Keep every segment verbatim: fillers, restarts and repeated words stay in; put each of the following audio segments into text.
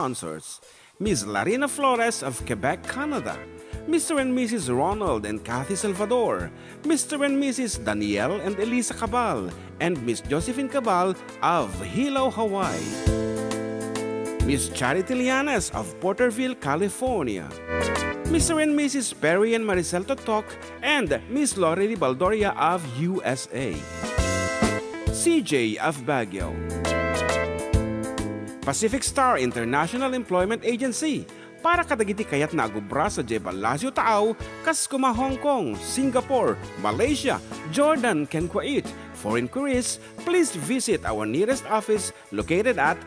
sponsors: Miss Larina Flores of Quebec, Canada, Mister and Missus Ronald and Kathy Salvador, Mister and Missus Daniel and Elisa Cabal, and Miss Josephine Cabal of Hilo, Hawaii, Miss Charity Lianes of Porterville, California, Mister and Missus Perry and Maricel Totok, and Miss Lori Baldoria of U S A, C J of Baguio, Pacific Star International Employment Agency, para kadagiti kayatna a agubra sadiay Palacio Taaw, kas koma Hong Kong, Singapore, Malaysia, Jordan, ken Kuwait. For inquiries, please visit our nearest office located at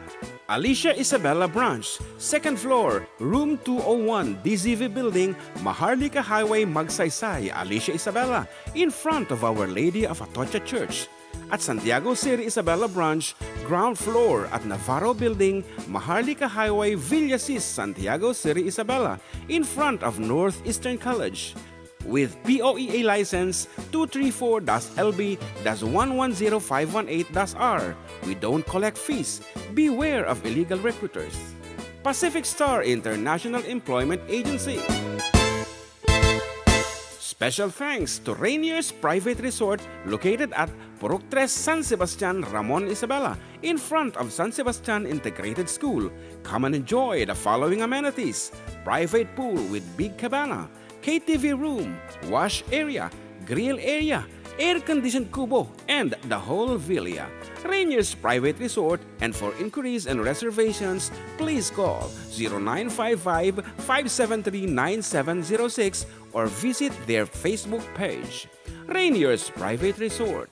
Alicia Isabela Branch, second floor, room two oh one, D Z V Building, Maharlika Highway, Magsaysay, Alicia Isabela, in front of Our Lady of Atocha Church. At Santiago City Isabela Branch, ground floor at Navarro Building, Maharlika Highway, Villasis, Santiago City Isabela, in front of Northeastern College. With P O E A license two three four dash L B dash one one zero five one eight dash R, we don't collect fees. Beware of illegal recruiters. Pacific Star International Employment Agency. Special thanks to Rainier's Private Resort, located at Purok Tres, San Sebastian, Ramon Isabela, in front of San Sebastian Integrated School. Come and enjoy the following amenities: private pool with big cabana, K T V room, wash area, grill area, air-conditioned kubo, and the whole villa. Rainier's Private Resort, and for inquiries and reservations, please call zero nine five five, five seven three, nine seven zero six or visit their Facebook page. Rainier's Private Resort.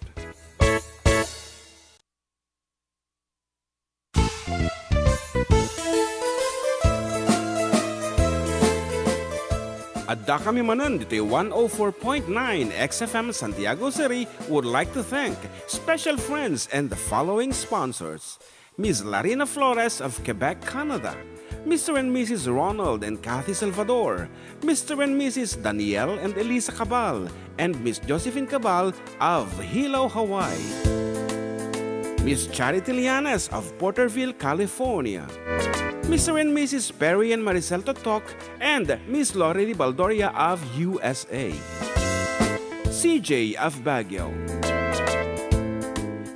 Addakami manen ditoy one oh four point nine X F M Santiago City would like to thank special friends and the following sponsors: Miss Larina Flores of Quebec, Canada, Mister and Missus Ronald and Kathy Salvador, Mister and Missus Daniel and Elisa Cabal, and Miss Josephine Cabal of Hilo, Hawaii, Miss Charity Lianes of Porterville, California, Mister and Missus Perry and Maricel Totok, and Miss Lori Baldoria of U S A, C J of Baguio,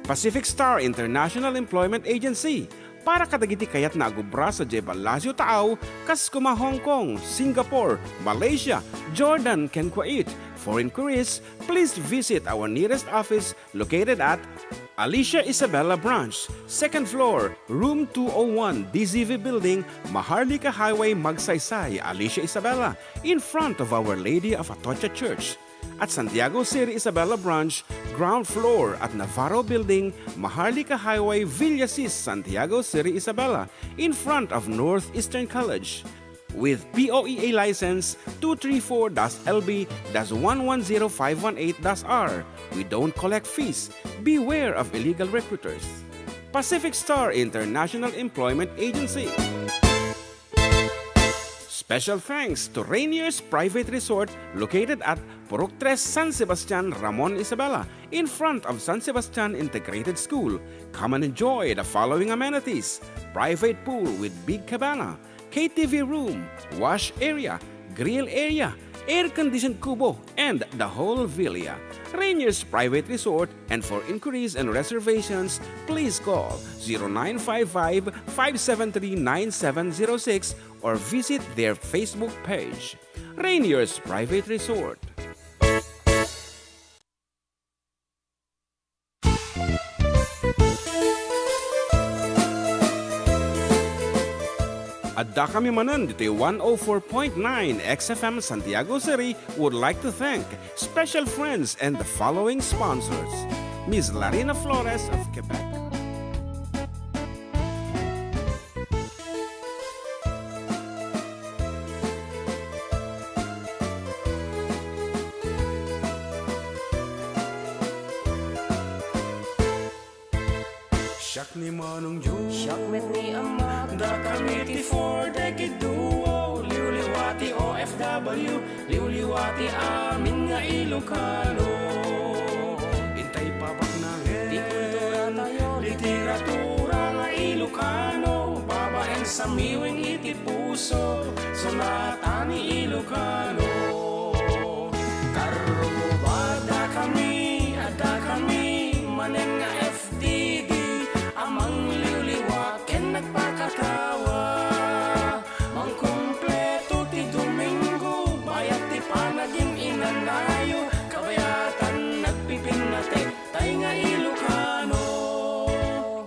Pacific Star International Employment Agency, para kadagiti kayatna a gubra sadiay Palacio Taaw, kas koma Hong Kong, Singapore, Malaysia, Jordan, ken Kuwait. For inquiries, please visit our nearest office located at Alicia Isabela Branch, second floor, room two oh one, D Z V Building, Maharlika Highway, Magsaysay, Alicia Isabela, in front of Our Lady of Atocha Church. At Santiago City Isabela Branch, ground floor at Navarro Building, Maharlika Highway, Villasis, Santiago City Isabela, in front of Northeastern College. With P O E A license two three four dash L B dash one one zero five one eight dash R, we don't collect fees. Beware of illegal recruiters. Pacific Star International Employment Agency. Special thanks to Rainier's Private Resort, located at Purok Tres, San Sebastian, Ramon Isabela, in front of San Sebastian Integrated School. Come and enjoy the following amenities: private pool with big cabana, K T V room, wash area, grill area, air-conditioned kubo, and the whole villa. Rainier's Private Resort, and for inquiries and reservations, please call zero nine five five, five seven three, nine seven zero six or visit their Facebook page, Rainier's Private Resort. Addakami manen ditoy one oh four point nine X F M Santiago City would like to thank special friends and the following sponsors: Miss Larina Flores of Quebec, Siak ni Manong Joe. Siak met ni Amak. Dakami ti Four Decade Duo. Liwliwa ti O F W. Liwliwa ti amin nga Ilocano. Intay pabaknangen ti kultura tayo, literatura nga Ilocano, babaen Samiwing iti puso, sonata ni Ilocano. Karruba, addakami, addakami manen nga F T D a mangliwliwa ken nagpakatawa. Mangkumpleto ti Domingo, bayat ti panagin-inanayo, kabayatan nagpipinnatek, tay nga Ilocano.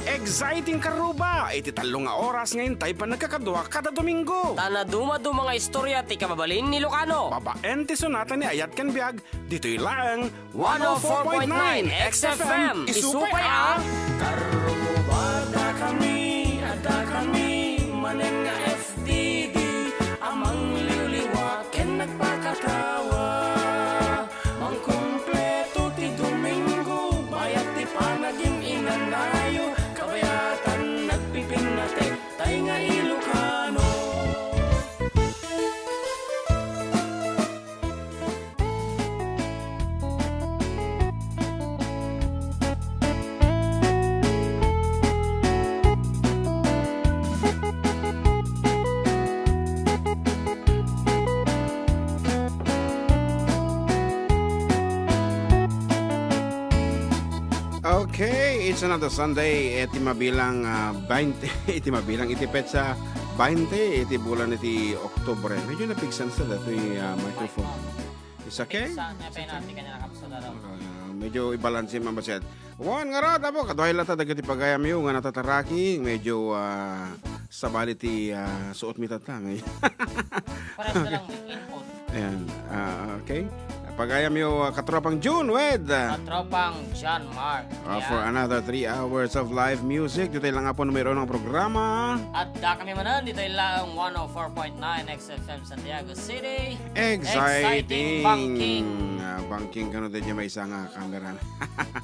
Exciting, karruba! Iti tallo nga oras nga intay pannagkakadua kada Domingo. Ta naduma-duma nga istorya ti kababalin ni Ilocano. Babaen ti sonata ni Ayat ken Biag, ditoy laeng one oh four point nine X F M. Isupay a Karruba, addakami, addakami manen nga F T D a mangliwliwa ken nagpakatawa. Mangkumpleto ti Domingo, bayat ti panagin-inanayo, kabayatan nagpipinnatek, tay nga Ilocano. Okay, it's another Sunday. Iti mabilang, ah, bainte, iti mabilang, iti petsa bainte, iti bulan iti Oktubre. Medyo napigsan sa datoy, ah, microphone. It's okay? Sa, na penalty ka na nakapsula daw. Ah, medyo ibalanse man ba siya? Wan, ngarud, apo, kaduay latta dagiti pagayamyo nga natataraki, medyo, ah, sabali ti, ah, suot mi tatta, ngay-, Pares na lang, input. Ayan, ah, okay. Pagayamyo, ah, katropang June with, ah, Katropang John Mark. Ah, for Yan. another three hours of live music. Ditoy lang apo numero ng programa. Addakami manen, ditoy lang one oh four point nine X F M Santiago City. Exciting! Exciting, bangking. Ah, bangking kano, daydiay maysa nga camera.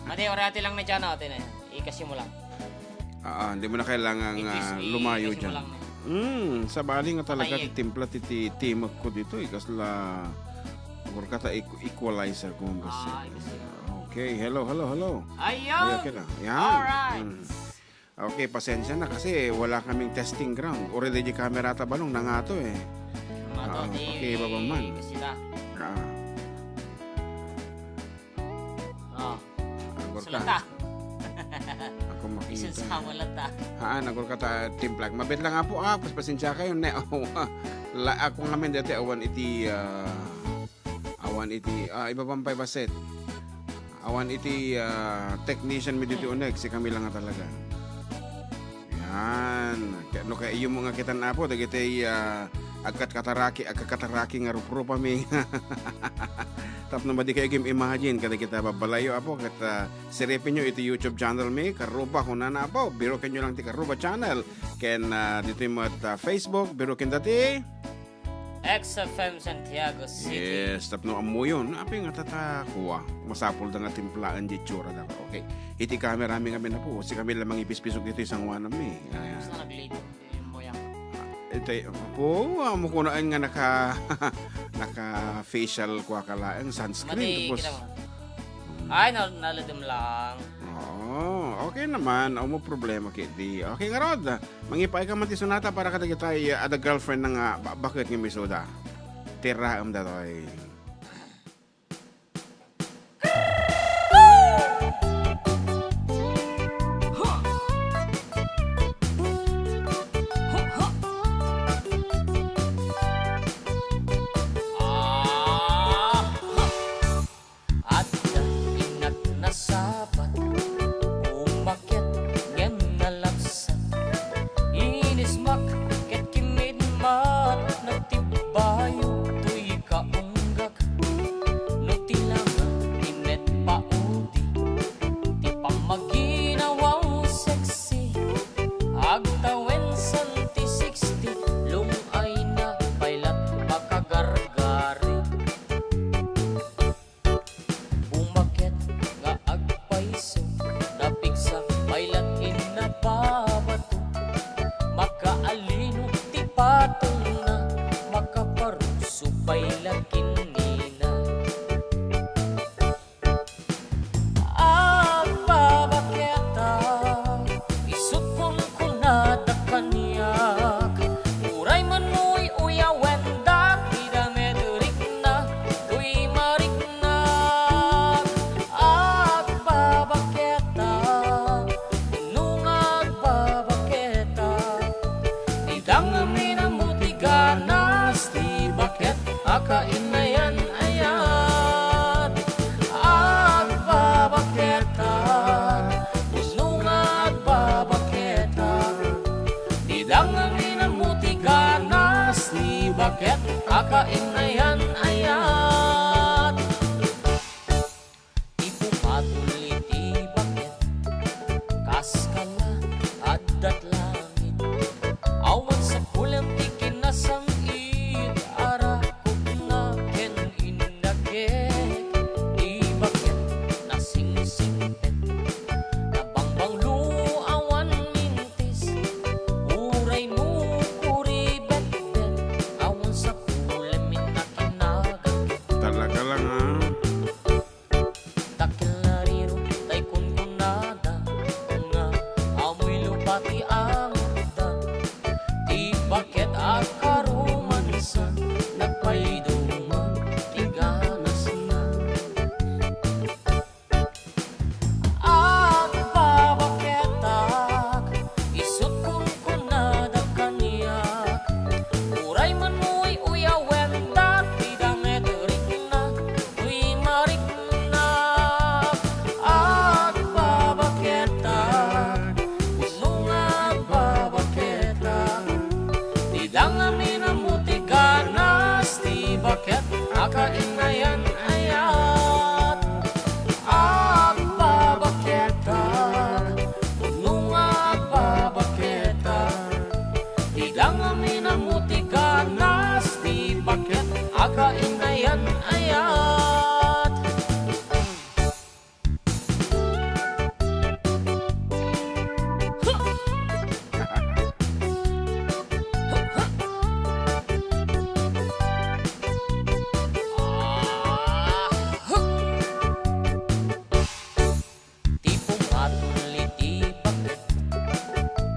Madi, orati lang ni Chano, ate na. Ikasi mo lang. Ah, ah, hindi mo na kailangan, Ikis-, ah, lumayo ikasi mo dyan. lang na. Hmm, sabali nga talaga Patay, ti eh. timpla ti, ti, timek ko dito, eh. Kasla, agurka ta equ-, equalizer ko, Ah, kasi. ikasi. Okay, hello, hello, hello. Ayun! Ay, okay na. Yan. Alright. Hmm. Okay, pasensya na kasi wala kaming testing ground. Already di camera ta balong nangato eh. Nangato, Ah, di okay, baba man. kasi ta. Ah. Ah. Agor ka. Sulata. Ako makita. Isusama lata. Haan, agor ka ta timplag. Mabit lang nga po, ah, pas pasensya kayo, ne. La, ako nga men dati awan iti, ah, Awan iti, ah, ibabampay baset. Awan iti, ah, technician mi ditoy uneg, si kami lang nga talaga. Yan. Kaya, no, kaya iyo mo nga kitan, apo, dagiti, ah, agkatkataraki, agkakataraki nga ruprupami. Tapno madi kayo gim-imagine, kada kita babalayo, apo, ket, ah, siripin nyo iti YouTube channel mi, Karuba, kunana, apo, biruken nyo lang ti Karuba channel. Ken, ah, ditoy met, ah, Facebook, biruken dati. X F M Santiago City. Yes, tapno ammoyon. Apay nga tata, kuwa. Masapul da nga timplaen di itsura da. Okay. Iti camera mi nga minapo. Si kami lamang ipispisok dito isang wanam mi. Ayan. Gusto na nag-late yung moyang. Ito, po, amo ko na nga naka, naka facial kuwa ka laeng sunscreen. Madi, tapos kita mo. Ay, na-, naladem lang. Oo, okay naman. Amo problema, kidi. Okay, ngarud. Mangipaay ka man ti sonata para kadagitay, ah, adda girlfriend na nga ba-, baket nga misuda. Tiraem datoy. Adda innak nasabat, umakyat ngem nalabsat. Inismak ket kimmidmat, nagtibbayo toy kaunggak. No ti langa ti met paudi, ti pammaginawaw sexy, agtawen santi sixty, lung-ayna pay lat makagargari. Umakyat nga agpayso, napigsa pay la ken nababato. Makaalino ti patongna, makaparuso pay la ken nina. Agbabakiata, isut' kunkunada kaniak, Ang amin a mutiganas ti baket a kainayan-ayat. Agbabaketak, pusno nga agbabaketak. Ti dang amin a mutiganas ti baket a kainayan-ayat. Ti pumatol iti baket, kas kala, addat langit. Awan sapulem ti kinasang-it, arakupna ken indakek. Ti baket, nasingsingpet, nabangbanglo, awan mintis. Uray no kuribetbet, awan sapulem inna kinagakek. Talaga lang, ah. Dakkel a riro tay kunkunada, nga amoy lupa ti angotda. Ti baket a karomansa, nagpaiduma ti ganasna. Agbabaketak, isut' kunkunada kaniak. Uray man uy-uyawen dati danget rikna, uy marikna. Agbabaketak, pusno nga agbabaketak. Ti dang amin a mutiganas ti baket a kainayan-ayat. Agbabaketak, pusno nga agbabaketak. Ti dang amin a mutiganas ti baket a kainayan-ayat. Ti pumatol iti baket,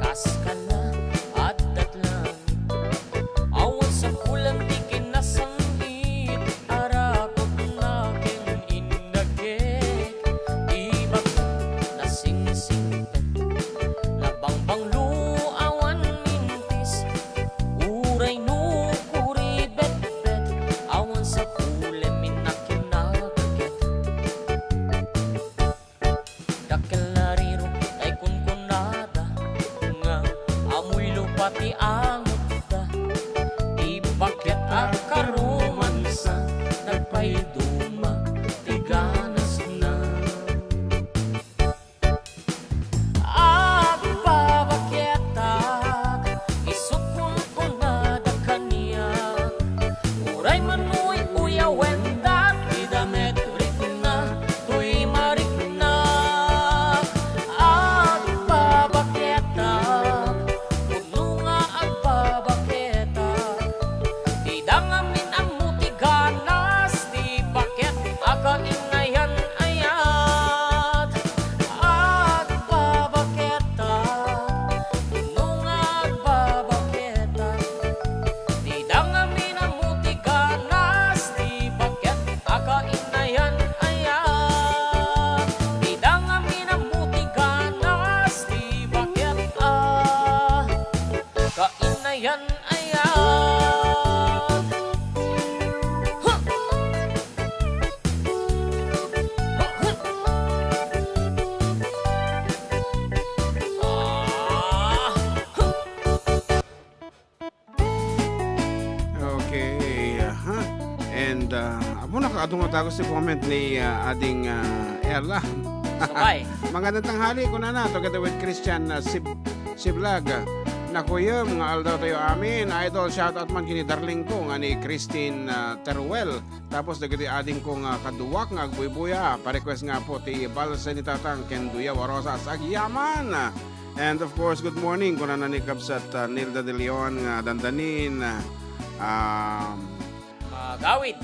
kas kala, addat langit. Awan sapulem ti kinasang-it, arakupna ken indakek. Ti baket, nasingsingpet, nabangbanglo, awan mintis. Uray no kuribetbet, awan sapulem inna kinagakek. Dakkel a riro tay kunkunada, nga amoy lupa ti angotda. Ti baket a karomansa, nagpaiduma ti ganasna. Agbabaketak, isut' kunkunada kaniak. Uray man uy-uyawen dati danget rikna, uy marikna. Agbabaketak, pusno nga agbabaketak. Ti dang amin a mutiganas ti baket a kainayan-ayat. Agbabaketak, pusno nga agbabaketak. Ti dang amin a mutiganas ti baket a kainayan-ayat. Ti dang amin a mutiganas ti baket a kainayan-ayat. Huh! Huh! Ah! Huh! Okay, aha. And, ah, apo, naka-, adu nga tago ti comment ni, ah, Ading, ah, Ella. Sabay. Magandang tanghali, kunana, together with Christian, ah, Sib-, Siblag. Nakuyem nga aldaw tayo amin. Idol, shoutout man kini darling ko nga ni Christine, ah, Teruel. Tapos dagiti ading ko nga kaduak nga agbuybuya, pa-request nga po ti Balsa ni Tatang ken Duyaw a Rosas. Agyaman! And of course, good morning, kunana ni Kabsat, ah, Nilda de Leon nga dandanin, ah, um, Agawid.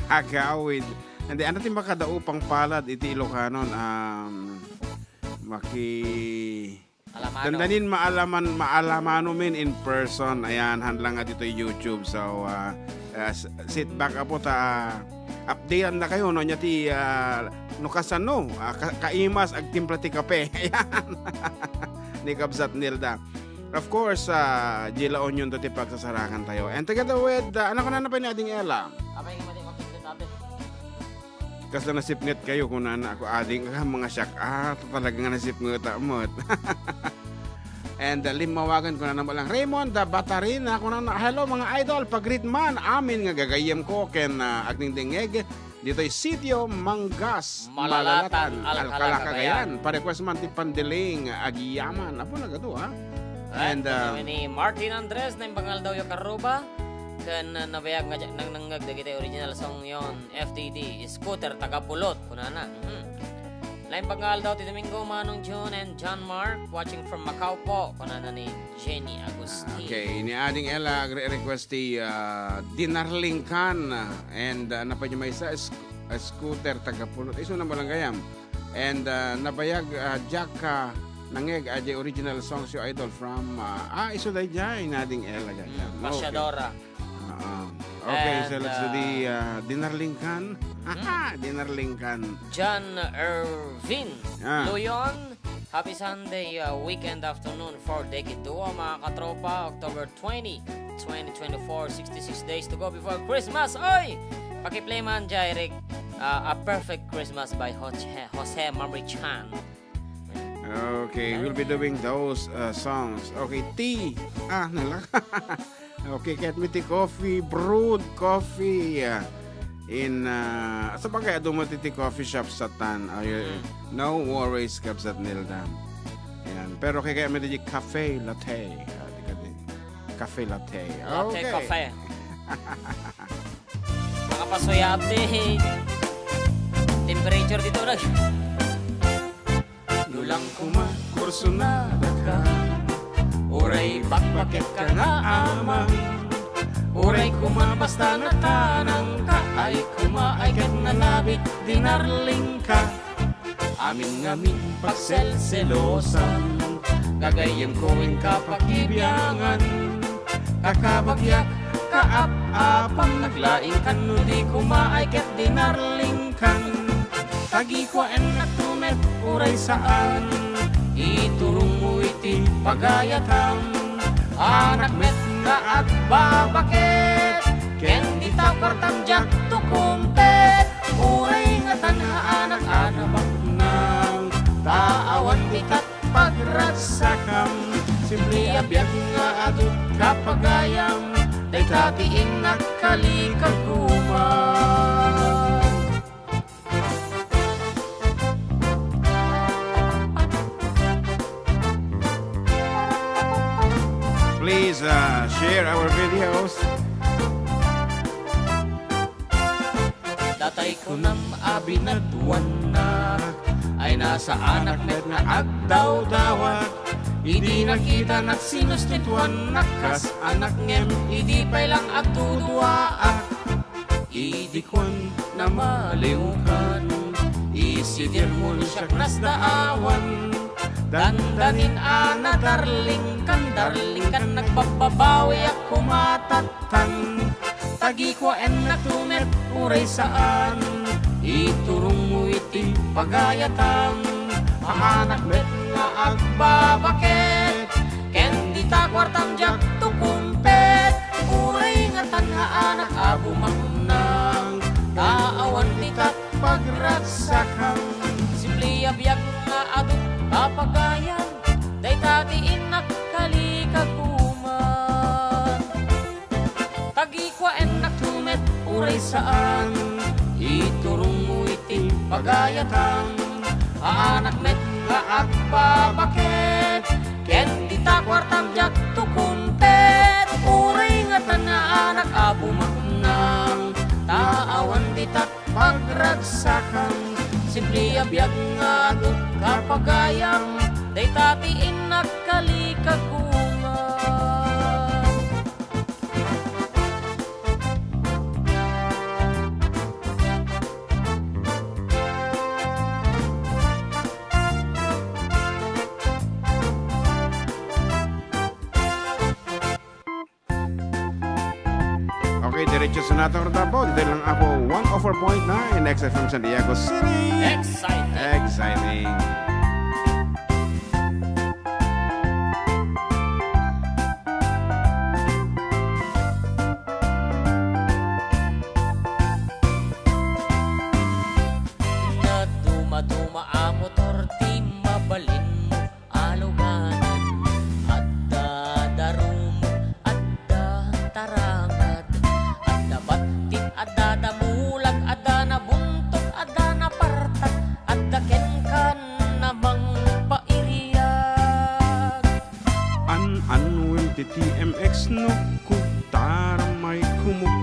Agawid. Hindi, ano ti makadaupang palad iti Ilokanon? Um, maki- Alamano. Dandanin maalaman, maalamanomin in person. Ayan, hanlang nga ditoy YouTube. So, ah, ah, s-, sit back, apo, ta updatean na kayo, no, nya ti, ah, no kasano, ah, ka-, kaimas agtimpla ti kape. Ayan. Ni Kabsat Nilda. Of course, ah, di La Union to ti pagsasarakan tayo. And together with, ah, ano ko na pa ni Ading Ella? Apay nga mati makikita, ate. Kasla nasipnget kayo, kunana ako, ading ka, mga siak. Ah, talaga nga nasipnget, ah, mot. And, ah, limmawagan ko na naman lang. Raymond, ah, Batarina, kunana, "Hello, mga idol, pag-greet man, amin nga gagayyem ko, ken, ah, agdingdingngeg, ditoy Sitio Mangas, Malalatan, Malalatan, Alcala, Alcala, Cagayan. Cagayan. Pa-request man ti Pandiling, Agiyaman." Apo, nagadu, ha? Right, and, uh, kami ni Martin Andres, naimbag nga aldawyo, Karuba. Ken, uh, nabayag nga nangnengngeg dagiti original songyon, F T D, Scooter, taga Pulot, kunana. Mhm. Naimbag nga aldaw ti Domingo, Manong June and John Mark, watching from Macau po, kunana ni Jenny Agustin. Okay, ni Ading Ella, agre-request ti, uh, Dinarlingkan, and, uh, napay maysa, Sc-, uh, Scooter, taga Pulot. Isu na mo lang gayam. And, uh, nabayag, uh, Jack, uh, nangngeg, uh, the original songs, your idol from, uh, ah, isu daydiay, ni Ading Ella, daydiay. Mm, okay. Pasyadora. Oo. Okay, and, so let's do the, uh, uh, Dinarlingkan. Mhm. Aha, Dinarlingkan. John Ervin, ah, Luyon, happy Sunday, uh, weekend afternoon for Dekidua, mga katropa. October twenty, twenty twenty-four, sixty-six days to go before Christmas. Oy! Paki-play man, Jairek, uh, A Perfect Christmas by Jose, Jose Mamrichan. Okay, we'll be doing those, uh, songs. Okay, tea. Ah, nala. Okay, ket mi ti coffee, brewed coffee, uh, in, uh, sa bagay, adu mo ti, ti coffee shop satan. Ay, mm, no worries, Kabsat Nilda. Ayan. Pero kay kaya mi di cafe latte. Ah, di ka di. Cafe latte. Latte, okay. Cafe. Makapasuyat ti temperature dito, nag- No lang koma kursunada ka, uray bakbaket ka nga amang, uray koma basta natanang ka, ay koma ay ket nalabit, Dinarlingka. Amin ngamin pagselselosan, gagayyem ko inka pakibiangan. Kakabagiak, kaap-apam, naglaingkan no di koma ay ket Dinarlingkan. Tagikuaennak to met uray saan, iturongmo iti pagayatam. Anak met nga agbabaket, ken dita kuartam diak to kumpet. Uray ngatan a anak a nabaknang, ta awan ditak pagragsakam. Simple a biag nga adut kapagayam, dayta ti innak kalikaguma. Please, uh, share our videos. Datay kunam a binaduanna, ay nasaanak met nga agdawdawat. Idi nakitanak, sinustituannak kas anak ngem idi pay lang agduduaak. Idi kuan na maliwkan, isidirmo no siak nasdaawan. Dandanin a nadarlingkan, darlingkan, nagbabbabawiak kumatattan. Tagikuaennak to met uray saan, iturongmo iti pagayatam. Anak met nga agbabaket, ken dita kuartam diak to kumpet. Uray ngatan a anak a bumaknang, ta awan ditak pagragsakam. Simple a biag nga adut a pagayam, dayta ti innak kalikaguma. Tagikuaennak to met uray saan, iturongmo iti pagayatam. Anak met nga agbabaket, ken dita kuartam diak to kumpet. Uray ngatan a anak a bumaknang, ta awan ditak pagragsakam. Simple a biag nga adut kapagayam, dayta ti innak kalikaguma. Okay, diretso sa natang ratapo. Dito lang ako, one oh four point nine X F M San Diego City. Exciting. Exciting.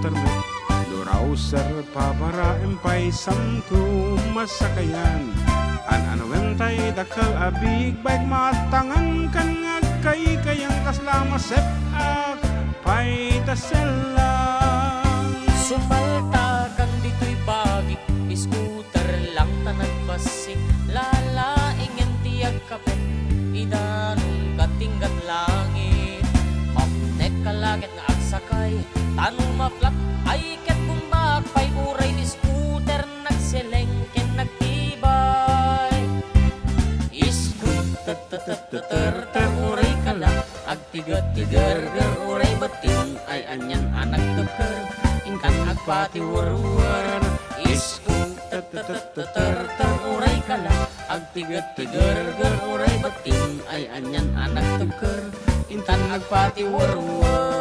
Termet, no Rouser, pabaraem pay santo masakayan. An-anuem tay dakkel a big bike, maattangan kan nga agkaykayang kasla masep-ak pay ta sellang. Sumaltakan ditoy bagik, scooter lang ta nagbassit, lalaingen ti agkapet, idanun katinggat langit. Mapnek ka la ket nga agsakay, ta no ma-flat ay ket bumbak pay uray scooter nagseleng ken nagtibay. Iskut, tet, tet, tet, tet, ter, ter, uray ka la, agtiget ti gerger, uray betting ay anian a nagtebker, intan agpatiwerwer. Iskut, tet, tet, tet, tet, ter, ter, uray ka la, agtiget ti gerger, uray betting ay anian a nagtebker, intan agpatiwerwer.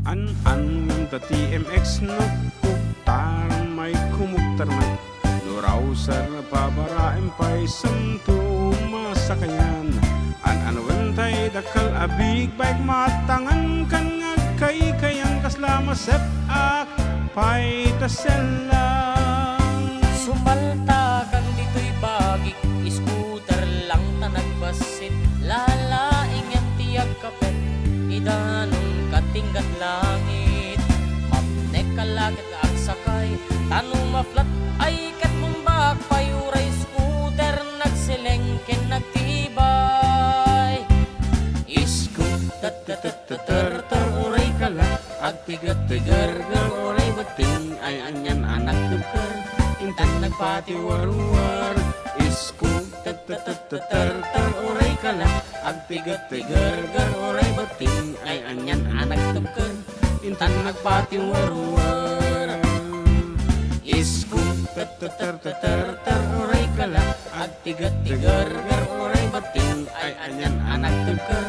An-anuem ta T M X no kuktar may kumuktar met. No Rouser, pabaraem pay santo masakayan. An-anuem tay dakkel a big bike, maattangan kan nga agkaykayang kasla masep-ak pay ta sellang. Sumaltakan ditoy bagik, scooter lang ta nagbassit, lalaingen ti agkapet, idanun katinggat langit. Mapnek ka la ket nga agsakay, ta no ma-flat ay ket bumbak pay uray scooter nagseleng ken nagtibay. Iskut, tet, tet, tet, tet, ter, ter, uray ka la, agtiget ti gerger, uray betting ay anian a nagtebker, intan nagpatiwerwer. Iskut, tet, tet, tet, tet, ter, ter, uray ka la, agtiget ti gerger, uray betting ay anian a nagtebker, intan nagpatiwerwer. Iskut, tet, tet, tet, tet, ter, ter, uray ka la, agtiget ti gerger, uray betting ay anian a nagtebker,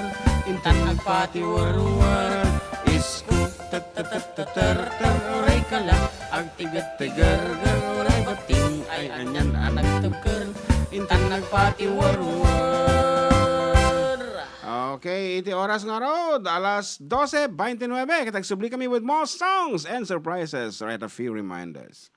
intan nagpatiwerwer. Iskut, tet, tet, tet, tet, ter, ter, uray ka la, agtiget ti gerger, uray betting ay anian a nagtebker, intan nagpatiwerwer. Okay, iti oras ngarud, alas dose veintinueve, ket agsubli kami with more songs and surprises. Right, a few reminders.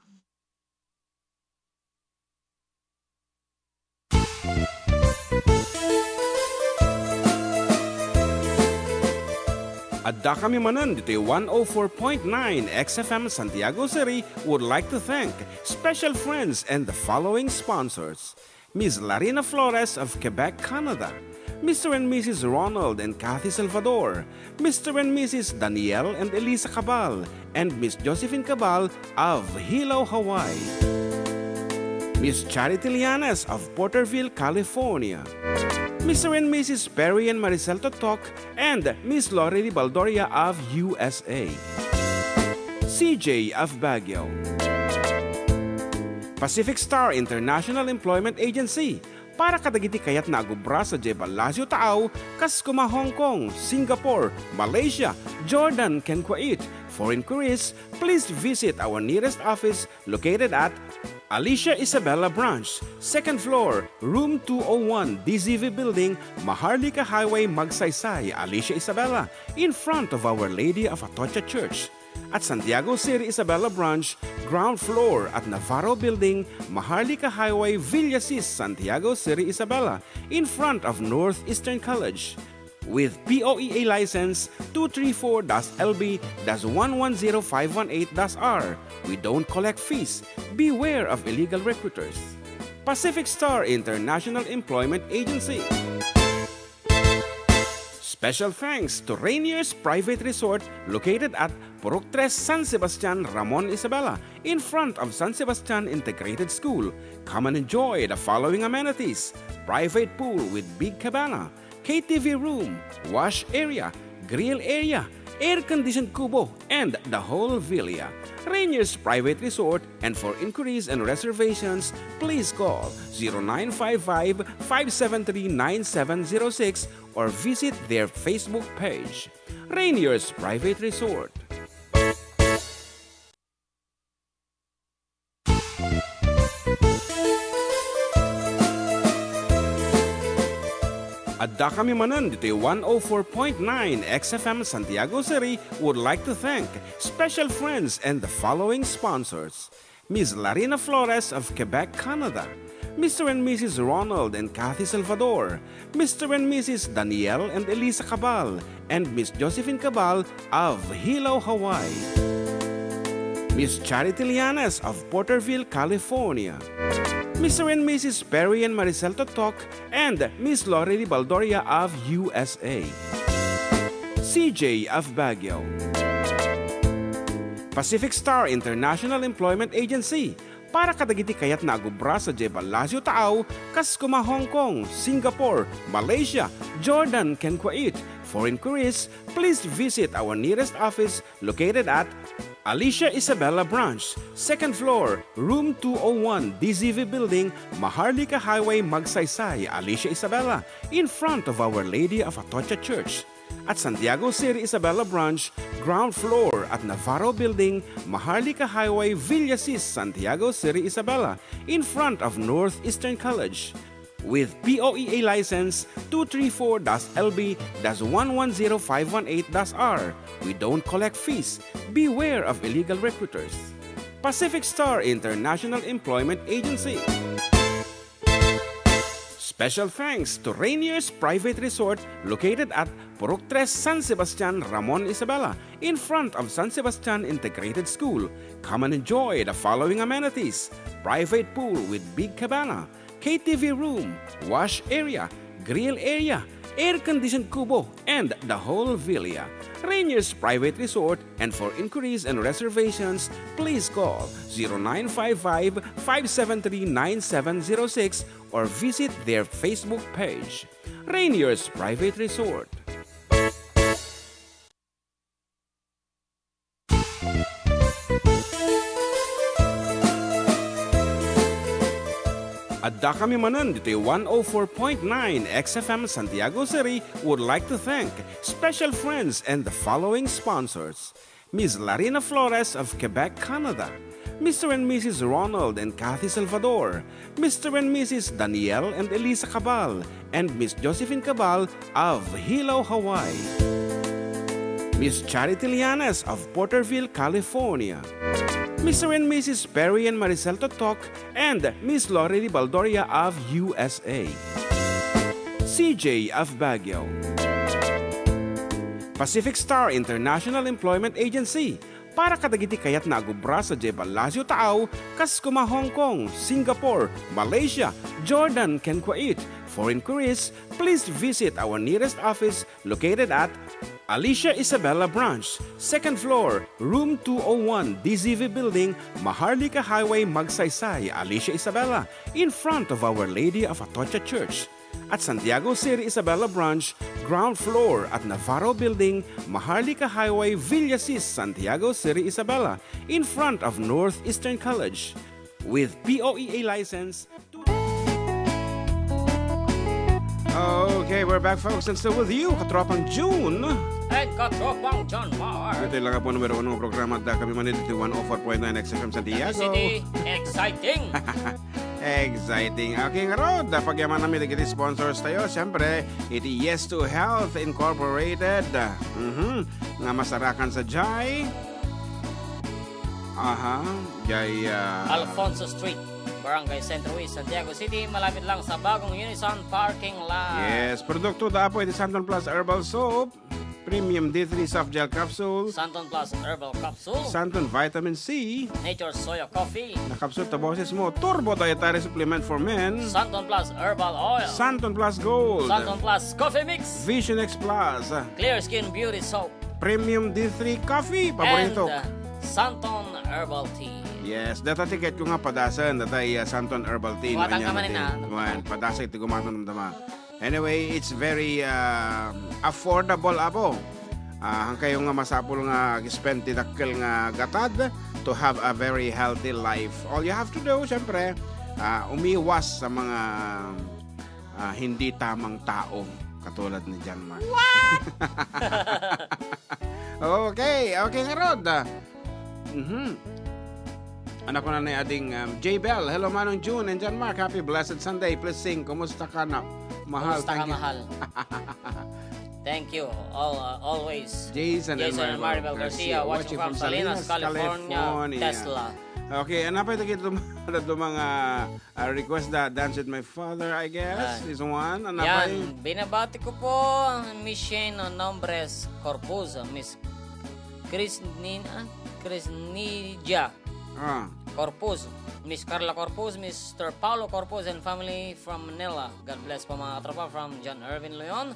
Adda kami manen ditoy one oh four point nine X F M Santiago City would like to thank special friends and the following sponsors: Miss Larina Flores of Quebec, Canada, Mister and Missus Ronald and Kathy Salvador, Mister and Missus Daniel and Elisa Cabal, and Miss Josephine Cabal of Hilo, Hawaii, Miss Charity Lianes of Porterville, California, Mister and Missus Perry and Maricel Totok, and Miss Lorely Baldoria of U S A, C J of Baguio, Pacific Star International Employment Agency, para kadagiti kayatna a gubra sadiay Palacio Taaw, kas koma Hong Kong, Singapore, Malaysia, Jordan, ken Kuwait. For inquiries, please visit our nearest office located at Alicia Isabela Branch, second floor, room two oh one, D Z V Building, Maharlika Highway, Magsaysay, Alicia Isabela, in front of Our Lady of Atocha Church. At Santiago City Isabela Branch, ground floor at Navarro Building, Maharlika Highway, Villasis, Santiago City Isabela, in front of Northeastern College. With P O E A license two three four dash L B dash one one zero five one eight dash R, we don't collect fees. Beware of illegal recruiters. Pacific Star International Employment Agency. Special thanks to Rainier's Private Resort located at Purok Tres, San Sebastian, Ramon, Isabela, in front of San Sebastian Integrated School. Come and enjoy the following amenities: private pool with big cabana, K T V room, wash area, grill area, air-conditioned kubo, and the whole villa. Rainier's Private Resort, and for inquiries and reservations, please call zero nine five five, five seven three, nine seven zero six or visit their Facebook page. Rainier's Private Resort. Addakami manen ditoy one oh four point nine X F M Santiago City would like to thank special friends and the following sponsors: Miss Larina Flores of Quebec, Canada, Mister and Missus Ronald and Kathy Salvador, Mister and Missus Daniel and Elisa Cabal, and Miss Josephine Cabal of Hilo, Hawaii. Miss Charity Lianes of Porterville, California. Mister and Missus Perry and Maricel Totok and Miss Lori Baldoria of U S A. C J of Baguio. Pacific Star International Employment Agency, para kadagiti kayatna a agubra sadiay Palacio Taaw, kas koma Hong Kong, Singapore, Malaysia, Jordan, ken Kuwait. For inquiries, please visit our nearest office located at Alicia Isabela Branch, second floor, room two oh one, D Z V Building, Maharlika Highway, Magsaysay, Alicia Isabela, in front of Our Lady of Atocha Church. At Santiago City Isabela Branch, ground floor at Navarro Building, Maharlika Highway, Villasis, Santiago City Isabela, in front of Northeastern College. With P O E A license two three four dash L B dash one one zero five one eight dash R, we don't collect fees. Beware of illegal recruiters. Pacific Star International Employment Agency. Special thanks to Rainier's Private Resort located at Purok Tres, San Sebastian, Ramon Isabela, in front of San Sebastian Integrated School. Come and enjoy the following amenities: private pool with big cabana, K T V room, wash area, grill area, air-conditioned kubo, and the whole villa. Rainier's Private Resort, and for inquiries and reservations, please call zero nine five five, five seven three, nine seven zero six or visit their Facebook page. Rainier's Private Resort. Addakami manen ditoy one oh four point nine X F M Santiago City would like to thank special friends and the following sponsors: Miss Larina Flores of Quebec, Canada, Mister and Missus Ronald and Kathy Salvador, Mister and Missus Daniel and Elisa Cabal, and Miss Josephine Cabal of Hilo, Hawaii. Miss Charity Lianes of Porterville, California. Mister and Missus Perry and Maricel Totok and Miss Lori Baldoria of U S A. C J of Baguio. Pacific Star International Employment Agency, para kadagiti kayatna a agubra sadiay Palacio Taaw, kas koma Hong Kong, Singapore, Malaysia, Jordan, ken Kuwait. For inquiries, please visit our nearest office located at Alicia Isabela Branch, second floor, room two oh one, D Z V Building, Maharlika Highway, Magsaysay, Alicia Isabela, in front of Our Lady of Atocha Church. At Santiago City Isabela Branch, ground floor at Navarro Building, Maharlika Highway, Villasis, Santiago City Isabela, in front of Northeastern College. With P O E A license. Okay, we're back, folks, and still with you, Katropang June. And Katropang John Mar. Itoy lang po numero uno nga programa, Addakami Manen, ditoy one oh four point nine X F M Santiago. City, exciting. Exciting. Okay, ngarud, pagyamananmi dagiti sponsors tayo. Siyempre, iti Yes to Health Incorporated. Mhm. Nga masarakan sadiay. Aha, jay, ah, Alfonso Street, Barangay Centro East, Santiago City, malapit lang sa bagong Unison parking lot. Yes, produkto da po iti Santon Plus Herbal Soap, Premium D three Soft Gel Capsule, Santon Plus Herbal Capsule, Santon Vitamin C, Nature Soya Coffee, na capsule ta boses mo, Turbo Dietary Supplement for Men, Santon Plus Herbal Oil, Santon Plus Gold, Santon Plus Coffee Mix, Vision X Plus, Clear Skin Beauty Soap, Premium D three Coffee, paborito. And, uh, Santon Herbal Tea. Yes, data ticket ko nga padasen, data iya Santon Herbal Tea. Kuwatan ka man ina. Kuwan, padasen ti gumaton damdama. Anyway, it's very, uh, affordable, apo. Ah, hangkayo nga masapul nga ag-spend ti dakkel nga gatad to have a very healthy life. All you have to do, syempre, ah, umiwas sa mga, ah, hindi tamang tao katulad ni John Mark. What? Okay, okay ngarud. Mhm. Anak ko na ni ading, um, J Bell. Hello, Manong June and John Mark. Happy blessed Sunday. Please sing, "Kumusta ka na, mahal?" Kumusta ka, mahal? Thank you. All, uh, always. Jason and Jason and Maribel Maribel Garcia, Garcia, watching watching from from Salinas, Salinas, California, California. Tesla. Okay, ano pa ito kito mga, mga, uh, request na Dance with My Father, I guess, Yan. is one. Ano pa Yan, yun? Binabati ko po ang Miss Shane Nombres Corpus, Miss Chris Nin-, ah, Chris Nidia Ah. Corpus, Miss Carla Corpus, Mister Paulo Corpus and family from Manila. God bless po, mga katropa, from John Erwin Leon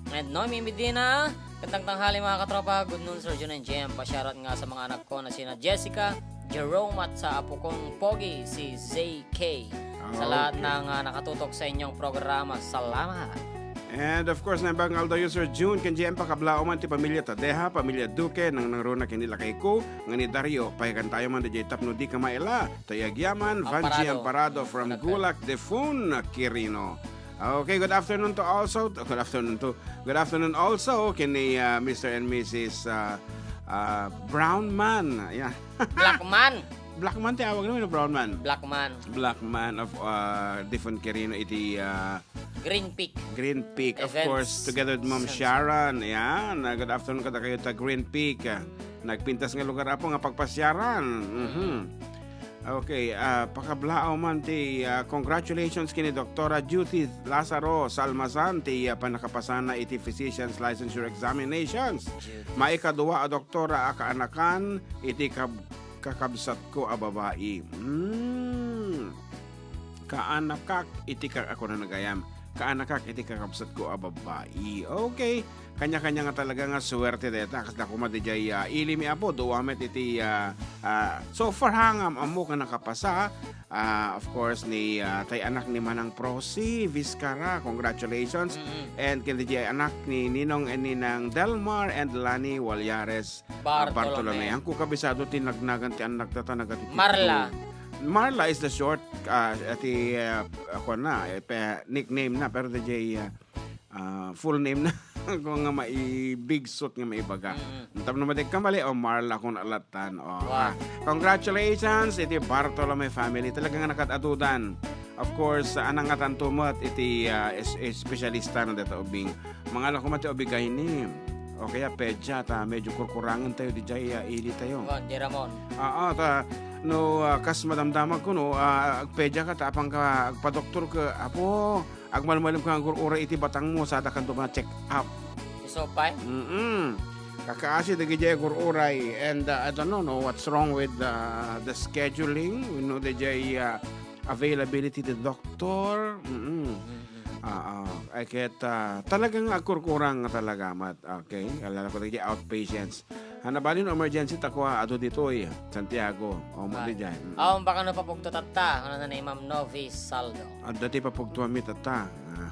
and Noemi Medina. Gandang tanghali, mga katropa. Good noon, Sir Jun and Jem. Pasyarat nga sa mga anak ko na sina Jessica, Jerome at sa apo kong pogi, si Zay K. Sa lahat Okay. ng, ah, nakatutok sa inyong programa, salamat. And of course, naimbag nga aldaw, Sir June, ken Jem, pakablaom man ti pamilya Tadeja, pamilya Duque, nang nangruna ken ni lakay ko, nga ni Dario, payagan tayo man diay tapno di ka maila, tayo agyaman, Vanji Amparado. Amparado from Managkal. Gulak, Defun, Quirino. Okay, good afternoon to also, good afternoon to, good afternoon also ken ni, ah, Mister and Missus, ah, ah, Brownman. Yeah. Blackman. Blackman ti awag na, Brownman? Blackman. Blackman of, ah, Defun Quirino iti, ah, Green Peak. Green Peak, of Events course, together with Ma'am Center. Sharon. Yan. Ah, good afternoon kadakayo ta Green Peak. Ah, nagpintas nga lugar, apo, nga pagpasyaran. Mhm. Okay, ah, pakablaom man ti, ah, congratulations kini Doktora Judith Lazaro Salmasan ti, ah, pannakapasana iti physician's licensure examinations. Judith. Maikadua a doktora a kaanakan iti kab-, kakabsatko a babai. Hmm. Kaanakak iti ka-, ako na nagayam. Kaanakak iti kakabsatko a babai. Okay. Kanya-kanya nga talaga nga suwerte deta. Kasla koma dijay, ah, ili mi, apo, dua met iti, ah, ah, so far, ha, nga am-, ammo nga nakapasa. Ah, of course, ni, ah, tay anak ni Manang Prosi Vizcara. Congratulations. Mm-mm. And ken dijay anak ni Ninong and Ninang Delmar and Lani Walyares, ah, Bartolome. Bartolome. Ang kukabisado ti nagnagan ti anak data nagati Marla. Marla is the short, ah, ti, ah, ako na, eh, pe-, nickname na, pero dijay, ah, ah, full name na. Kung nga maibigsot nga maibaga. Mm. Tapno madikka mali, o Marla kung alatan. O, Wow. ah, congratulations iti Bartolome family. Talaga nga nakad-adudan. Of course, anang nga tanto met iti, ah, es-, espesyalista na deta ubing. Mangala koma ti ubing kayni. O kaya pedya ta medyo kurkurangen tayo dijay, ah, ili tayo. Wan, di Ramon. Oo, ta, no, ah, kas madamdamag ko, no, ah, agpedya ka ta apang ka agpadoktor ka, apo, agmalmalem ka nga agur-uray iti batangmo, sada kan duman check up. Isu pay? Mm-mm. Kakaasi dagiti agur-uray, and, uh, I don't know, no, what's wrong with, uh, the scheduling, you know, the, uh, availability the doctor. Mm-mm. Mm-mm. Ah, ah. Ay, ket, ah, talagang agkurkurang nga talaga, mat-, okay. Alala ko dagiti outpatients. Hanna balin emergency ta kua, adu ditoy, Santiago. O, mo Ah. di jay. Mm. Awan baka no papugto tatta, ano na ni Ma'am Novi Saldo. Adda ti papugtuan mi tatta. Ah.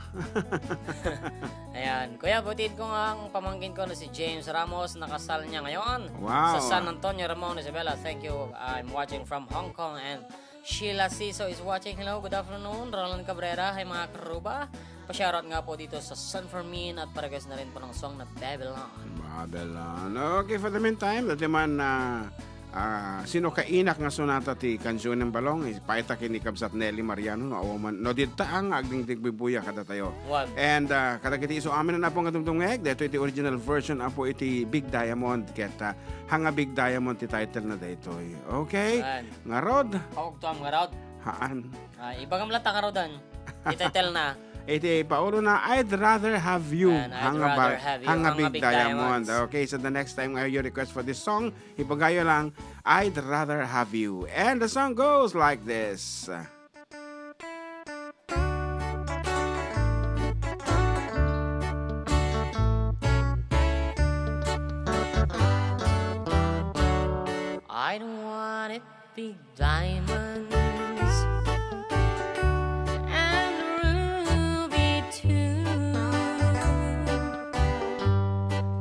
Ayan. Kuya, butiid ko nga ang pamangkin ko na si James Ramos, nakasal niya ngayon Wow. sa San Antonio, Ramon, Isabela. Thank you. I'm watching from Hong Kong and Sheila Siso is watching. Hello, good afternoon. Roland Cabrera, hi mga karuba. Pa-shoutout nga po dito sa San Fermin at parehas na rin po ng song na Babylon. Babylon. Okay, for the meantime, dati man, ah, ah, sino kainak nga sunata ti kansion ng balong, ipaitak ni Kabsat Nelly Mariano, no, awan man, no, dita ang agdingding bibuya kada tayo. One. And, ah, kadagiti isu amin na po nga dumdumngeg, dito iti original version apo iti Big Diamond, ket, ah, Hanga Big Diamond ti title na daytoy. Okay? Yan. Ngarod? Paugtuam ngarod. Haan. Ah, ibagam lang ta ngarodan. Iti title na. Iti paulo na, I'd Rather Have You. Ayan, I'd Hanga Rather ba-, Have You, Hanga Hanga Big Big Diamond. Diamonds. Okay, so the next time nga you request for this song, ibagayo lang, I'd Rather Have You. And the song goes like this. I don't want it big diamonds and ruby too.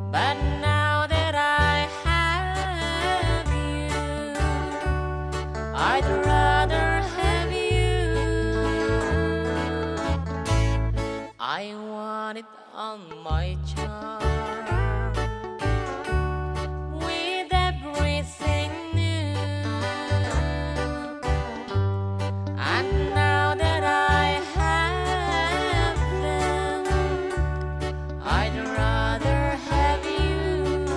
But I want it on my charm with everything new. And now that I have them, I'd rather have you.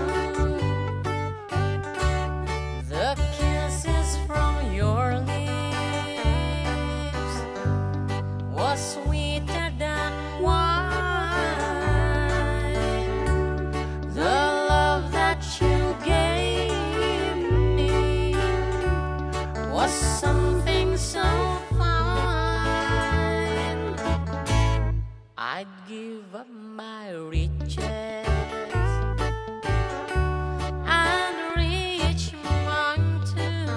The kisses from your lips was sweeter than wine. The love that you gave me was something so fine. I'd give up my riches and reach mine too.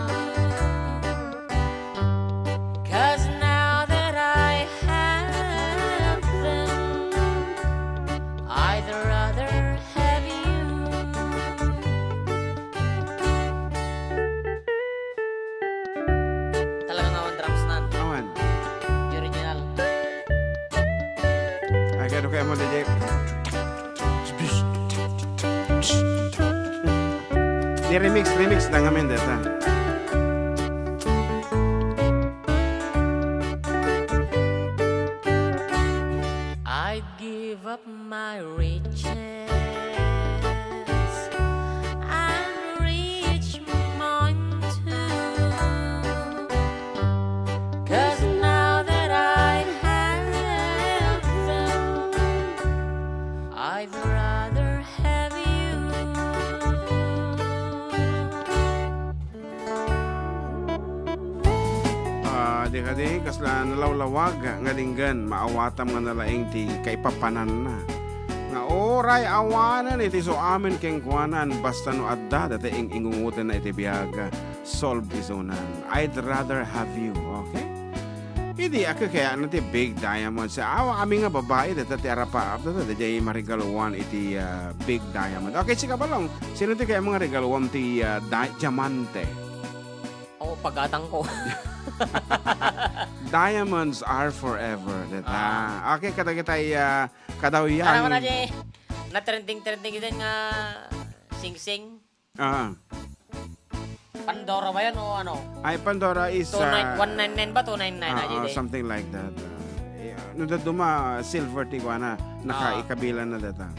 'Cause now that I have them, I'd rather have you. Talagang awan drums nan. Awan. The original. Ay, kaya kaya mo, D J. Ni remix, remix na ngamin deta. I'd give up my riches and reach mine too. 'Cause now that I have them, I'd rather have you. Ah, di kadi, kasla nalawlawag nga dinggan, maawatam nga nalaing ti kaipapananna. Nga uray awanen iti suamen kenkuanan, basta no adda dati ing-ingungotenna iti biag, solve isunan. I'd rather have you, okay? Idi, a, kakayanan ti Big Diamond. Sa awa, amin nga babai, data ti arapaap, data, data, diay marigaluan iti, ah, Big Diamond. Okay, sika, Balong, sino ti kaya mga regaluam ti, ah, di-, diamante? Oo, pagatang ko. Diamonds are forever, data. Ah. Okay, kadagitay, ah, kadawyan. Ano man na, Jay? Na-trending-trending din nga singsing. Ah. Pandora ba yan o ano? Ay, Pandora is, two nine, ah, one nine nine ba? Two nine nine, ah, ah, something like that. Ah, eh, no, da-, duma, silver ti kuana, nakaikabilan na data.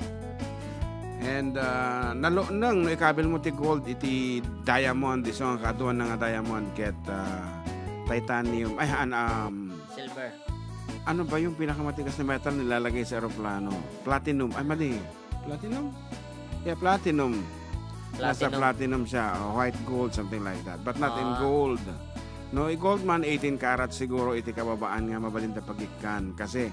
And, ah, naluneng no ikabil mo ti gold iti diamond, isu nga kaaduan na nga diamond ket, ah, titanium. Ay, an, um, silver. Ano ba yung pinakamatigas na metal nilalagay sa eroplano? Platinum. Ay, mali. Platinum? Yeah, platinum. Nasa platinum. Platinum siya, o white gold, something like that. But not in gold. No, i-gold man, eighteen karat siguro iti kababaan nga mabalin ta pagikkan. Kasi,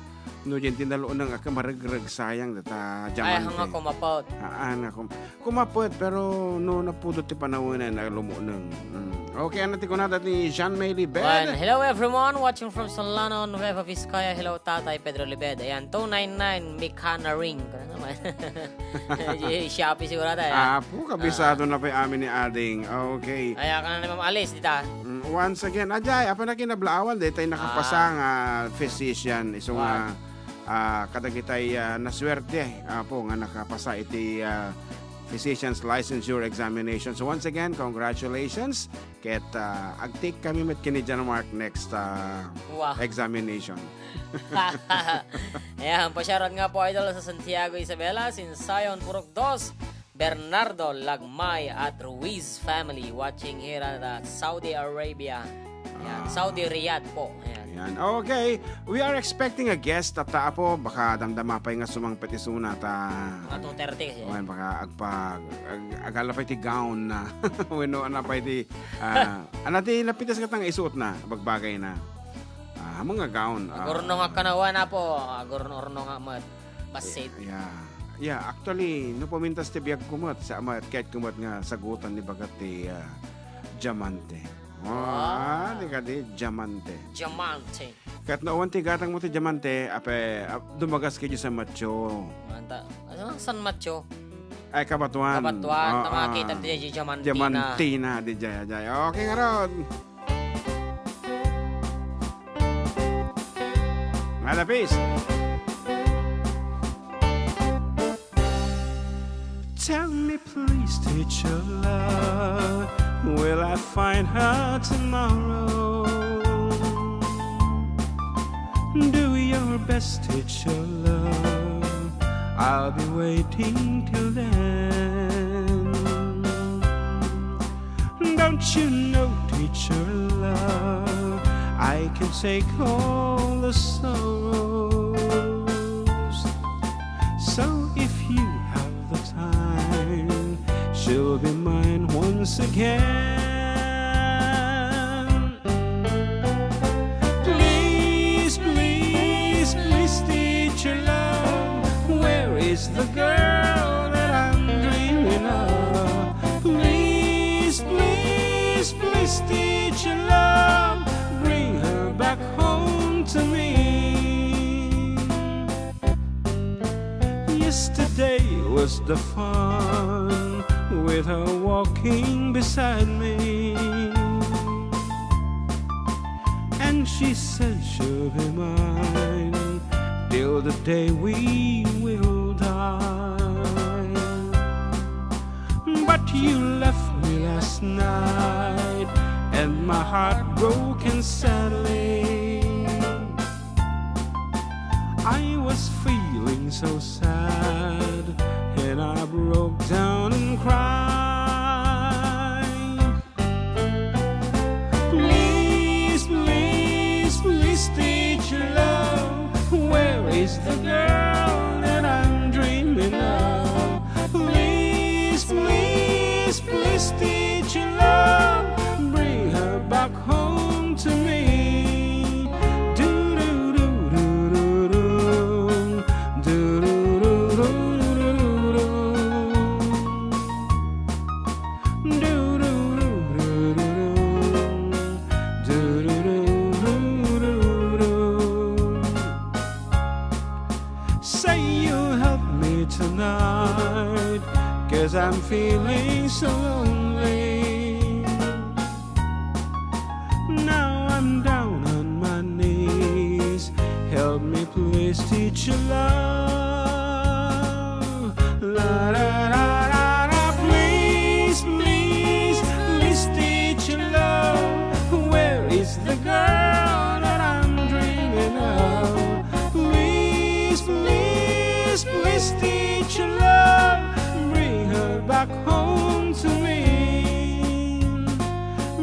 no, diyan tinaluneng a maregreg, sayang data diamante. Ay, nga kumapot. Haan nga kum-, kumapot, pero no, napudot ti panawen na lumuneng. Mm. Okay, ano ti kunada ni Jean May Libed? Wen, hello everyone watching from Solano, Nueva Vizcaya. Hello, Tatay Pedro Libed. Ayan, two nine nine, Mikana ring. Ano naman? Shopee siguro tayo, ah. Apo, kabisado na pay amin ni Ading. Okay. Ay, aka na ni Ma'am Alice, dita. Mm, once again, ajay, apa na kinablaawan, daytay nakapasa nga physician, isu nga, ah, kadagitay, ah, naswerte, apo, nga nakapasa iti, ah, physician's licensure examination. So once again, congratulations. Ket, ah, ag-take kami met ken ni John Mark next, ah, examination. Ayan, pasyarat nga po, idol, sa Santiago Isabela, Sinsayon, Purok Dos, Bernardo, Lagmay, at Ruiz family watching here at, uh, Saudi Arabia. Ayan, ah, Saudi Riyadh po. Ayan. Ayan. Okay, we are expecting a guest, Tata Apo. Baka damdama pay nga sumangpet isuna ta. Mga two thirty kasi. Ayan, baka agpag-, ag-, agala pay ti gown na. Wenno, ano pay ti, ah, ano ti napitas nga tang isuot na, bagbagay na. Ah, mga gown, ah. Agurnong nga kanawan, Apo. Agurnong nga met. Bassit. Yeah. Yeah, actually, no pumintas ti biag ko met, sa met, kahit ko met nga sagutan ni bagat ti, ah, diamante. Oh, ah, di kadi, diamante. Diamante. Ket no awan ti gatang mo ti diamante, ape, ah, dumagas kadi sa Matio. Manta. Ano, San Matio? Ay, Cabatuan. Cabatuan. Oo, ta makita ti diamantina. Diamantina, di jaya, jaya. Okay, ngarud. Nga lapis. Please, teacher love, will I find her tomorrow? Do your best, teacher love, I'll be waiting till then. Don't you know, teacher love, I can take all the sorrows. So if you have the time, she'll be mine once again. Please, please, please, teacher love, where is the girl that I'm dreaming of? Please, please, please, teacher love, bring her back home to me. Yesterday was the fun with her walking beside me. And she said she'll be mine till the day we will die. But you left me last night, and my heart broken sadly. I was feeling so sad, and I broke down and cried. Please, please, please, teacher love, where is the girl that I'm dreaming of? Please, please, please, teacher love, bring her back home to me. Do-do-do-do-do-do. Do-do-do-do-do-do. Do-do-do-do-do-do. Do-do-do-do-do-do. Say you'll help me tonight, 'cause I'm feeling so lonely. Now I'm down on my knees. Help me, please, teacher love. La, la, la, la, la. Please, please, please, teacher love. Where is the girl that I'm dreaming of? Please, please, please, teacher love, bring her back home to me.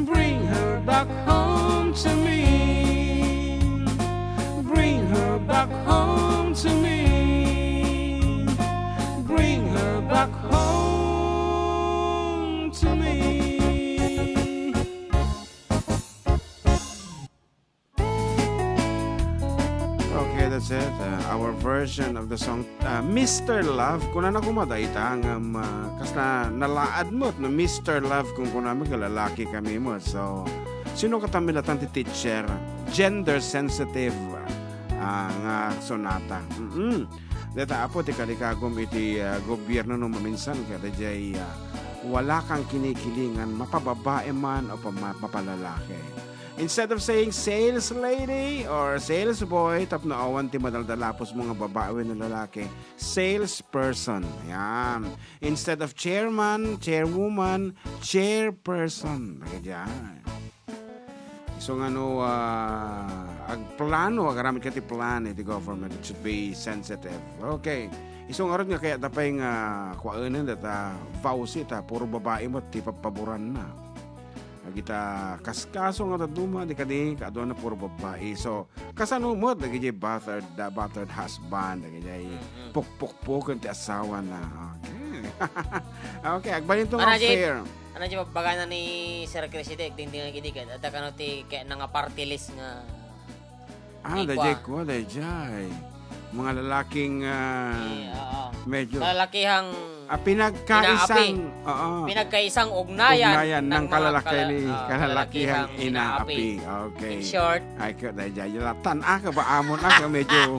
Bring her back home to me. Bring her back home to me. Bring her back home to me. Okay, that's it. Uh, our version of the song, uh, Mister Love. Kunana koma dayta nga, um, uh, kasla nalaad met no Mister Love kung kunami nga lalaki kami met. So, sino katami datan ti teacher? Gender sensitive, uh, nga sonata. Mm-mm. Deta, Apo, ti kalikagom iti, uh, gobierno no maminsan, kada jay, uh, wala kang kinikilingan, mapababae man o pa-, mapapalalaki. Instead of saying sales lady or sales boy, tapno awan ti madaldalapos mo nga babae wenno lalaki, salesperson. Yan. Instead of chairman, chairwoman, chairperson. Dagiti ay. Isu nga no, ah, agplano, agaramid ka ti plan iti government, it should be sensitive. Okay. Isu ngarud nga kayatda pay nga kuaenen data vowsy ta puro babae met ti pabpaboranna. Agita kaskaso nga dadduma, di kadi, kaaduanna puro babbai. So, kasano met dagiti battered, the battered husband, dagiti Mm-mm. pukpukpuken ti asawana. Okay. Okay, agbalin to nga Ano, Jay? Fair. Ano, Jay, pagbagana ni Sir Chris iti, agdingdingag idi, ket adda kano ti kayatna nga party list nga Ah, Ikwa. Dayjay ko, dayjay. Mga lalaking, ah, Eh, oo. Medyo Kalalakihang ah, pinagkaisang, inaapi. Oo. Pinagkaisang ugnayan Ugnayan ng ng mga kalalaki kala-, ni, ah, kalalakihang kalalakihang inaapi. Inaapi. Okay. In short. Ay, ka, dayjay. Yalatan, ah, ka ba amon, ah, ka medyo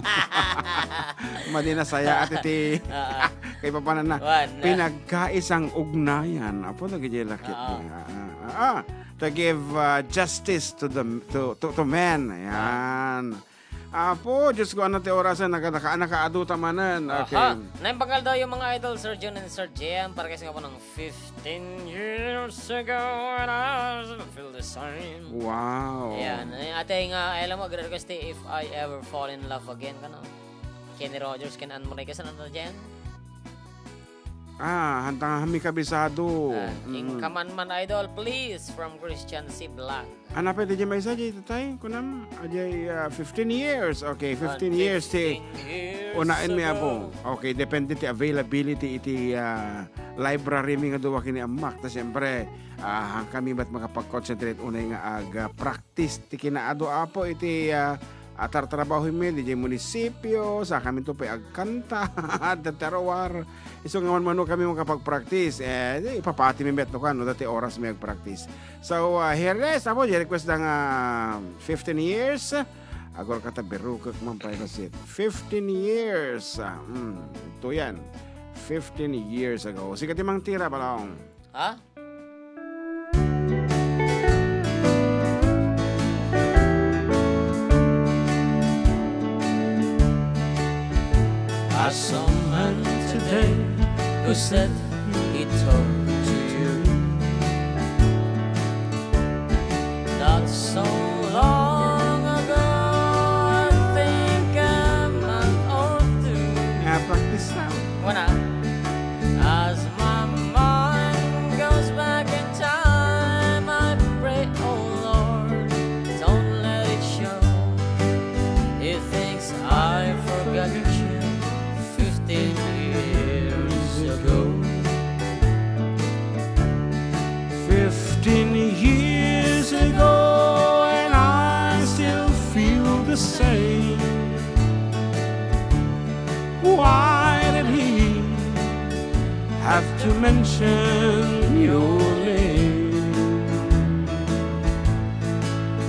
madi na saya at iti. Oo. Kay papanan na. Wan, ah. Pinagkaisang ugnayan. Apo, lagi jay lakit Oo. Niya. Ah, ah, ah. To give, ah, justice to the, to, to, to men. Ayan. Apo, Diyos ko, ano ti orasan? Naka-, naka-, nakaadu ta manen. Okay. Aha. Naimbag nga aldaw, mga idol, Sir Jun and Sir J M, para kayo nga po ng fifteen years ago and I still feel the same. Wow. Ayan. Eh, ate nga, ay, alam mo, agre-request ti If I Ever Fall in Love Again, kano? Kenny Rogers, ken Anne Marie, kasan na, Jen? Ah, hanta nga mi kabisado. Ah, Mm. Inkaman man, idol, please, from Christian C Vlog. Ana pay, di maysa, di tatay, kunam, ajay, ah, fifteen years. Okay, Ah, fifteen years, ti fifteen years unaen mi, ago. Apo. Okay, depende ti availability iti, ah, library mi nga dua ken ni Ammak. Ta siyempre, ah, kami met makapag-concentrate unay nga ag-, ah, practice ti kinaadu, Apo, iti, ah, ah, tartrabaho mi, di jay munisipyo, sa kami to pay agkanta, adda ti aruar. Isu nga man mano kami makapag-practice, eh, di, ipapati mi met no, kano, dati oras mi ag-practice. So, ah, here it is. Apo, di request da nga fifteen years. Agor ka ta birukek man pay kasit. Fifteen years. Ah, mm, ito yan. Fifteen years ago. Sige, ti Mang Tira, balong. Ha? I saw a man today who said he talked to you. Not so long ago, I think a month or two. Ah, practice na. Wala. As my mind goes back in time, I pray, oh Lord, don't let it show. He thinks I forgot you fifteen years ago. Fifteen years ago, and I still feel the same. Why did he have to mention your name?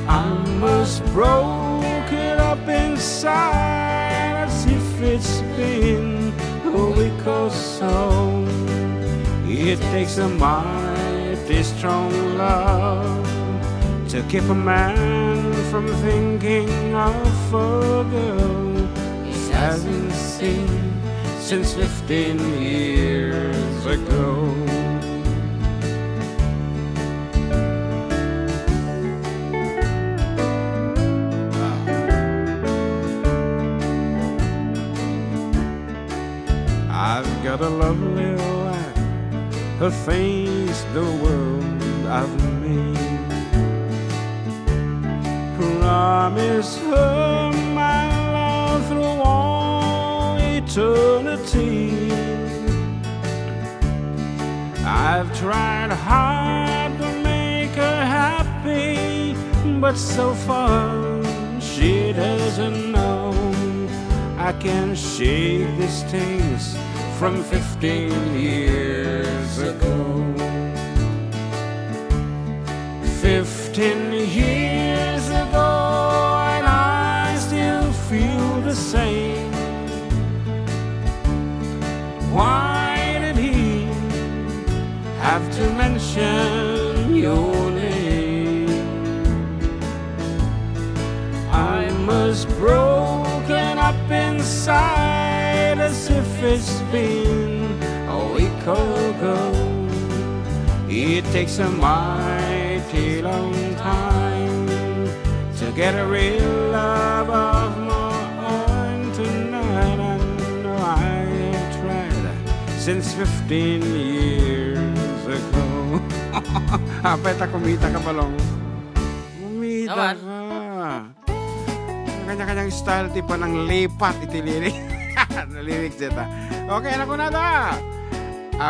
I must broken up inside as if it's been a week or so. It takes a mighty strong love to keep a man from thinking of a girl he hasn't seen since fifteen years ago. I've got a lovely wife, her face the world I've made. Promise her my love through all eternity. I've tried hard to make her happy, but so far she doesn't know I can't shake these things from fifteen years ago. Fifteen years ago, and I still feel the same. Why did he have to mention your name? I must broken up inside as if it's been a week ago. It takes a mighty long time to get a real love of my own tonight. I know I have tried since fifteen years ago. Apay ta kumita ka, Balong. Kumita Naman. ka. Kanya-kanyang style ti pananglipat iti lirik. Lyrics dita. Okay, ano ko na da?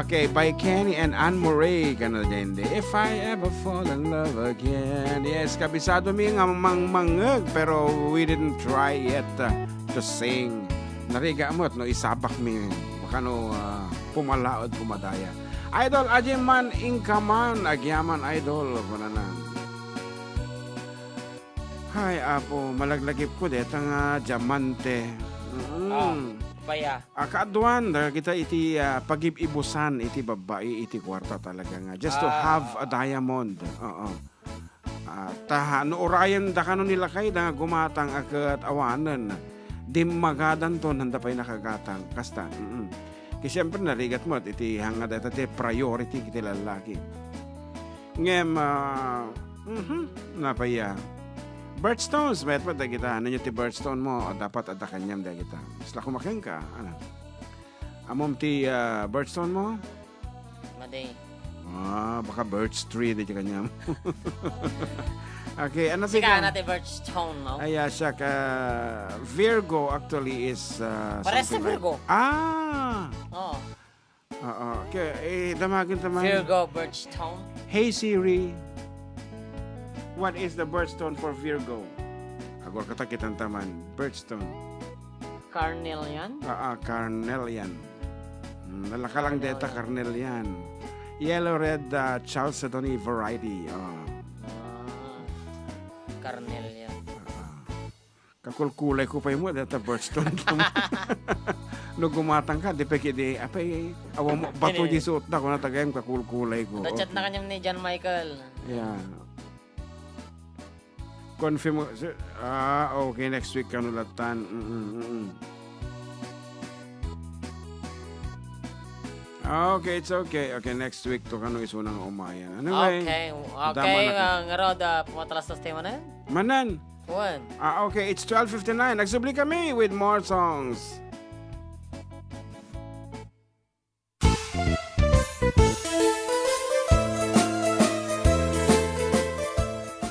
Okay, by Kenny and Anne Murray, kano dende. If I ever fall in love again. Yes, kabisado mi nga mangmangeg, pero we didn't try yet, uh, to sing. Narigat met no isabak mi, kano, uh, pumalaod, pumadaya. Idol, adi man inkaman, agyaman, idol, kunana. Hay, Apo, malaglagip ko deta nga diamante. Mm. Ah, baya. Ah, kaaduan, dagita iti, ah, pagib-ibusan iti babbai iti kuarta talaga nga. Just to Ah. have a diamond. Oo. Ah, ta no urayen da kano ni lakayda nga gumatang a ket awanen, dimmagadanto nanda pay nakagatang. Kasta, mm. Ket siempre, narigat met iti hanga dayta ti priority iti lallaki. Ngem, ah, mhm, napay, ah, birthstones, mayat met dagita. Ania ti birthstone mo? Ah, dapat adda kaniam dagita. Isla kumakenka, ano? Ammom ti, ah, birthstone mo? Madi. Ah, baka birch tree di kaniam. Okay, ano ti Sika kan-, na ti birthstone, no? Ay, ah, siak, ah, Virgo actually is, ah, Pares something na like Virgo. Ah! Oo. Oo. Kaya, eh, damagen ta man. Virgo birthstone. Hey Siri, what is the birthstone for Virgo? Agor ka ta kitan taman. Birthstone. Carnelian? Ah, ah, carnelian. Hmm, nalaka lang deta, carnelian. Yellow red, ah, chalcedony variety. Ah. Ah, carnelian. Ah. Kakulkulay ko pay mo, deta birthstone. No gumatang ka, di pay kidi, apay, awan mo, bato di suot da, kuna tagayam, kakulkulay ko. Tachat na kanyam ni John Michael. Yeah. Confirm mo, sir. Ah, okay, next week kano latan. Mm-mm, mm-mm. Ah, okay, it's okay. Okay, next week to kano isuna nga umayan. Anyway, okay, okay, dama na ka. Ah, ngarud, ah, pumatalastas tayo manen? Manen. When? Ah, okay, it's twelve fifty-nine. Nagsubli kami with more songs.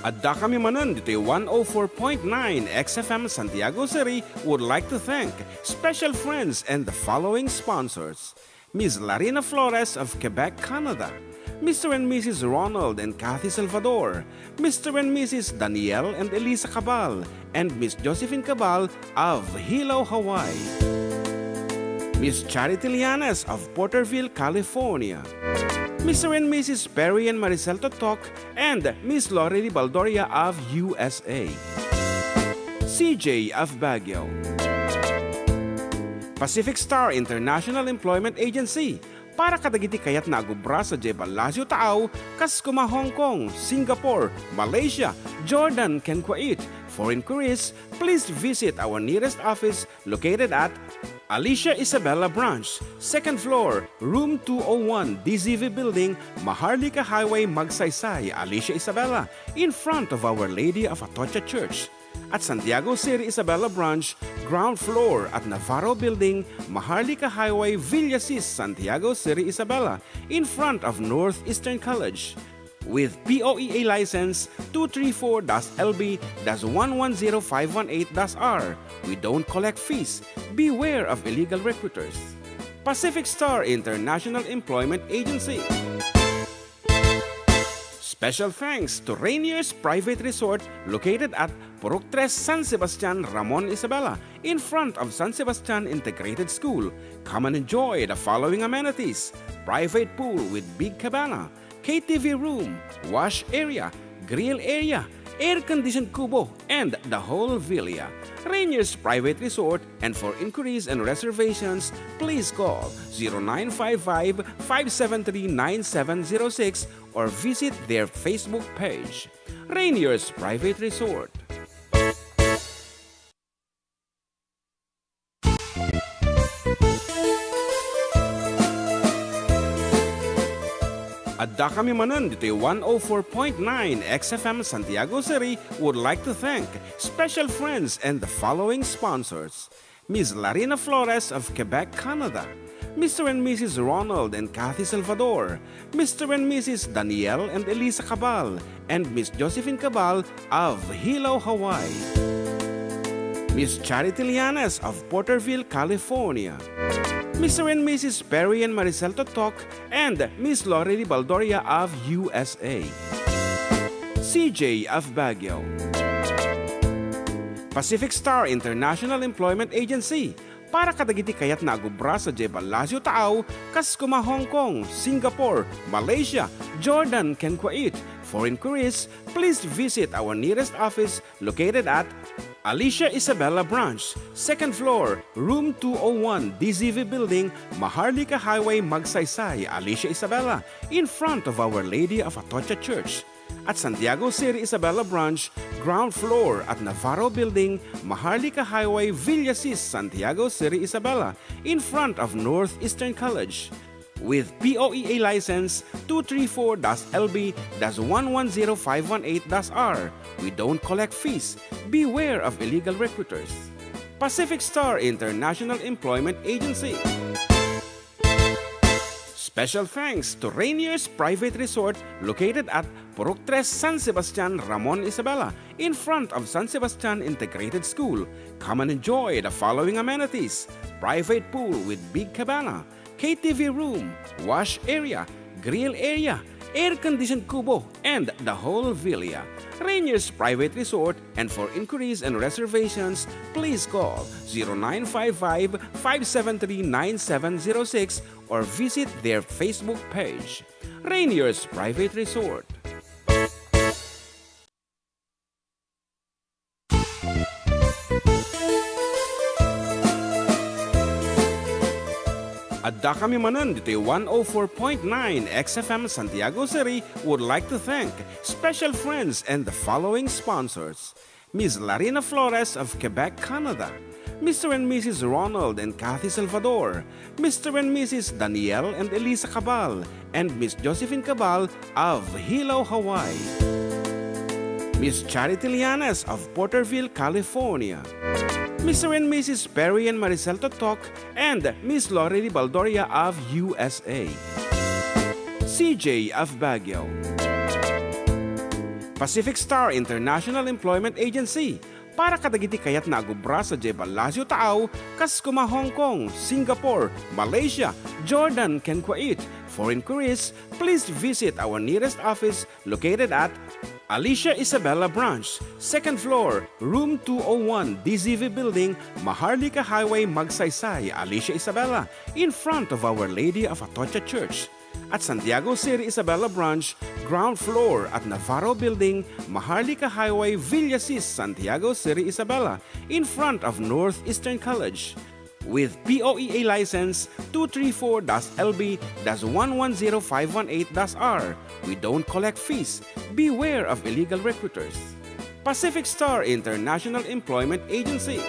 Adda kami manen ditoy one oh four point nine X F M Santiago City would like to thank special friends and the following sponsors: Miss Larina Flores of Quebec, Canada, Mister and Missus Ronald and Kathy Salvador, Mister and Missus Daniel and Elisa Cabal, and Miss Josephine Cabal of Hilo, Hawaii. Miss Charity Lianes of Porterville, California. Mister and Missus Perry and Maricel Totok and Miss Lori Baldoria of U S A. C J of Baguio. Pacific Star International Employment Agency, para kadagiti kayatna a agubra sadiay Palacio Taaw, kas kuma Hong Kong, Singapore, Malaysia, Jordan, ken Kuwait. For inquiries, please visit our nearest office located at Alicia Isabela Branch, second floor, room two oh one, D Z V Building, Maharlika Highway, Magsaysay, Alicia Isabela, in front of Our Lady of Atocha Church. At Santiago City Isabela Branch, ground floor at Navarro Building, Maharlika Highway, Villasis, Santiago City Isabela, in front of Northeastern College. With P O E A license two three four dash L B dash one one zero five one eight dash R, we don't collect fees. Beware of illegal recruiters. Pacific Star International Employment Agency. Special thanks to Rainier's Private Resort located at Purok Tres, San Sebastian, Ramon, Isabela, in front of San Sebastian Integrated School. Come and enjoy the following amenities: private pool with big cabana, K T V room, wash area, grill area, air-conditioned kubo, and the whole villa. Rainier's Private Resort, and for inquiries and reservations, please call zero nine five five, five seven three, nine seven zero six or visit their Facebook page. Rainier's Private Resort. Adda kami manen ditoy one oh four point nine X F M Santiago City would like to thank special friends and the following sponsors: Miss Larina Flores of Quebec, Canada, Mister and Missus Ronald and Kathy Salvador, Mister and Missus Daniel and Elisa Cabal, and Miss Josephine Cabal of Hilo, Hawaii. Miss Charity Lianes of Porterville, California. Mister and Missus Perry and Maricel Totok and Miss Lori Baldoria of U S A. C J of Baguio. Pacific Star International Employment Agency, para kadagiti kayatna a gubra sadiay Palacio Taaw, kas kuma Hong Kong, Singapore, Malaysia, Jordan, ken Kuwait. For inquiries, please visit our nearest office located at Alicia Isabela Branch, second floor, room two oh one, D Z V Building, Maharlika Highway, Magsaysay, Alicia Isabela, in front of Our Lady of Atocha Church. At Santiago City Isabela Branch, ground floor at Navarro Building, Maharlika Highway, Villasis, Santiago City Isabela, in front of Northeastern College. With P O E A license two three four dash L B dash one one zero five one eight dash R, we don't collect fees. Beware of illegal recruiters. Pacific Star International Employment Agency. Special thanks to Rainier's Private Resort located at Purok Tres, San Sebastian, Ramon, Isabela, in front of San Sebastian Integrated School. Come and enjoy the following amenities: private pool with big cabana, K T V room, wash area, grill area, air-conditioned kubo, and the whole villa. Rainier's Private Resort, and for inquiries and reservations, please call zero nine five five, five seven three, nine seven zero six or visit their Facebook page. Rainier's Private Resort. Addakami manen ditoy one oh four point nine X F M Santiago City would like to thank special friends and the following sponsors: Miss Larina Flores of Quebec, Canada, Mister and Missus Ronald and Kathy Salvador, Mister and Missus Daniel and Elisa Cabal, and Miss Josephine Cabal of Hilo, Hawaii, Miss Charity Lianes of Porterville, California, Mister and Missus Perry and Maricel Totok, and Miss Lorely Baldoria of U S A, C J of Baguio, Pacific Star International Employment Agency, para kadagiti kayatna a agubra sadiay ballasiw taaw, kas kuma Hong Kong, Singapore, Malaysia, Jordan, ken Kuwait. For inquiries, please visit our nearest office located at Alicia Isabela Branch, second floor, room two oh one, D Z V Building, Maharlika Highway, Magsaysay, Alicia Isabela, in front of Our Lady of Atocha Church. At Santiago City Isabela Branch, ground floor at Navarro Building, Maharlika Highway, Villasis, Santiago City Isabela, in front of Northeastern College. With P O E A license two three four dash L B dash one one zero five one eight dash R, we don't collect fees. Beware of illegal recruiters. Pacific Star International Employment Agency.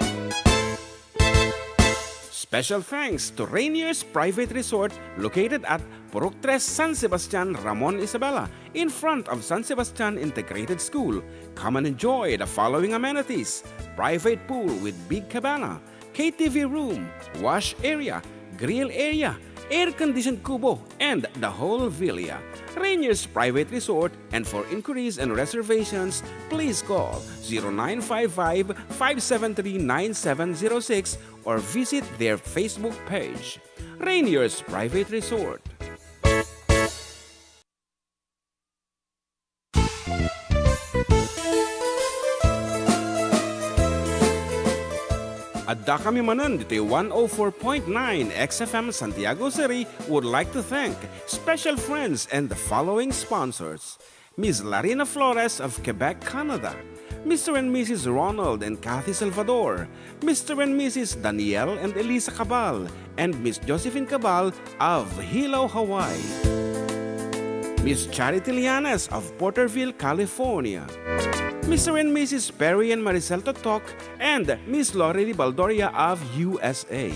Special thanks to Rainier's Private Resort located at Purok Tres, San Sebastian, Ramon, Isabela, in front of San Sebastian Integrated School. Come and enjoy the following amenities: private pool with big cabana, K T V room, wash area, grill area, air-conditioned kubo, and the whole villa. Rainier's Private Resort, and for inquiries and reservations, please call zero nine five five, five seven three, nine seven zero six or visit their Facebook page, Rainier's Private Resort. Addakami manen ditoy one oh four point nine X F M Santiago City would like to thank special friends and the following sponsors: Miss Larina Flores of Quebec, Canada, Mister and Missus Ronald and Kathy Salvador, Mister and Missus Daniel and Elisa Cabal, and Miss Josephine Cabal of Hilo, Hawaii, Miss Charity Lianes of Porterville, California, Mister and Missus Perry and Maricel Totok, and Miss Lorely Baldoria of U S A,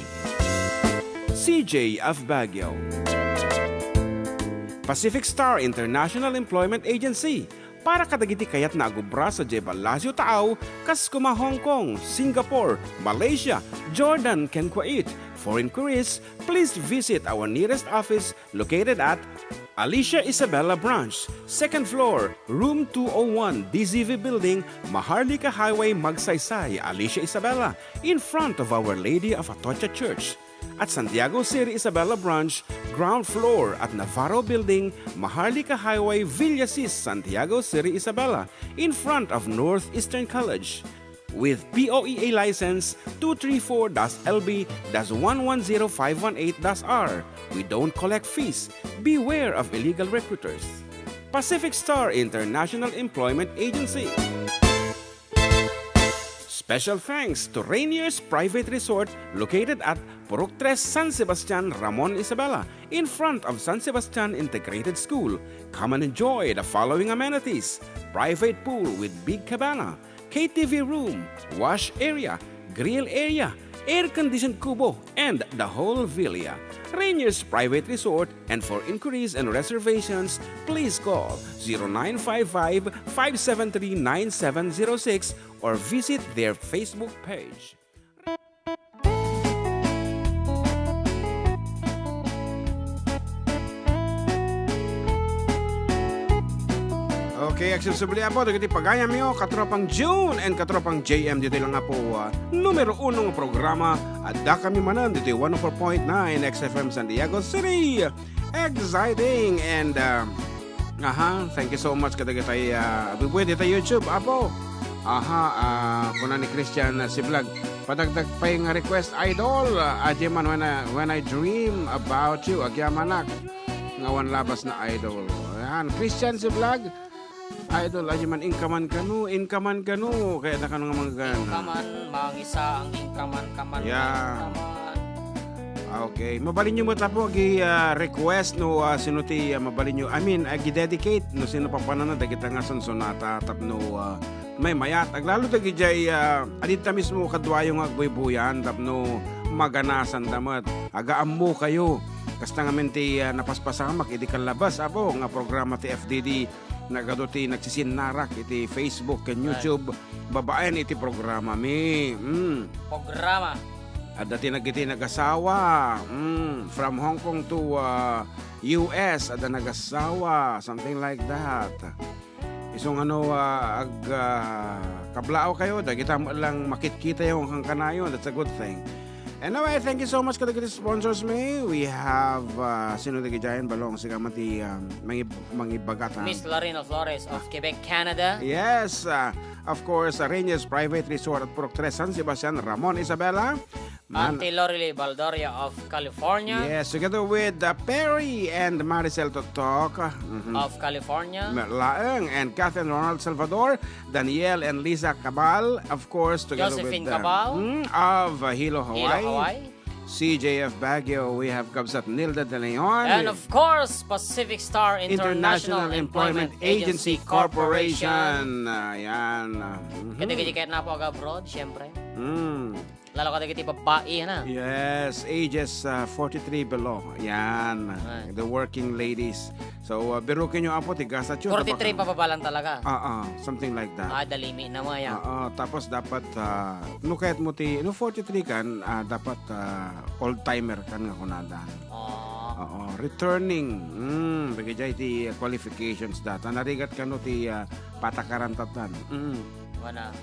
C J of Baguio, Pacific Star International Employment Agency, para kadagiti kayatna a gubra sadiay ballasiw taaw, kas kuma Hong Kong, Singapore, Malaysia, Jordan, ken Kuwait. For inquiries, please visit our nearest office located at Alicia Isabela Branch, second floor, room two oh one, D Z V Building, Maharlika Highway, Magsaysay, Alicia Isabela, in front of Our Lady of Atocha Church. At Santiago City Isabela Branch, ground floor at Navarro Building, Maharlika Highway, Villasis, Santiago City Isabela, in front of Northeastern College. With P O E A license two three four dash L B dash one one zero five one eight dash R, we don't collect fees. Beware of illegal recruiters. Pacific Star International Employment Agency. Special thanks to Rainier's Private Resort located at Purok Tres, San Sebastian, Ramon Isabela, in front of San Sebastian Integrated School. Come and enjoy the following amenities: private pool with big cabana, K T V room, wash area, grill area, air-conditioned kubo, and the whole villa. Rainier's Private Resort, and for inquiries and reservations, please call zero nine five five, five seven three, nine seven zero six or visit their Facebook page. Okay, agsubsubli, apo, dagiti pagayamyo, katropang June and katropang J M, ditoy lang, apo, ah, numero uno nga programa. Adda kami manen ditoy one oh four point nine X F M San Diego City. Exciting and, ah, aha, thank you so much kadagitay, ah, abubuy dita YouTube, apo. Aha, ah, kuna ni Christian, ah, si Vlog, padagdag pay nga request, idol. Ah, adda man when I, when I dream about you, agyamanak nga awan labas na idol. Ayan, Christian si Vlog. Idol, adda man, inka man kano, inka man kano. Kayatna kano nga manggan. Inka man, mangisa ang inka man, kaman, Yeah. Inka man. Okay. Mabalinyo met, apo, agi, ah, request no, ah, sino ti, ah, mabalinyo. I mean, agi dedicate no sino papanana dagita nga sonsonata tapno, ah, maymayat. Aglalo dagijay, ah, adita mismo kaduayo nga agbuybuyan tapno maganasanda met. Agaammo kayo. Kasta ngamin ti, ah, napaspasamak idi kallabas, apo, nga programa ti F D D. Nagadu ti nagsisinnarak iti Facebook ken Right. YouTube babaen iti programami. Mm. Programa. Adda ti nagiti nagasawa. Mm. From Hong Kong to, ah, U S, adda nagasawa. Something like that. Isu nga no, ah, ag, ah, kablaaw kayo, dagita met lang makitkitayo kankanayon. That's a good thing. Anyway, thank you so much kadagiti sponsors mi. We have, uh, sino dagiti giant balong, siga man ti, um, mangib-, mangibagatan. Miss Lorena Flores of Quebec, Canada. Yes, uh, of course, uh, Rainiers Private Resort at Purok Tres, San Sebastian, Ramon Isabela. Man- Auntie Lorely Baldoria of California. Yes, together with, uh, Perry and Maricel Totok. Mhm. Of California. Laeng and Kath and Ronald Salvador. Daniel and Lisa Cabal, of course, together Josephine with, uh, Cabal. Mm, of, uh, Hilo, Hilo, Hawaii. Hawaii. C J F Baguio, we have Kabsat Nilda De Leon. And of course, Pacific Star International International Employment Employment Agency Agency Corporation. Corporation. Ayan. Mhm. Kadi-kadi kahit na po aga abroad, syempre. Mm. Lalo kadagiti babbai, na. Yes, ages, uh, forty-three below. Yan, Ay. The working ladies. So, uh, birukin nyo, apo, ti gasat yo, Forty-three tabak- pababa lang talaga. Ah, ah, something like that. Ah, dalimi na mo, ya. Ah, ah, tapos dapat, ah, no kayat mo ti, no forty-three kan, ah, dapat, ah, old timer kan nga kunadan. Oh. Oo, returning. Mm, bagay jay ti qualifications data. Narigat kano ti, ah, patakaran tatan. Mm. Wala.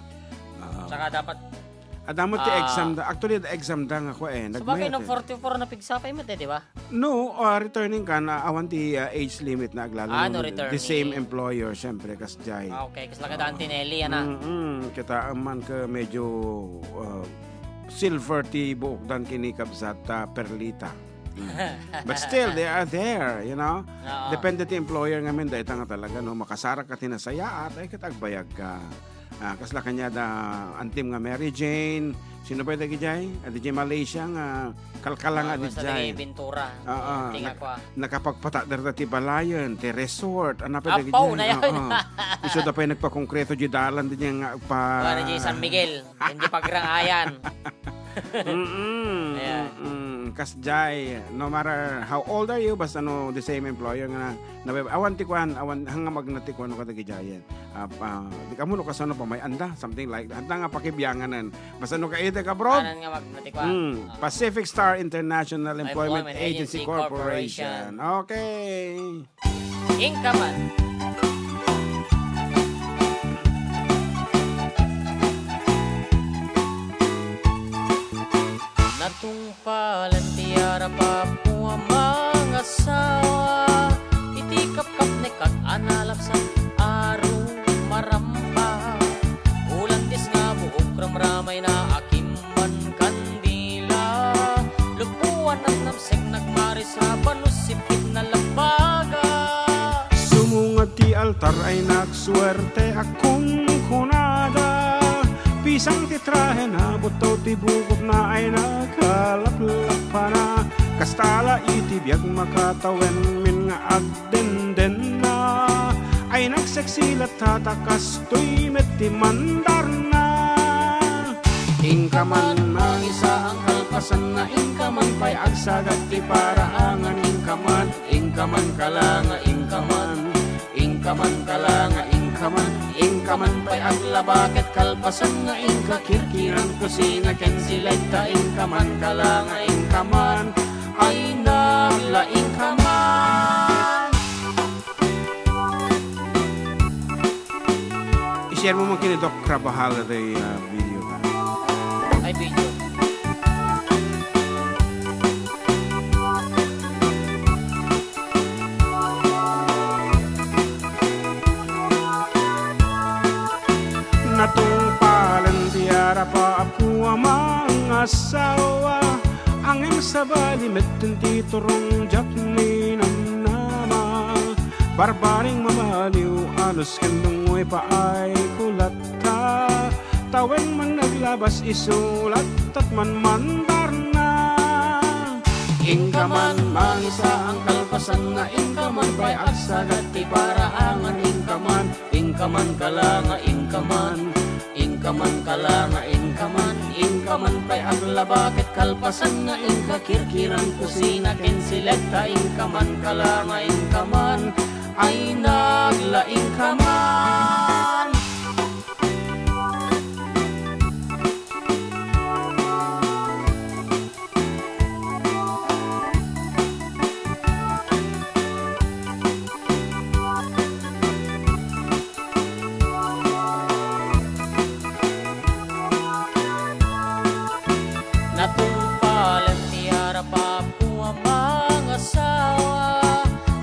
Oo. Tsaka dapat Adda met ti Ah. exam da. Actually, adda exam da nga kua, eh. Sabagay, no, Nagmayat, eh. forty-four na pigsa pay met, eh, di ba? No, ah, returning ka na, awan ti, ah, age limit na aglalo Ah, no, no, the returning. same employer, syempre, kasjay. Ah, okay. Kas lagad Auntie Nelly, ana. Mm-mm. Kita man ka medyo, ah, silver ti buokdan kini kabsat, ah, Perlita. Mm. But still, they are there, you know? Oo. Depende ti employer ngamin, dahil nga talaga, no? Makasarak ka tinasayaat, ay, kat agbayag ka. Ah, kasla kanya da antim nga Mary Jane. Sino ba dagijay? Adi jay Malaysia nga kalkala nga Ah, basta dijay. Di Ventura. Ah, ah. Tingnan Nak-, ko, ah. Nakapagpatakder da ti balayen, ti resort. Ano pa Apaw dagijay? na yan. Ah, ah. Isu da pay nagpakongkreto di dalan di nga pa Wala di San Miguel. Hindi pagrangayan. Mm-mm, Ayan. mm-mm. Kasjay, no matter how old are you, basta no the same employer nga na, na awan ti kuan, awan hanga magna ti kuan no kadagijayen. Ah, ah, di kamo no kasano pa may anda, something like that. Anda nga pakibianganan. Basta no kaita ka, bro. Anan nga magmatikwa. Mm. Ah. Pacific Star International Employment Employment Agency Agency Corporation. Corporation. Okay. Inka man. Natungpalan ti arap-apo a mangasawa, iti kapkapnek a nalapsan a rumarampa. Ulandis nga buok ramramayna a kimman kandila, lupuan a namsek nagmaris a banus sipit na labaga. Sumungad ti altar ay nagsuerte a kunkunada, Isang ti trahena, butto ti bukotna ay nakalaplappana. Kasta la iti biag makatawenmin nga agdendenna. Ay nagseksi latta ta kastoy met ti mandarna. Inka man mangisaan kalpasanna, inka man pay agsagat ti paraangan, inka man, inka man kalanga, inka man. Inka man kalanga, inka man, inka man pay aglaba ket kalpasan nga inka kirkirang kusina ken siletta, inka man kalanga, inka man, ay nagla, inka man. I-share mo man ken ni Doc Rabajal daytoy, ah, video. Ay, video. Natungpalen ti arap a apo a mangasawa, ngem sabali met ti turong diak ni namnama. Barbaring mamaliw, anus ken dungoy paay kulat ta, tawen man naglabas isu, lattat man mandarna. Inka man mangisaan kalpasan nga inka man pay agsagat ti paraangan, inka man, inka man kalanga, inka man, inka man kalanga, inka man, inka man pay aglaba ket kalpasan nga inka kirkirang kusina ken siletta, inka man kalanga, inka man, ay nagla, inka man. Natungpalen ti arap a apo a mangasawa,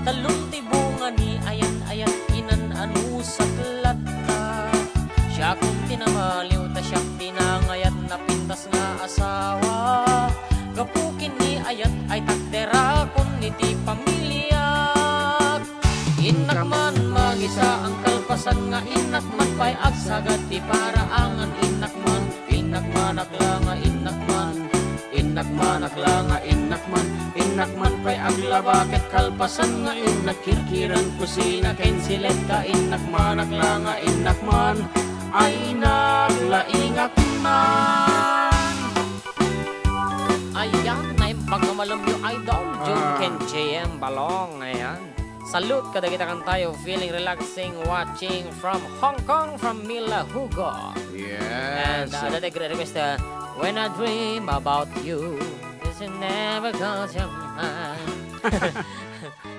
talon ti bunga ni ayat-ayat, inan-anusat latta. Siakon ti namaliw ta siak ti nangayat, napintas nga asawa. Gapu ken ni ayat ay takderakon iti pamiliak. Innak man mangisaan kalpasan nga innak man pay agsagat ti paraangan, innak man, innak man aglanga, innak man. Innak man aglanga, innak man, innak man pay aglaba ket kalpasan nga innak kirkirang kusina ken siletta, innak man aglanga, innak man, ay naglaingak man. Ayan, naimbag nga malem yo, idol. Jun Ah. ken J M Balong, ayan. Salute kadagita kantayo, feeling relaxing, watching from Hong Kong, from Mila Hugo. Yes. And, uh, that a great request, uh, "When I dream about you, this is never goes your mind."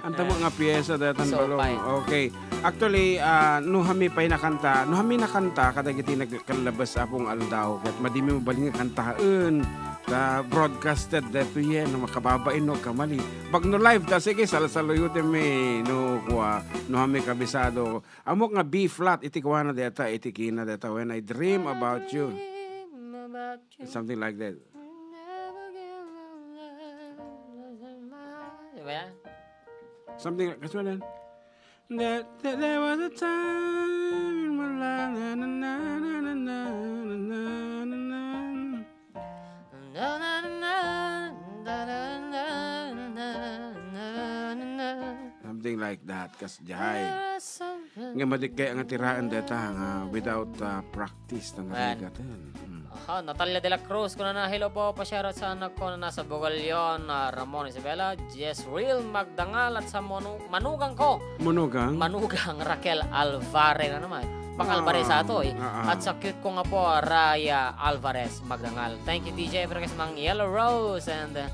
Anta mo nga piyesa daytan, Balong. Okay. Actually, ah, no kami pay nakanta, no kami nakanta, kadagiti nagkallabas a pung aldaw, ket madimi mabalin nga kantaen, ta broadcasted daytoyen, no makababain no kamali. Pag no live ta, sige, salsaluyotenmi, no, kua, no kami kabisado. Ammok nga B flat, iti kuana dayta, iti kina dayta, "When I dream about you." Something like that. Diba yan? Something like, kasama yan? There, there, there was a time in my life, na, na, na. Something like that, kasdiay. Nga madikkay nga tiraen dayta nga without, uh, practice na Wen. Narigaten. Mm. Aha, Natalia de la Cruz, kunana, "Hello po, pa-shoutout sa anak ko na nasa Bugallon, ah, Ramon Isabela, Jezreel Magdangal at sa manu-, manugang ko." Manugang? Manugang Raquel Alvarez na naman. Pang Ah, Alvarez ato eh. ah, ah. At sa cute ko nga po, Raya Alvarez Magdangal. Thank you, D J, for request mang Yellow Rose. And, uh,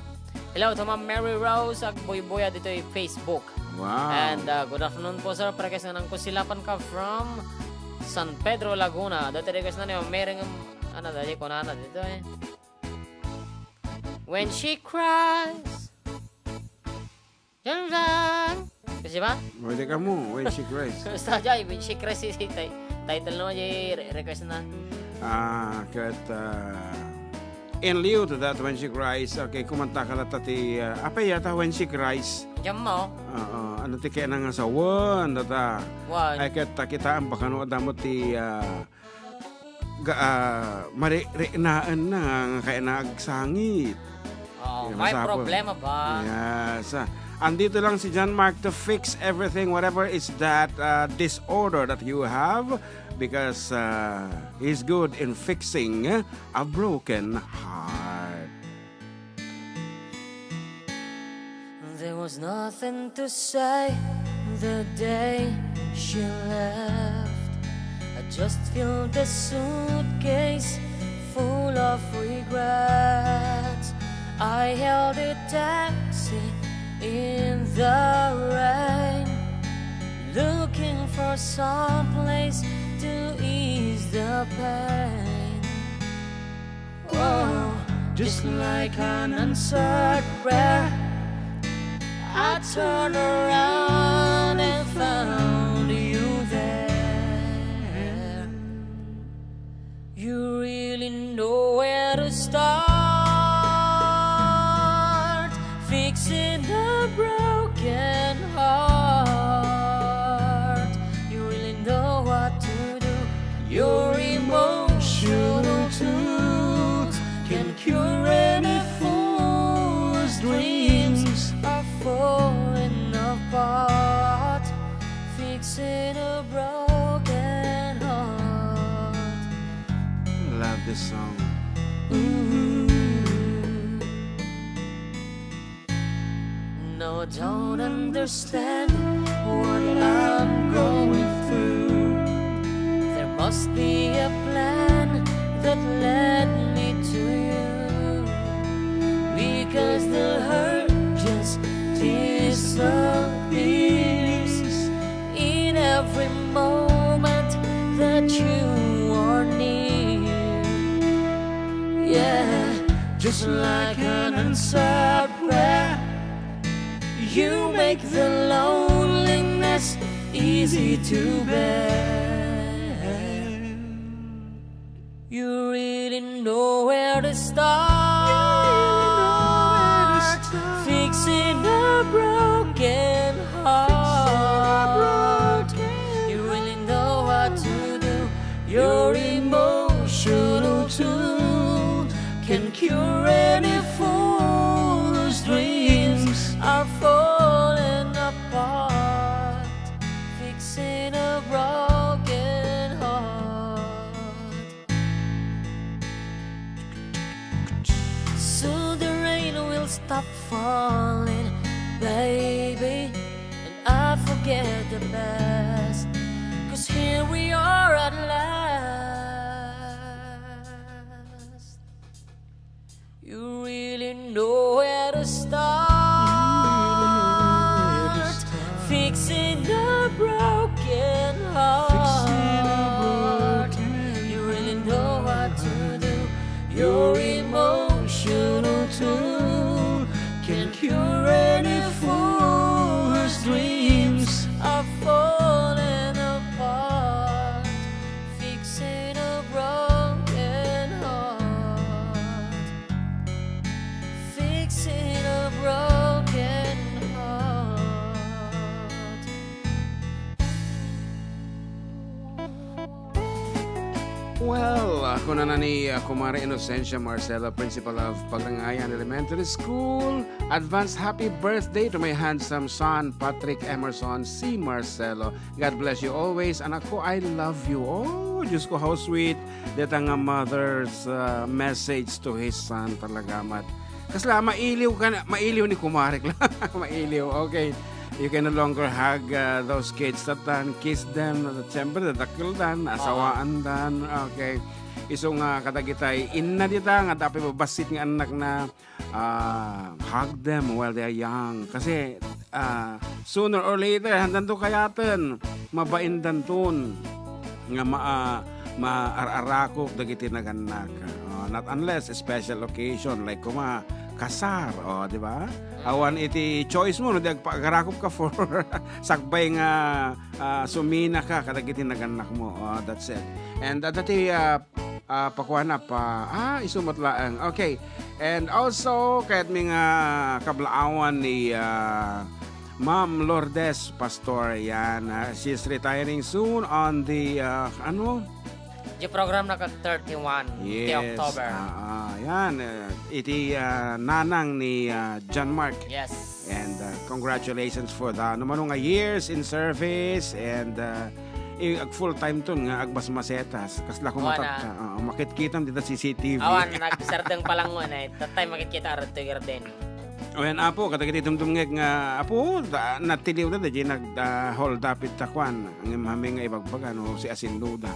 hello to Ma'am Mary Rose Agbuybuya dito yung Facebook. Wow. And, uh, good afternoon po, sir. Parequest na ng Kusilapan ka from San Pedro, Laguna. Dati request na niyo, mereng, ano, dali ko na, ano, dito eh. When she cries. Yan, yan. Kasi ba? Pwede ka mo, when she cries. Basta, jay, when she cries, si, si, tay-, title naman, jay, re-, request na. Ah, ket, ah, in lieu to that, when she cries, okay, kumanta ka na ti, ah, apay yata, when she cries. Diyan mo. Oo, ano ti kaya nga sa one, tata? One. Ay, ket, ah, kitaan baka no, adamo ti, ah, ga-, ah, mari-, riknaen na nga, nga kayatna agsangit. Oo, may problema ba? Yes. Ah, andito lang si John Mark to fix everything, whatever is that, uh, disorder that you have, because, uh, he's good in fixing a broken heart. There was nothing to say the day she left. I just filled the suitcase full of regrets. I hailed a taxi in the rain, looking for some place to ease the pain. Oh, just like an answered prayer, I turned around and found you there. You really know where to start fixing a broken heart. You really know what to do. Your emotional tools can cure any fool's dreams are falling apart. Fixing a broken heart. Love this song. Ooh. No, I don't understand what I'm going through. There must be a plan that led me to you, because the hurt just disappears in every moment that you are near. Yeah, just like an answered prayer, you make the loneliness easy to bear. You really know where to start fixing a broken heart. You really know what to do. Your emotional tool can cure any fool's dreams are falling apart. Fixing a broken heart. Soon the rain will stop falling, baby, and I forget the past. 'Cause here we are at last. You really know where to start fixing a broken heart. You really know what to do. Your emotional tool can cure any fool whose dreams are falling apart. Fixing a broken heart. Fixing a broken heart. Well, ah, kunana ni, ah, Kumare Inocencia Marcelo, principal of Pagrangayan Elementary School, advance happy birthday to my handsome son, Patrick Emerson C. Marcelo. God bless you always, anak ko. I love you. Oh, Diyos ko, how sweet. Deta nga mother's, uh, message to his son talaga, mat. Kasla, mailiw ka na, mailiw ni Kumarek lang. Mailiw, okay. You can no longer hug, uh, those kids that time. Kiss them. Siyempre, dadakkel dan, asawaan dan. Okay. Isu nga kadagitay, inna dita, nga adda pay babassit nga anak na, ah, hug them while they are young. Kasi, ah, sooner or later, handanto kayaten, mabaindanton nga ma-, ah, maar-arakop dagiti nagannak. Oh, not unless special occasion, like kuma, kasar, oh, di ba? Awan iti choice mo, no, di agpa-, agarakop ka for sakbay nga, ah, sumina ka kadagiti nagannak mo. Oh, that's it. And, ah, dati, ah, ah, pakuana pa. Ah, isu met laeng. Okay. And also, kayatmi nga kablaawan ni, ah, Ma'am Lourdes Pastor. Yan, ah, she's retiring soon on the, ah, ano? Di program na kag thirty-one ti Yes. October. Ah, ah, yan. Eh, iti, ah, nanang ni, ah, John Mark. Yes. And, ah, congratulations for the, ano man nga years in service and, ah, i-, ag full time ton nga agbasmasetas. Kasla ko Awan matat-, na. ah, ah, makitkitam dita C C T V. Awan, nagsardeng pa lang mo na eh. Tatay makikita arad to garden. O yan, Apo, kadagiti dumdumngeg nga, Apo, da, natiliw na, di nag, ah, hold up it takuan. Ang imami nga ibagbaga, no, si Asinluda.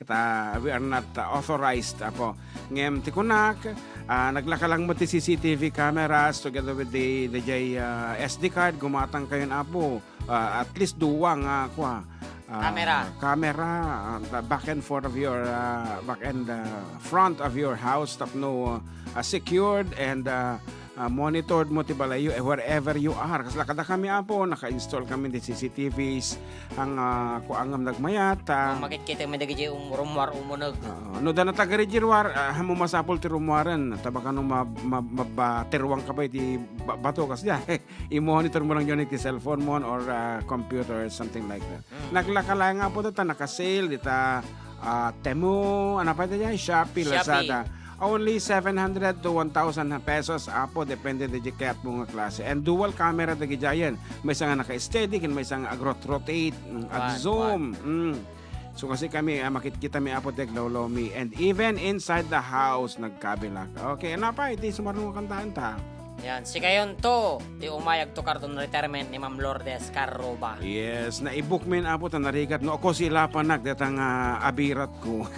Kita, we are not, uh, authorized, Apo. Ngem ti kunak, ah, naglaka lang mo ti C C T V cameras together with the, the J, uh, S D card, gumatang kayon, Apo. Ah, at least duwa nga, kwa, ah, Camera. camera, ah, the back and forth of your, ah, back and, ah, front of your house tapno, ah, secured and, ah, ah, monitored mo ti balayyo, eh, wherever you are. Kasla kadakami, Apo, naka-install kami ti C C T Vs. Ang, ah, kuangam nagmayat, ah. Kung makikita mi dagiti um-, rummuar umuneg. Oo. No, da natagari di ruar, ah, mo masapul ti rummuaren. Tabakano ma-, ma-, mabatiruan ka pa iti ba-, bato, kasla. I-monitor mo lang yun iti cellphone mo or, ah, computer or something like that. Mm. Naglaka lang nga po ta, naka-sale, dita, ah, Temu, ano pa ito dyan? Shopee, Shopee. Lazada. Only seven hundred to one thousand pesos, Apo, depende di kayat mo nga klase. And dual camera dagiti ayan. Maysa nga naka-steady, ken maysa nga ag-rot-, rotate, mm, Wan, ag-zoom. wan. Mm. So, kasi kami, ah, makit-, kita mi, Apo, ti aglawlawmi. And even inside the house, nagkabilak. Okay, ano pa? Iti sumarno nga kantaan ta. Yan, sikayon to, ti umay agtukarton retirement ni Ma'am Lourdes Carroba. Yes, naibuk min, Apo, ta narigat. No, ako sila pa nagdatang, ah, abirat ko.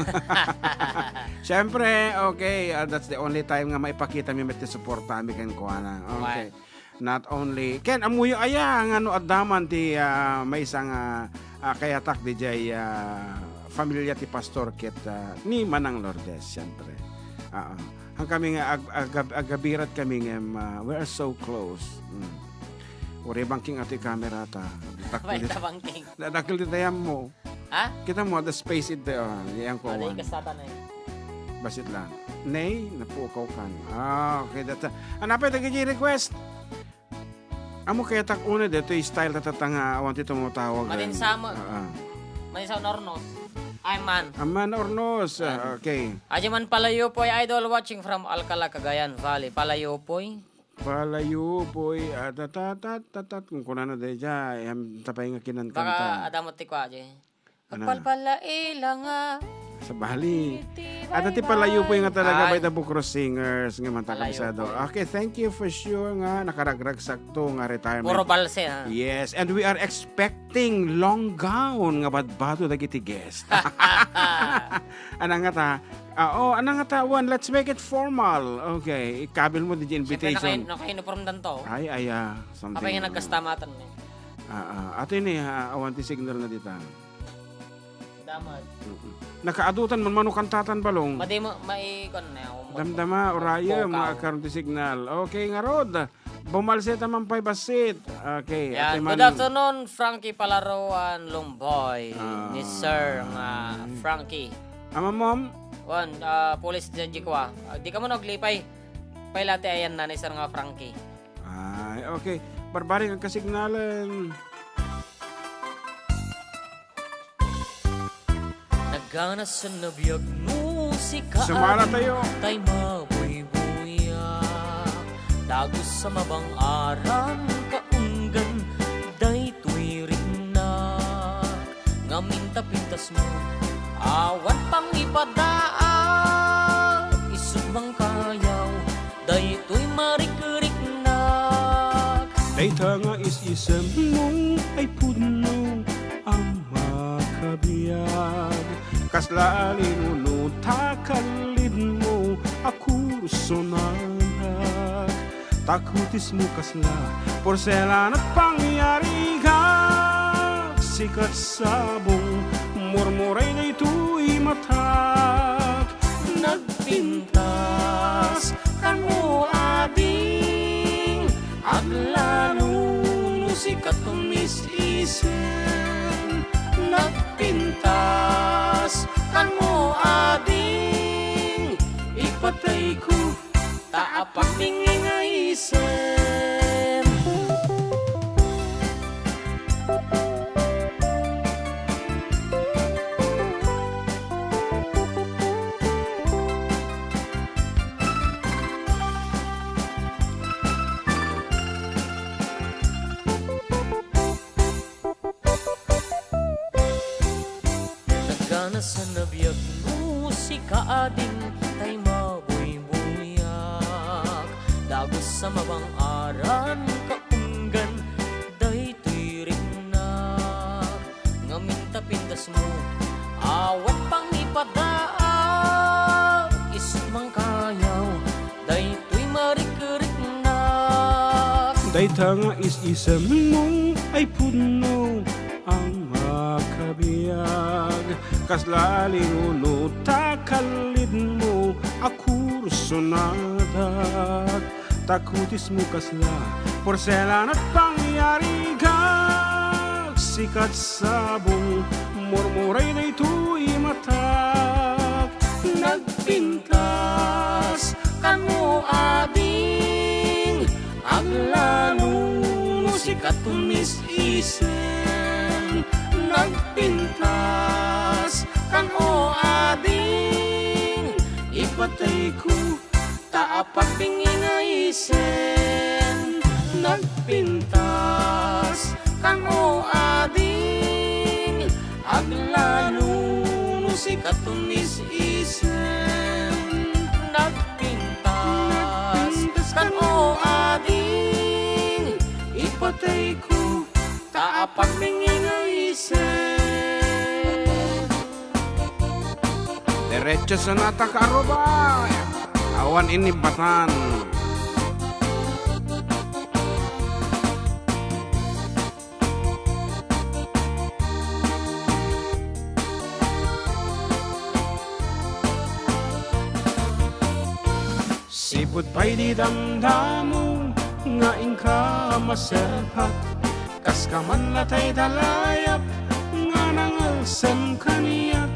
Siyempre, okay, ah, that's the only time nga maipakita mi met ti suporta mi kenkuana. Okay. Why? Not only, ken, ammoyo aya nga no adda man ti, ah, maysa nga, ah, kayatak dijay, ah, familia ti pastor ket, ah, ni Manang Lourdes, siyempre. Ah, ah. Haan kami nga ag-, ag-, agabirat kami ngem, ah, we are so close. Mm. Uray bangking ato ti camera ta. Dakkel Abay, ti, tabangking. Dakkel ti tayam mo. Ha? Kita mo, the space it there, ah, yan ko Aday, one. Kasatan na eh. Basit lang. Nay, napukaw kan. Ah, okay, that's a, ano pa ito, request? Amo kaya tak una dito, yung style ta, ta, ta nga awan ti tumutawag, Madin eh. Sama. Ah, ah. Madin sa Nornos. Ay, man. Aman Ornos, ah, Ayan. Okay. Aja man Palayo po, idol, watching from Alcala, Cagayan Valley. Palayo po, eh. Palayo po, eh, ah, tat, tat, tat, tat, tat, kung kunana dahil dyan, eh, am, tapay nga kinan Baka kanta. Adamot ti kwa, Jay. Ano? Pagpalpalaila nga. Sa Bali. Iti At ati baybay. Palayo po yung nga talaga Ay. By the Bukros Singers nga man Palayo takabisado. Po. Okay, thank you for sure nga nakaragragsak to nga retirement. Puro balse, ha? Yes, and we are expecting long gown nga badbado dagiti guest. Anang nga ta? Ah, oh, anang nga ta? One, let's make it formal. Okay, ikabil mo di Siyempre, invitation. Naka-, naka-uniform dan to. Ay, aya, something. Apay nga nagkastamatan, eh. Ah, ah. Ato ini, ha, awan ti signal na dita. Damag. Mm-mm. Nakaadutan man mano kantatan balong. Madi mo, maikon na ako. Damdama, oraya, Pukaw. Mga karon ti signal. Okay, nga rod. Bumalseta man pay basit. Okay, Yan. Ate Good Manu. Afternoon, Frankie Palaruan Lumboy. Ah. Ni Sir nga Frankie. Ama, mom? Wan, ah, pulis di, di ko, ah. Ah, di ka mo naglipay. Pailati ayan na ni Sir nga Frankie. Ay, okay. Barbaring ang kasignalan. Naganasan na biag no sika Sumala tayo. Tay mabuybuya. Dagus sa mabang-aran kaunggan daytoy riknak. Ngamin ta pintas mo, awan pangipadaag, isut' mangkayaw, daytoy marikriknak. Dayta nga is-isemmo ay pudno a makabiag. Kasla a linuno ta kallidmo a kursonanak. Ta kutismo kasla porselana pangyarigak, sikat sabong, murmuray daytoy matak. Nagpintas kano ading aglalo no sikat mis-isem. Nagpintas kano ading ipatayko. Ta apagdingngay nga isem. Sanabiag no sika ading tay mabuybuyak, dagus a mabang-aran kaunggan daytoy riknak. Ngamin ta pintasmo, awan pangipadaag, isut mangkayaw, daytoy marikriknak. Dayta nga is-isemmo ay pudno a makabiag, kasla linguno ta kallidmo a kursonadak. Ta kutismo kasla porselan a pangyarigak, sikat sabong, murmuray daytoy matak. Nagpintas kan o ading, aglalo no sika tumis-isem. Nagpintas kan o ading, ipatayko ta apak bingi nga isem. Nagpintas kan o ading, aglalo no sika tumis-isem. Nagpintas kan o ading, ipatayko ta apak bingi nga isem. Diretso sonata, Kaaruba. Awan inibatan. Sipud pay di damdamo nga inka maserpat, kaska man latay da layap nga nangalsem kaniak.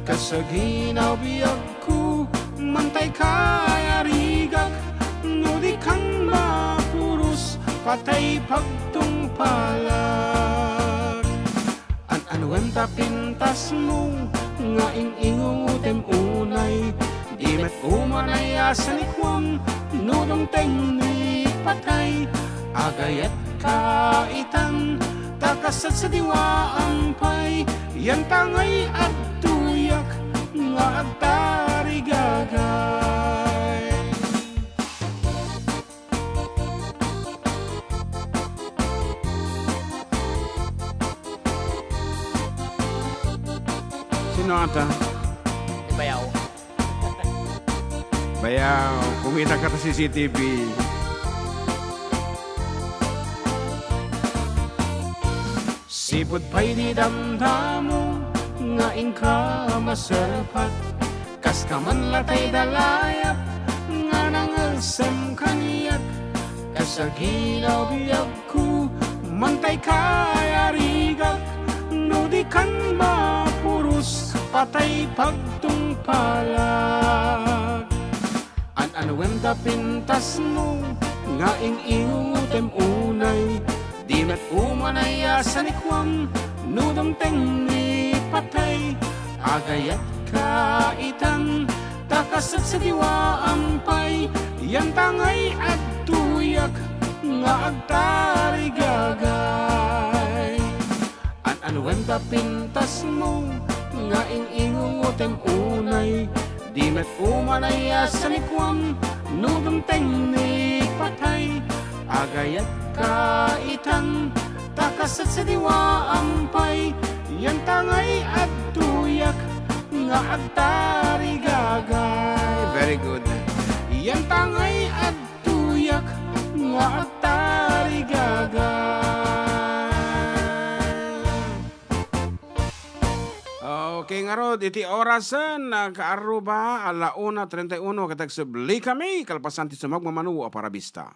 Kas aginaw biagko, mantay kayarigak, no di kan mapuros, patay pagtungpalak. An-anuem ta pintasmo nga ing-ingungotem unay, di met umanay a sanikuam no dumteng ni patay. Agayatka itan, ta kas sadsadiwaam pay, yanta ngay adtoyak nga agtarigagay. Sino ata? Bayaw. Bayaw, kumita ka ta C C T V. Sipud pay di damdamo nga inka maserpat, kaska man latay da layap nga nangalsem kaniak. Kas aginaw biagko, mantay kayarigak, no di kan mapuros, patay pagtungpalak. An-anuem ta pintasmo nga ing-ingungotem unay, di met umanay a sanikuam no dumteng ni patay. Agayatka itan, ta kas sadsadiwaam pay, yanta ngay adtoyak nga agtarigagay. An-anuem ta pintasmo nga ing-ingungotem unay, di met umanay a sanikuam no dumteng ni patay. Agayatka itan, ta kas sadsadiwaam pay, yanta ngay adtoyak nga agtarigagay. Very good. Yanta ngay ad- tuyak nga agtarigagay. Okay, ngarud, iti orasen, ah, Kaaruba, ala una treinta y uno, ket agsublikami kalpasan ti sumagmamano a parabista.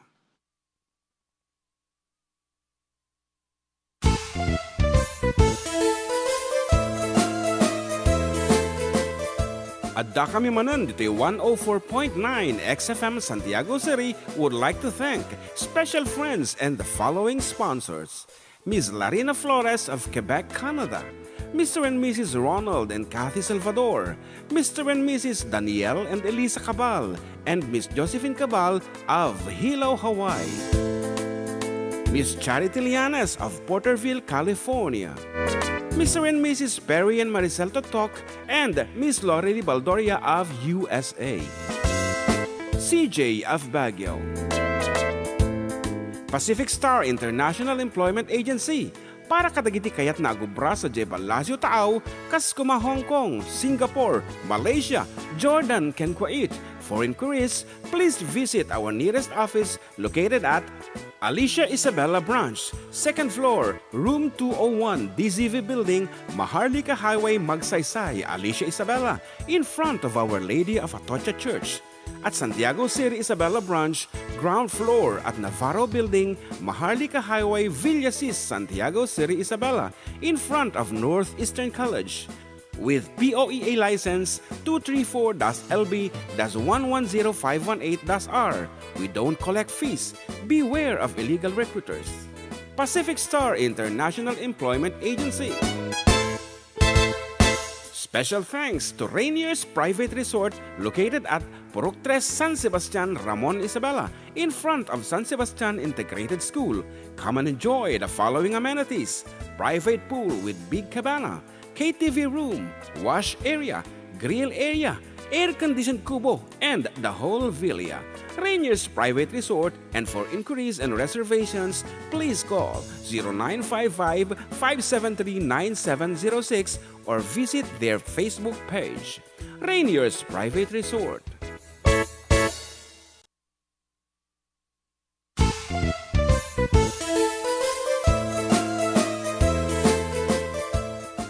Addakami manen ditoy one oh four point nine X F M Santiago City would like to thank special friends and the following sponsors: Miss Larina Flores of Quebec, Canada, Mister and Missus Ronald and Kathy Salvador, Mister and Missus Daniel and Elisa Cabal, and Miss Josephine Cabal of Hilo, Hawaii. Miss Charity Lianes of Porterville, California. Mister and Missus Perry and Maricel Totok, and Miss Lori Baldoria of U S A. C J of Baguio. Pacific Star International Employment Agency, para kadagiti kayatna agubra sadiay Palacio Taaw, kas kuma Hong Kong, Singapore, Malaysia, Jordan, ken Kuwait. For inquiries, please visit our nearest office located at Alicia Isabela Branch, second floor, room two oh one, D Z V Building, Maharlika Highway, Magsaysay, Alicia Isabela, in front of Our Lady of Atocha Church. At Santiago City Isabela Branch, ground floor at Navarro Building, Maharlika Highway, Villasis, Santiago City Isabela, in front of Northeastern College. With P O E A license two three four dash L B dash one one zero five one eight dash R, we don't collect fees. Beware of illegal recruiters. Pacific Star International Employment Agency. Special thanks to Rainier's Private Resort located at Purok Tres, San Sebastian, Ramon, Isabela, in front of San Sebastian Integrated School. Come and enjoy the following amenities: private pool with big cabana, K T V room, wash area, grill area, air-conditioned kubo, and the whole villa. Rainier's Private Resort, and for inquiries and reservations, please call zero nine five five, five seven three, nine seven zero six or visit their Facebook page. Rainier's Private Resort.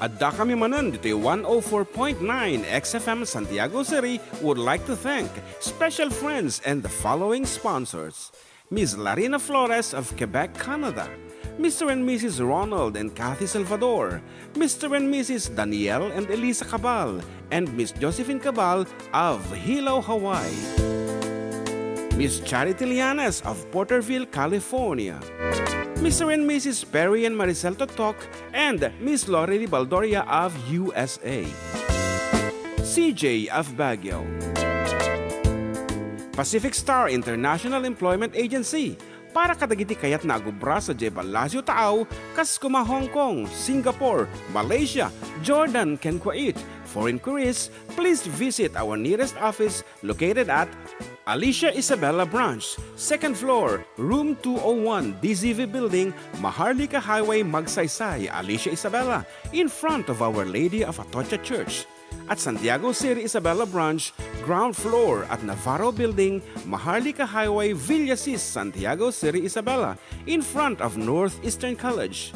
Addakami manen ditoy one oh four point nine X F M Santiago City would like to thank special friends and the following sponsors: Miss Larina Flores of Quebec, Canada, Mister and Missus Ronald and Kathy Salvador, Mister and Missus Daniel and Elisa Cabal, and Miss Josephine Cabal of Hilo, Hawaii. Miss Charity Lianes of Porterville, California. Mister and Missus Perry and Maricel Totok and Miss Lori Baldoria of U S A. C J of Baguio. Pacific Star International Employment Agency, para kadagiti kayatna agubra sadiay Palacio Taaw, kas kuma Hong Kong, Singapore, Malaysia, Jordan, ken Kuwait. For inquiries, please visit our nearest office located at Alicia Isabela Branch, second floor, room two oh one, D Z V Building, Maharlika Highway, Magsaysay, Alicia Isabela, in front of Our Lady of Atocha Church. At Santiago City Isabela Branch, ground floor at Navarro Building, Maharlika Highway, Villasis, Santiago City Isabela, in front of Northeastern College.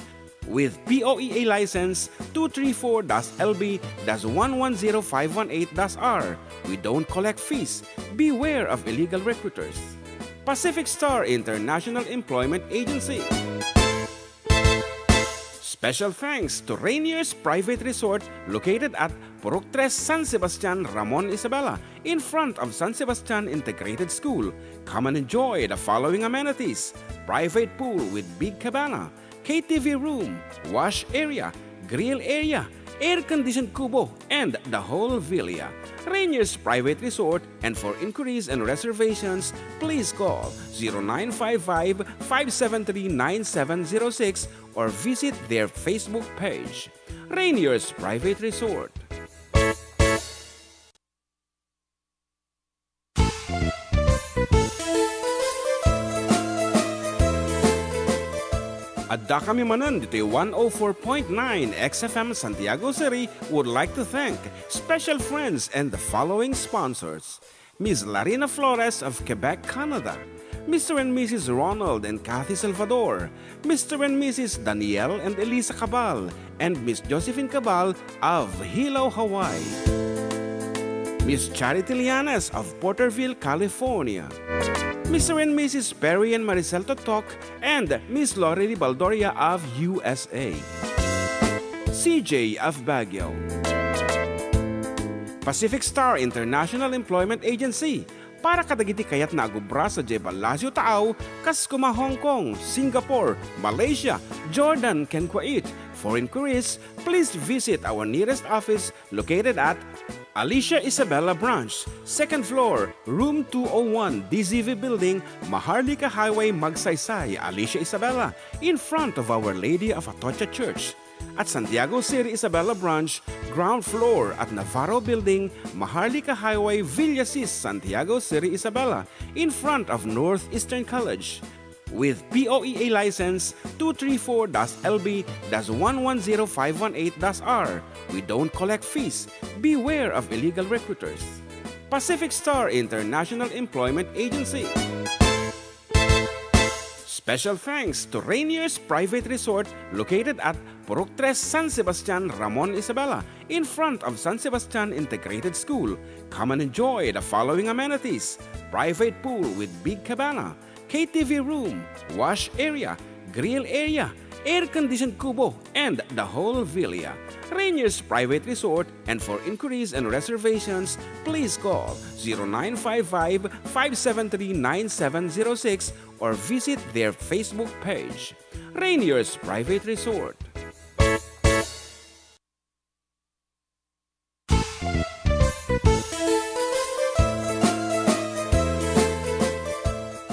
With P O E A license two three four dash L B dash one one zero five one eight dash R, we don't collect fees. Beware of illegal recruiters. Pacific Star International Employment Agency. Special thanks to Rainier's Private Resort located at Purok Tres, San Sebastian, Ramon, Isabela, in front of San Sebastian Integrated School. Come and enjoy the following amenities: private pool with big cabana, K T V room, wash area, grill area, air-conditioned kubo, and the whole villa. Rainier's Private Resort, and for inquiries and reservations, please call zero nine five five, five seven three, nine seven zero six or visit their Facebook page. Rainier's Private Resort. Addakami manen ditoy one oh four point nine X F M Santiago City would like to thank special friends and the following sponsors: Miss Larina Flores of Quebec, Canada, Mister and Missus Ronald and Kathy Salvador, Mister and Missus Daniel and Elisa Cabal, and Miss Josephine Cabal of Hilo, Hawaii. Miss Charity Lianes of Porterville, California. Mister and Missus Perry and Maricel Totok and Miss Lori Baldoria of U S A. C J of Baguio. Pacific Star International Employment Agency, para kadagiti kayatna agubra sadiay Palacio Taaw, kas kuma Hong Kong, Singapore, Malaysia, Jordan, ken Kuwait. For inquiries, please visit our nearest office located at Alicia Isabela Branch, second floor, room two oh one, D Z V Building, Maharlika Highway, Magsaysay, Alicia Isabela, in front of Our Lady of Atocha Church. At Santiago City Isabela Branch, ground floor at Navarro Building, Maharlika Highway, Villasis, Santiago City, Isabela, in front of Northeastern College. With P O E A license two three four dash L B dash one one zero five one eight dash R, we don't collect fees. Beware of illegal recruiters. Pacific Star International Employment Agency. Special thanks to Rainier's Private Resort, located at Purok Tres, San Sebastian, Ramon, Isabela, in front of San Sebastian Integrated School. Come and enjoy the following amenities: private pool with big cabana, K T V room, wash area, grill area, air-conditioned kubo, and the whole villa. Rainier's Private Resort, and for inquiries and reservations, please call zero nine five five, five seven three, nine seven zero six or visit their Facebook page. Rainier's Private Resort.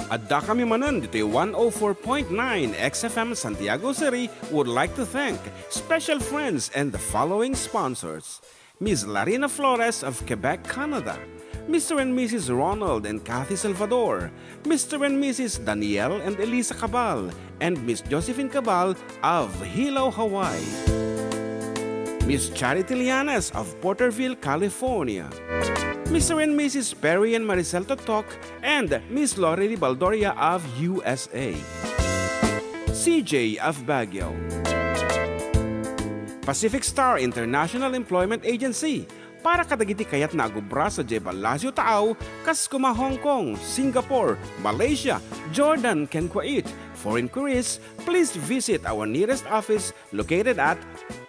Addakami manen ditoy one oh four point nine X F M Santiago City would like to thank special friends and the following sponsors: Miss Larina Flores of Quebec, Canada, Mister and Missus Ronald and Kathy Salvador, Mister and Missus Daniel and Elisa Cabal, and Miss Josephine Cabal of Hilo, Hawaii, Miss Charity Llanes of Porterville, California, Mister and Missus Perry and Maricel Totok, and Miss Lorely Baldoria of U S A, C J of Baguio, Pacific Star International Employment Agency, para kadagiti kayatna a agubra sadiay Palacio Taaw, kas kuma Hong Kong, Singapore, Malaysia, Jordan, ken Kuwait. For inquiries, please visit our nearest office located at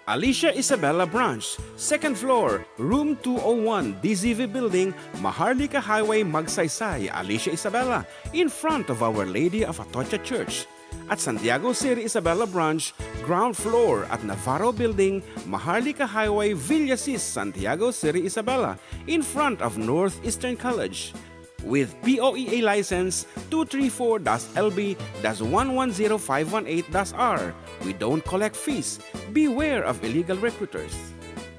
Alicia Isabela Branch, second floor, room two oh one, D Z V Building, Maharlika Highway, Magsaysay, Alicia Isabela, in front of Our Lady of Atocha Church. At Santiago City Isabela Branch, ground floor at Navarro Building, Maharlika Highway, Villasis, Santiago City Isabela, in front of Northeastern College. With P O E A license two three four dash L B dash one one zero five one eight dash R, we don't collect fees. Beware of illegal recruiters.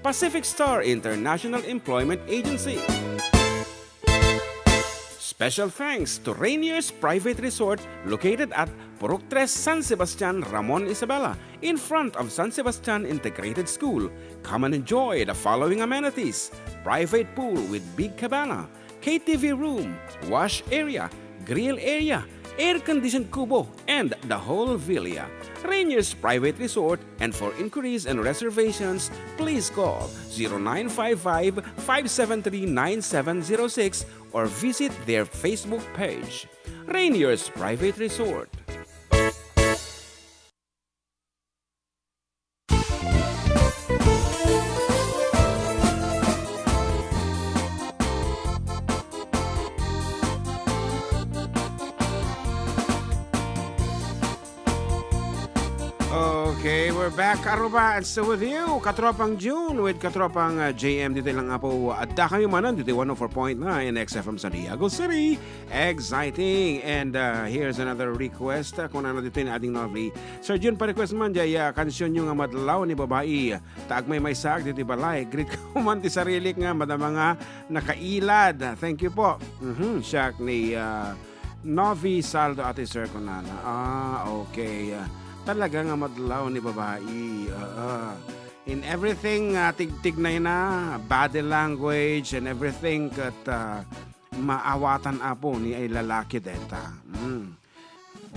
Pacific Star International Employment Agency. Special thanks to Rainier's Private Resort, located at Purok Tres, San Sebastian, Ramon, Isabela, in front of San Sebastian Integrated School. Come and enjoy the following amenities: private pool with big cabana, K T V room, wash area, grill area, air-conditioned kubo, and the whole villa. Rainier's Private Resort, and for inquiries and reservations, please call zero nine five five, five seven three, nine seven zero six or visit their Facebook page, Rainier's Private Resort. Okay, we're back, Aruba, and still with you, Katropang June with Katropang, uh, J M. Ditoy lang nga po, adda kami manen ditoy one oh four point nine X F M Santiago City. Exciting. And, uh, here's another request. Uh, kunana ditoy ni Ading Novi: "Sir Jun, pa-request man jay, uh, kansion yo nga Madlaw ni Babai. Ta agmaymaysaak ditoy balay. Greet ko man ti sarilik nga madama nga nakailad." Thank you po. Mhm, siak ni, uh, Novi Saldo, Ate Sir, kunana. Ah, okay. Ah, talaga nga Madlaw ni Babai. Ah, ah. In everything, ah, tigtignay na, body language and everything, ket, ah, maawatan, Apo, ni ay lalaki deta. Mm.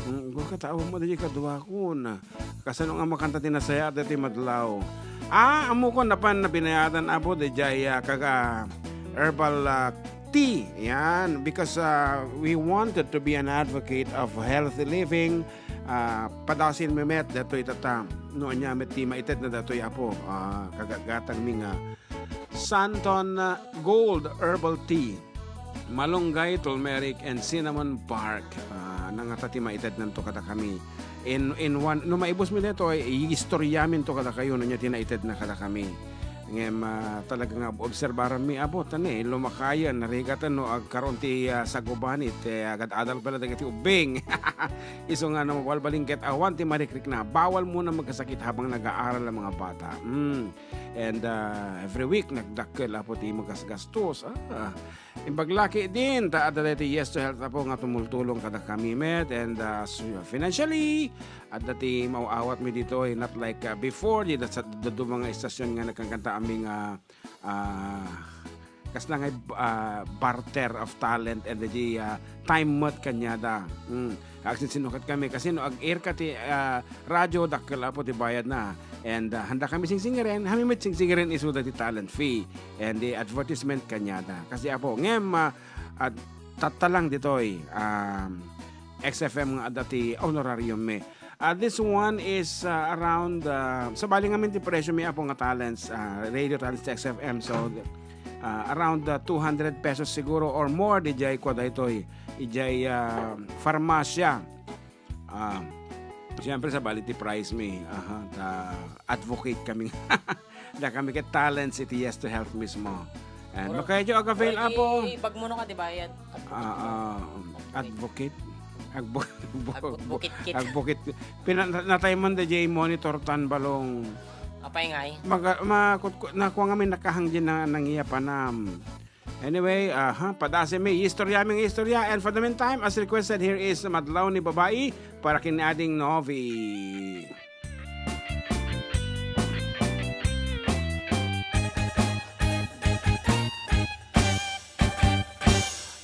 Mm, go, kataawan mo, dayjay kaduakon. Kasano nga makanta ti nasayaat daytoy Madlaw? Ah, ammokon, napan nabinayadan, Apo, dayjay, ah, kaga herbal, ah, tea. Yan, because, ah, we wanted to be an advocate of healthy living. Ah, padasin mi met daytoy tatta, no ania met ti maitedna daytoy, Apo. Ah, kagagatangmi nga Santon Gold Herbal Tea, malunggay, turmeric, and cinnamon bark. Ah, nangata ti maitednanto kadakami. In, in one, no maibusmi daytoy, iistoryaminto kadakayo no ania ti naitedna kadakami. Ngem, ah, talaga nga obserbaranmi, Apo, ta ne, lumakayen, narigaten no agkaroon ti, ah, sagubanit, eh, agad-adal pala dagiti ubbing. Isu nga no, agbalbalingget, awan ti marikrikna. Bawal muna magkasakit habang nag-aaral ang mga bata. Mm. And, ah, every week, nagdakkel, Apo, ti magasgastos. Ah, Imbag la ketdin, ta adda daytoy Yes to Health, Apo, nga tumultulong kadakami met, and, uh, so, financially, adda ti maaw-awatmi ditoy, not like, uh, before, di da-, sa-, dadduma nga istasyon nga nagkankanta amin nga, uh, kasla nga, uh, barter of talent and the, uh, time met kaniada. Mm. Agsinsinukat kami, kasi no ag-air ka ti, ah, radyo, dakkel, Apo, ti bayadna. And, ah, handa kami singsingiren, kami met singsingiren isuda ti talent fee and the advertisement kaniada. Kasi, Apo, ngem, ah, at tattalang ditoy, um, X F M nga adda ti honorarium mi. Ah, this one is, ah, around, ah, sabali ngamin ti presyo mi, Apo, nga talents, ah, radio talents ti X F M. So, ah, around, ah, two hundred pesos siguro or more, di jay kua daytoy. Ijay, ah, farmasya. Ah, siyempre, sabali ti price mi. Aha, ta advocate kami. Da kami ket talents iti Yes to Health mismo. And Puro, makadyo agavail, puro Apo. Ibagmo no ka, di bayad. Ah, ah, advocate. Agbo-, agbo-, Agbo-, bukit-kit. Agbukit. Pina-, na-, natay man da jay monitor tan balong. Apay ngay? Maga-, makutku-, nakuha nga may nakahang dyan na nangiya panam. Anyway, aha, padasem mi, istorya mi nga istorya. And for the meantime, as requested, here is Madlaw ni Babai para ken Ading Novi.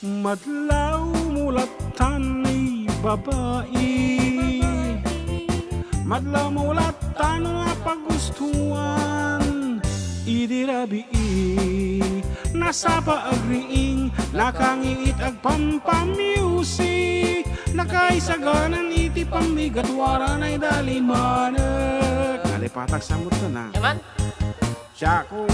Madlaw mo latan ni babai. Madlaw mo latan a pagustuan. Idi rabii, nasapa agriing, nakangiit agpampamiusik, nakaisaganan iti pammigatwaran ay dalimanek. Nalipatak samot na. Eman? Siakon.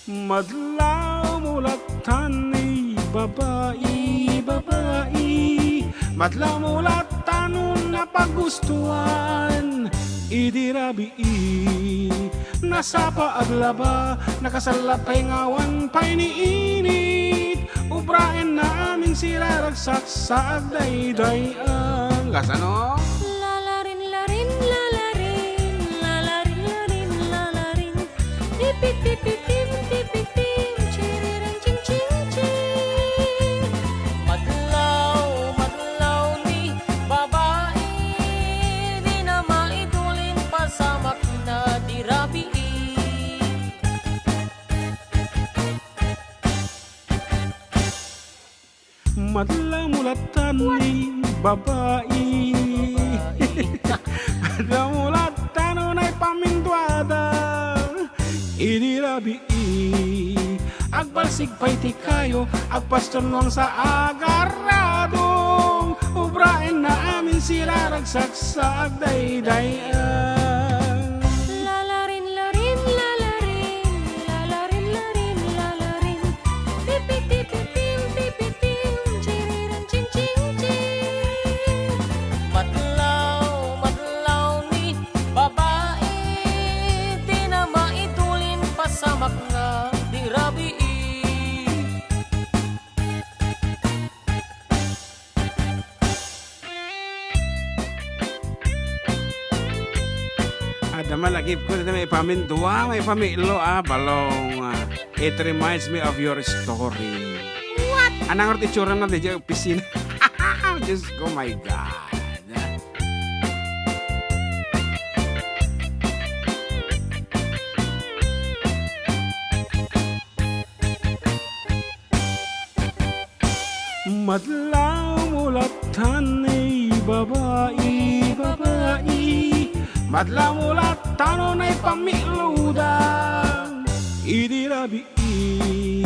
Madlaw mo latan ni babai, babai. Madlaw mo latan na pagustuan. Idi rabii, nasapa aglaba, nakasallapay ngawan pay ni init. Ubraen na amin siraragsak sa agdaydayan. Kasano? Lalarin, larin, lalarin, lalarin, larin, lalarin. Tipit, tipitim, tipitim, chiriring, ching, ching, ching. Madlaw, madlaw ni babai, di na maidulin pasamak na di rabii. Madlaw mo latan ni babai. Madlaw mo latan no naipamintuada. Idi rabii, agbalsig pay ti kayo, agpastornuang sa agaradong. Ubraen na amin siraragsak sa agdaydayan. Lalarin, larin, lalarin, lalarin, larin, lalarin. Tipit, tipitim, tipitim, chiririn, ching, ching, ching. Madlaw, madlaw ni babai, di na maitulin pasamak na di rabii. Adda malagip ko dita may pamindua, may pamilo, ah, balong, ah. It reminds me of your story. What? Anang iti itsura na di opisina? Diyos ko, my God. Madlaw mo latan ni babai, babai. Madlaw mo latan no naipamiluda. Idi rabii,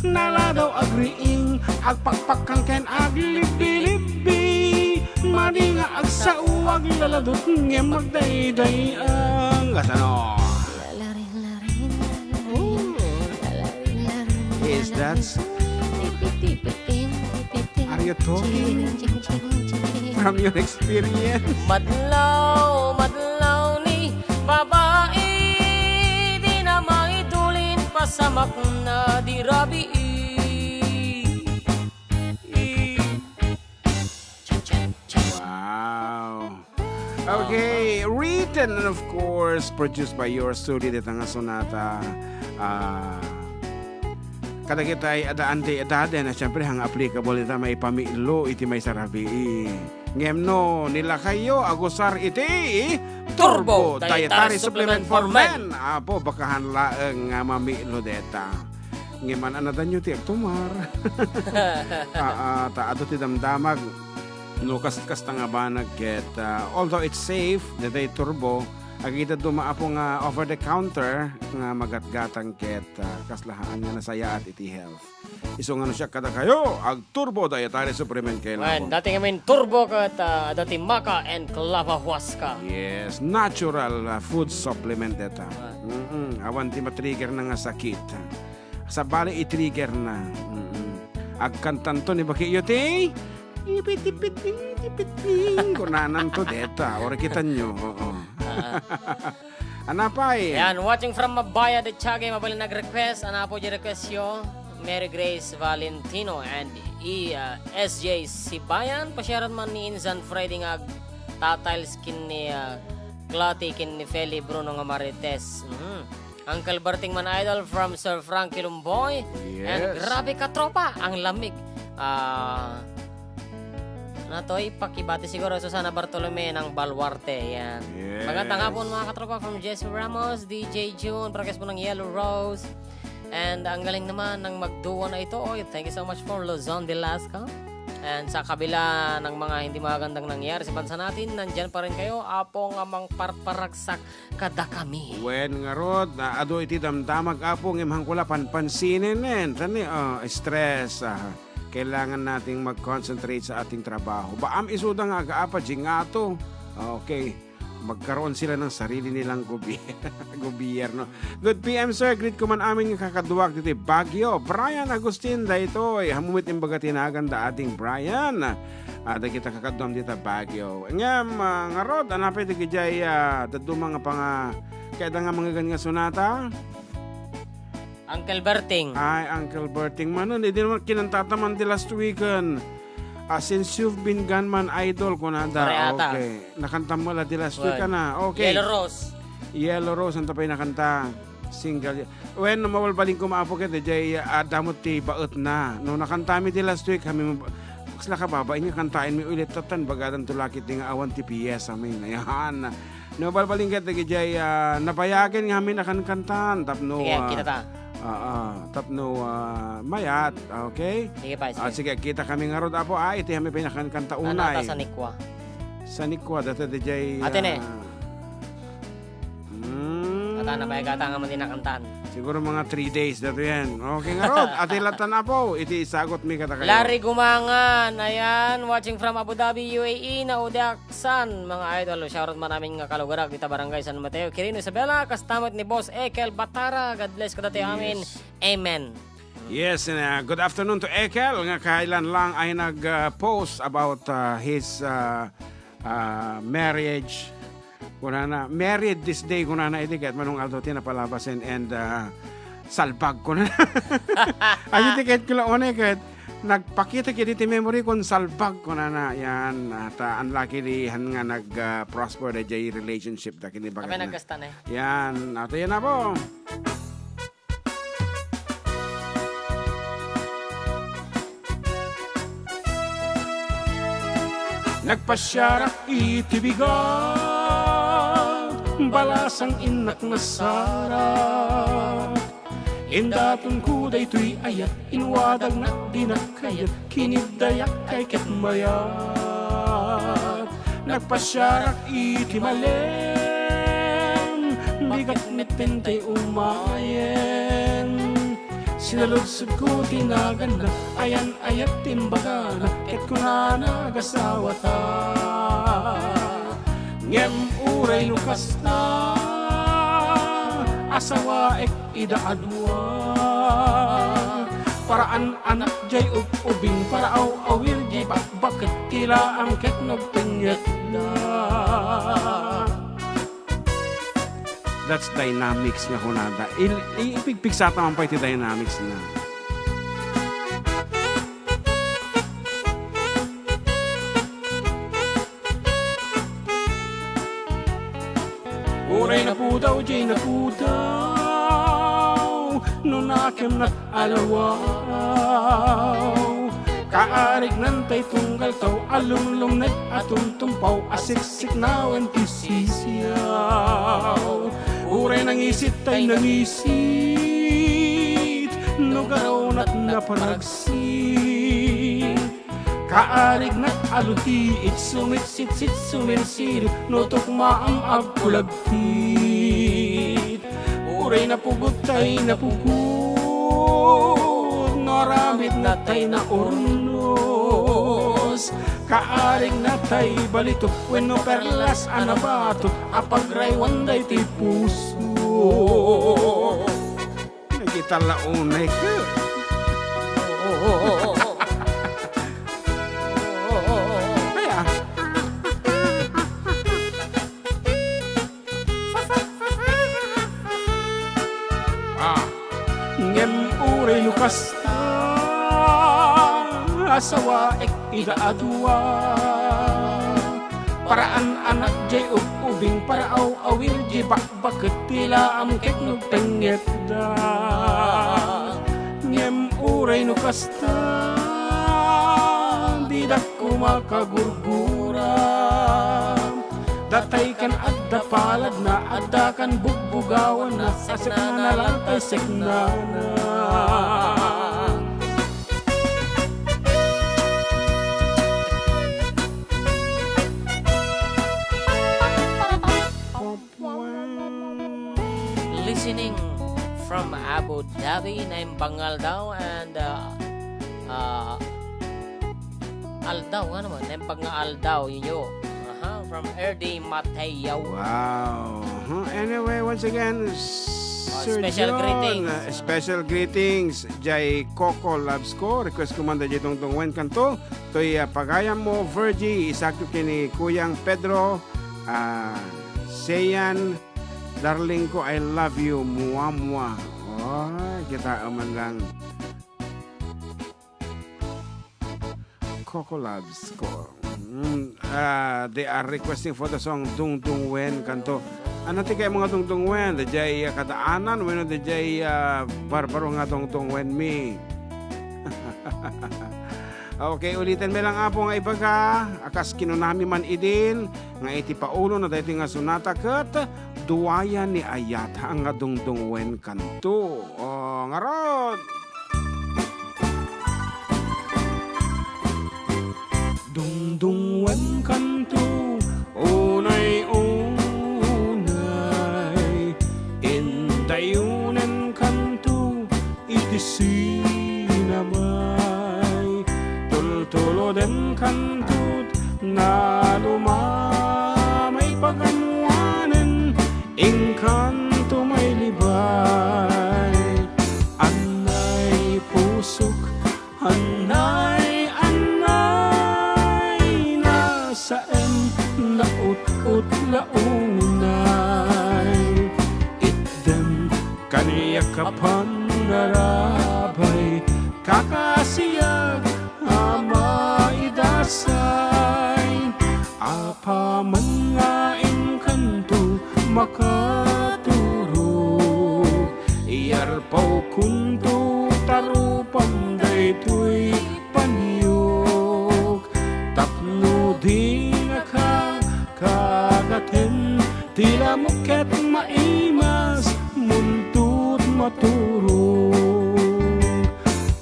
naladaw agriing, agpakpakkan ken aglibbilibbi. Madi nga agsao, aglaladot, ngem agdayday-ang. Kasano? Lalarin, larin, lalarin. Ooh. Lalarin, larin, lalarin. Is that Tipit, tipitin, tipitin. Are you talking Ching, ching, ching, ching. From your experience? Madlaw, madlaw ni babai, di Samakna di rabii. Wow. Okay, written and of course produced by yours truly, dita nga sonata. Ah, kadagitay adda andi edaden, a, siyempre, hang applicable ita maipamilo iti maysa rabii. Ngem no, ni lakayyo, agusar iti Turbo Turbo Dietary Dietary Supplement Supplement for for Men. Men. Apo, bakahan laeng nga mamilo deta. Ngem an-anadanyo ti agtumar. Ah, ah, ta adu ti damdamag. No, kas-, kasta nga banag ket, ah, although it's safe, detoy turbo, agida duma apo nga over the counter nga magatgatang ket, ah, kasla haan nga nasayaat iti health. Isu nga no siak kadakayo, ag-turbo dietary supplement kay Wen, nako. Dati ngamin turbo ket, ah, dati maca and clava huasca. Yes, natural, ah, food supplement deta. Ah. Mm-mm. Awan ti matrigger na nga sakit. Sabali i-trigger na. Mm-mm. Agkantanto ni bakiyo ti ipit, ipit, ipit, ipit, kunananto deta. Or kitanyo, oo. Ah. Anapay? Ayan, watching from Mabaya de Tiague, mabalin nag-request. Anapo di request yo? Mary Grace Valentino and E, uh, S J Sibayan. Pasyaran man ni Insan Freddy nga ag-, tatiles ken ni, uh, Clotty ken ni Feli Bruno nga Marites. Mhm. Uncle Berting man idol from Sir Frankie Lumboy. And Yes. grabe ka tropa, ang lamig. Ah, Natoy, pakibati siguro Susana Bartolome ng Baluarte. Yan. Yes. Magandang hapon, mga katropa, from Jesse Ramos, D J June, parehas po ng Yellow Rose. And ang galing naman ng magduo na ito. Oy, thank you so much for Luzon, Velasco. And sa kabila ng mga hindi magandang nangyari sa bansa natin, nandyan pa rin kayo, Apong Amang Parparagsak, kadakami. Wen ngarud, na adu iti damdamag, Apo, ngem hangko la panpansinen, nen. Tani, ah, stress, ah. Kailangan nating mag-concentrate sa ating trabaho. Baam isuda nga agaapa, jingato. Okay. Magkaroon sila ng sarili nilang gobi-, gobyerno. Good P M, sir. Greet ko man amin nga kakaduak ditoy Baguio. Brian Agustin, daytoy. Hammom met imbaga ti nagan da ating Brian. Ah, dagita kakaduam dita Baguio. Ngem, ah, ngarud, anapay dagijay, ah, dadduma nga panga-, kayda nga manggagan nga sonata? Uncle Berting. Ay, Uncle Berting. Manen, idi naman kinantata man di last weekend. Ah, Since You've Been Gone man, idol, kunada. Pare ata. Okay. Nakantam mo la di last week, Wen. Kana? Okay. Yellow Rose. Yellow Rose, anta pay nakanta? Single. Wen, no mabalbalinko, Apo, ket, jay, ah, damot ti baetna. No, nakantami di last week, kami, kasla ka babain nga kantaen mi ulit, tatan, bagadan to lakit di nga awan ti piyesa mi. Ayan. No, balbalin ket dagijay, ah, nabayagen nga amin a kankantan tapno, Sige, ah, kita ta. Ah, ah, tapno, ah, mayat, okay? Sige pa, Ah, sige. Sige, kita kami ngarud, Apo, ah, iti amin pinakankanta Ano unay. Ta sanikwa? Sanikwa, data dijay, Ate ne. Ah, mm. Ata na, may gata nga man dinakantan. Siguro mga three days dato yan. Okay, ngarud, ati latan, Apo, iti sagot mi kadakayo. Larry Gumangan, ayan, watching from Abu Dhabi, U A E, naudiak San, mga idol, shoutout man amin nga kalugarag dita Barangay San Mateo, Quirino, Isabela, kasta met ni Boss Ekel Batara. God bless kadatayo amin. Yes. Amen. Yes, and, uh, good afternoon to Ekel, nga kailan lang ay nag, uh, post about, uh, his, uh, uh, marriage. Kunana, "Married this day," kunana, iti ket manong aldaw ti napalabasen, and, uh, salbag, kunana. Ay, iti ket kula, one ket, nagpakita ket iti memory kon salbag, kunana, yan, at, ah, unluckily, han nga nag, ah, prosper da jay relationship da ken ni Kami bagat na. Nagkasta na eh. Yan, ato yan na po. Nagpasiarak iti bigat, balasang innak nasara. Indatonko daytoy ayat, inwadagnak dinak kayat, kiniddayak kay ket mayat. Nagpasiarak iti malem, bigat met ti umayen. Sinaludsodko ti naganna, ayan-ayat ti imbagana, ket kunana, "Agasawata." Ngem uray no kasta, asawaek ida a dua. Paraan anak jay ub-ubing, para aw-awir jay bakbaket, ti laang ket nagpengngetda. That's dynamics nga kunada. Il-, i-, ipigpigsata man pay ti dynamics na. Uray napudaw, jay napudaw, no nakem nag-alawaw. Kaarignan tay tunggal taw, a lumlumneg a tumtumpaw, a siksiknawen ti sisiaw. Uray nangisit tay nangisit, no garawnat naparagsit. Kaarignak a lutiit, sumitsitsit, sumirsirip, no tukmaam agkulagtit. Uray napugot tay napugot, no aramidna tay naurnos. Kaarigna tay balitok, wenno perlas a nabatok, a pagraywan daytoy puso. Nagitala unay ka. Ay, ah. Ah. Ngem uray no kasta, asawaek ida a dua. Paraan anak jay ub-ubing, paraaw-awir jay bakbak ket ti laam ket nagpengngetta. Ngem uray no kasta, didak koma kagurgura. Datay kan adda paladna, adda kan bugbugawanna, a seknana lang tay seknana. Listening from Abu Dhabi, Naimbang nga Aldaw and, uh, uh, Aldaw, nga naman, Naimbang nga Aldaw, yun yun. Aha, from R D Mateo. Wow. Huh? Anyway, once again, Oh, Sir special John, greetings. Uh, special greetings, jay Coco Loves Ko. Request ko man da jay tungtungwen kanto. Toy, ah, pagayam mo, Virgie, isakto kini Kuyang Pedro, ah, Seyan, darling ko, I love you, mua, mua. Oy, kita man lang. Coco Loves Ko. Mm, ah, they are requesting for the song Dungdungwen kanto. Ano ti kayat mo nga dungdungwen? Dayjay, ah, kadaanan wenno dayjay, ah, barbaro nga dungdungwen mi? Okay, ulitan mi lang, Apo, nga ibaga, a kas kinunami man idin, nga iti paulo na daytoy nga sonata ket duayan ni ayat nga dungdungwen kanto. O, ngarud! Dungdungwen kanto, unay-unay, indayonen kanto, iti sinamay, tultuloden kanto, naluma may paganwanen, inkanto may libay. Annay pusok, annay, annay, nasaem, naut-ut la unay. Itdem kaniak a panarabay, kakasiak a maidasay. Apaman nga inkanto makaturog, iyarpawkonto ta rupam daytoy paniok. Tapno dinaka kagaten ti lamok ket maimas, muntot maturog.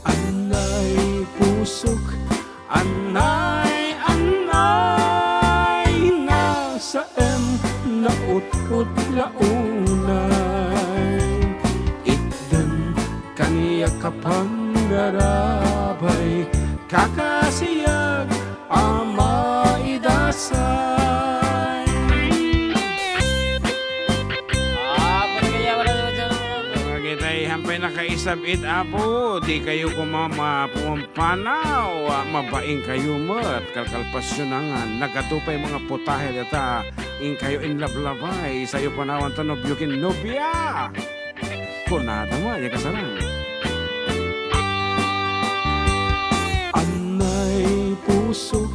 Annay pusok, annay, annay, nasaem, naut-ut la unay. Itdem kaniak a panarabay, kakasiak a maidasay. Ah, pagkaya wala naman dyan. Bagay tayo, hampay nakaisab-it, Apo. Di kayo kuma-, ma-, pumampanaw. Ah, mabaing kayo met. Kalkalpasyon na nga. Nagadu pay mga putahe data. Inkayo inlablabay, sayo panawan ta nobio ken nobia. Kunada met, ya kasarang. Annay pusok,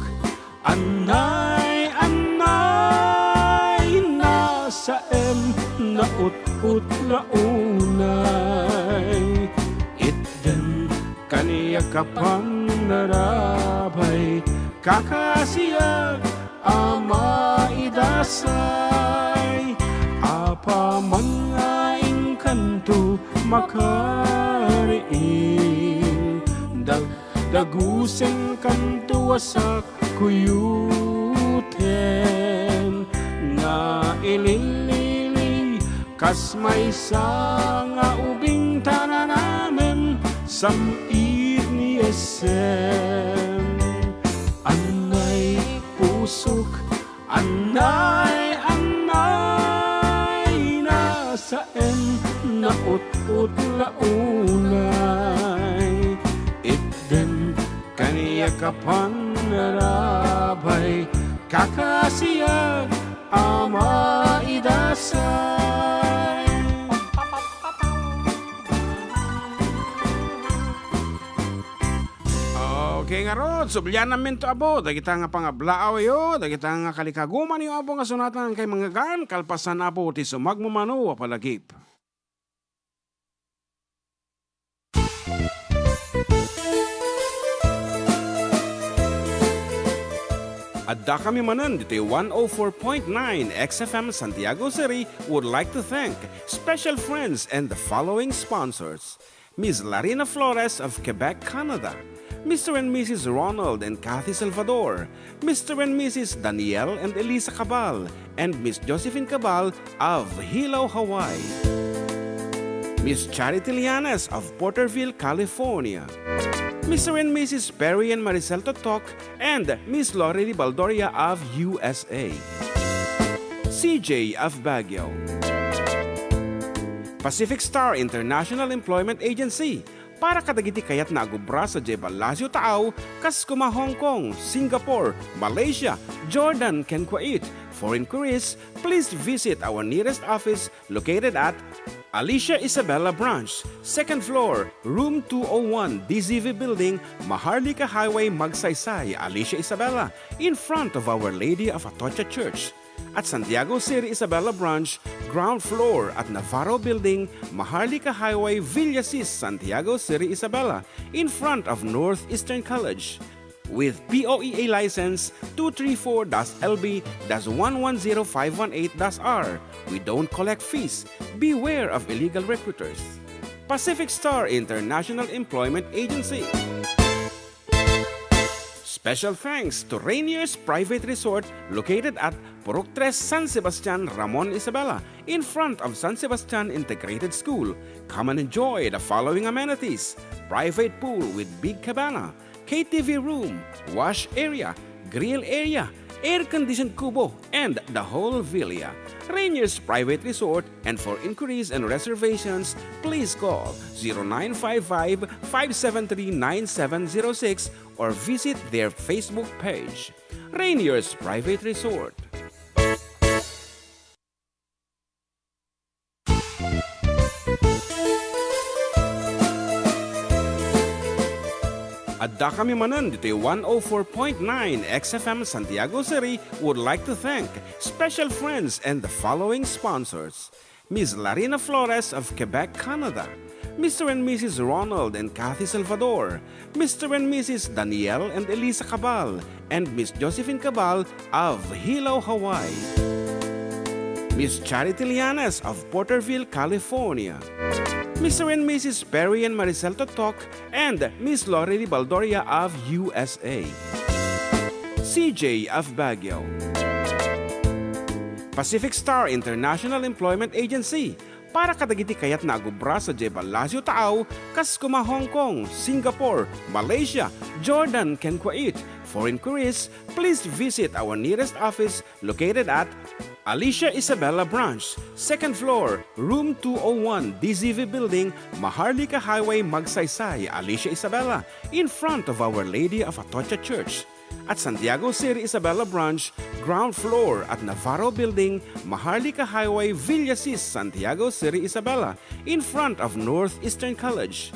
annay, annay, nasaem, naut-ut la unay. Itdem kaniak a pannarabay, kakasiak a maidasay. Apaman nga inkanto makariing, dagdagusenkanto a sakuyuten, nga ililili kas maysa nga ubing ta nanamem sam-it ni Esem. Annay pusok, annay, annay, nasaen, naut-ut la unay. Itdem kaniak a pannarabay, kakasiak a maidasay. Okay, ngarud, sublianamento, Apo, dagita nga pangablaawyo, dagita nga kalikagumanyo, Apo, nga sunatan kay manggagan, kalpasan, Apo, ti sumagmamano a palagip. Addakami manen ditoy one oh four point nine X F M Santiago City would like to thank special friends and the following sponsors: Miss Larina Flores of Quebec, Canada, Mister and Missus Ronald and Kathy Salvador, Mister and Missus Daniel and Elisa Cabal, and Miss Josephine Cabal of Hilo, Hawaii, Miss Charity Lianes of Porterville, California, Mister and Missus Perry and Maricel Totok, and Miss Lorely Baldoria of U S A, C J of Baguio, Pacific Star International Employment Agency, para kadagiti kayatna a agubra sadiay Palacio Taaw, kas koma Hong Kong, Singapore, Malaysia, Jordan, ken Kuwait. For inquiries, please visit our nearest office located at Alicia Isabela Branch, second floor, room two oh one, D Z V Building, Maharlika Highway, Magsaysay, Alicia Isabela, in front of Our Lady of Atocha Church. At Santiago City Isabela Branch, ground floor at Navarro Building, Maharlika Highway, Villasis, Santiago City Isabela, in front of Northeastern College. With P O E A license two three four dash L B dash one one zero five one eight dash R, we don't collect fees. Beware of illegal recruiters. Pacific Star International Employment Agency. Special thanks to Rainier's Private Resort located at Purok Tres, San Sebastian, Ramon Isabela, in front of San Sebastian Integrated School. Come and enjoy the following amenities: private pool with big cabana, K T V room, wash area, grill area, air-conditioned kubo, and the whole villa. Rainier's Private Resort, and for inquiries and reservations, please call zero nine five five, five seven three, nine seven zero six or visit their Facebook page. Rainier's Private Resort. Addakami manen ditoy one oh four point nine X F M Santiago City would like to thank special friends and the following sponsors: Miss Larina Flores of Quebec, Canada, Mister and Missus Ronald and Kathy Salvador, Mister and Missus Daniel and Elisa Cabal, and Miss Josephine Cabal of Hilo, Hawaii, Miss Charity Lianes of Porterville, California, Mister and Missus Perry and Maricel Totok, and Miss Lorely Baldoria of U S A, C J of Baguio, Pacific Star International Employment Agency, para kadagiti kayatna a gubra sadiay Palacio Taaw, kas koma Hong Kong, Singapore, Malaysia, Jordan, ken Kuwait. For inquiries, please visit our nearest office located at Alicia Isabela Branch, second floor, room two oh one, D Z V Building, Maharlika Highway, Magsaysay, Alicia Isabela, in front of Our Lady of Atocha Church. At Santiago City Isabela Branch, ground floor at Navarro Building, Maharlika Highway, Villasis, Santiago City Isabela, in front of Northeastern College.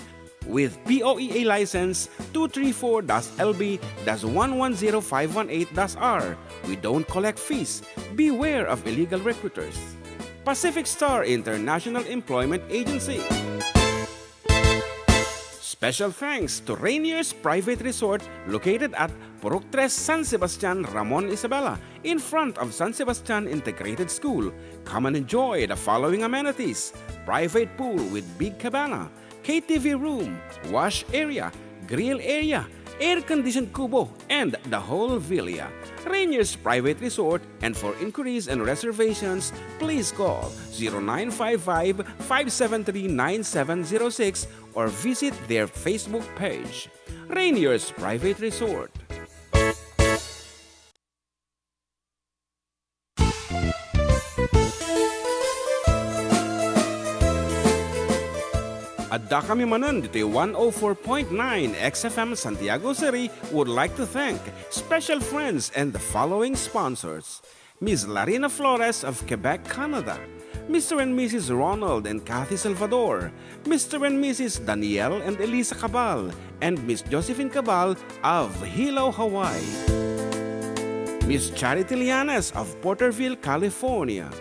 With P O E A license two three four dash L B dash one one zero five one eight dash R, we don't collect fees. Beware of illegal recruiters. Pacific Star International Employment Agency. Special thanks to Rainier's Private Resort, located at Purok Tres, San Sebastian, Ramon Isabela, in front of San Sebastian Integrated School. Come and enjoy the following amenities: private pool with big cabana, K T V room, wash area, grill area, air-conditioned kubo, and the whole villa. Rainier's Private Resort, and for inquiries and reservations, please call zero nine five five, five seven three, nine seven zero six or visit their Facebook page. Rainier's Private Resort. Adda kami manen ditoy one oh four point nine X F M Santiago City would like to thank special friends and the following sponsors: Miss Larina Flores of Quebec, Canada, Mister and Missus Ronald and Kathy Salvador, Mister and Missus Daniel and Elisa Cabal, and Miss Josephine Cabal of Hilo, Hawaii, Miss Charity Lianes of Porterville, California,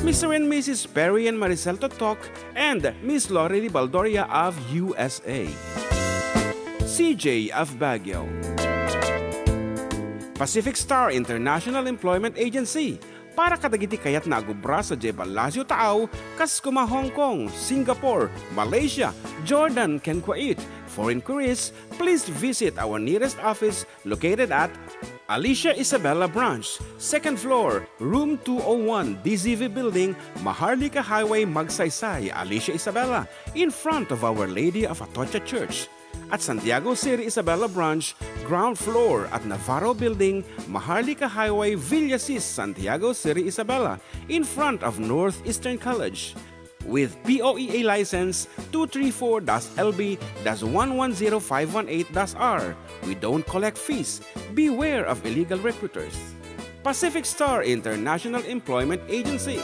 Mister and Missus Perry and Maricel Totok, and Miss Lorely Baldoria of U S A, C J of Baguio, Pacific Star International Employment Agency, para kadagiti kayatna a agubra sadiay ballasiw taaw, kas kuma Hong Kong, Singapore, Malaysia, Jordan, ken Kuwait. For inquiries, please visit our nearest office located at Alicia Isabela Branch, second floor, room two oh one, D Z V Building, Maharlika Highway, Magsaysay, Alicia Isabela, in front of Our Lady of Atocha Church. At Santiago City Isabela Branch, ground floor at Navarro Building, Maharlika Highway, Villasis, Santiago City Isabela, in front of Northeastern College. With P O E A license two three four dash L B dash one one zero five one eight dash R, we don't collect fees. Beware of illegal recruiters. Pacific Star International Employment Agency.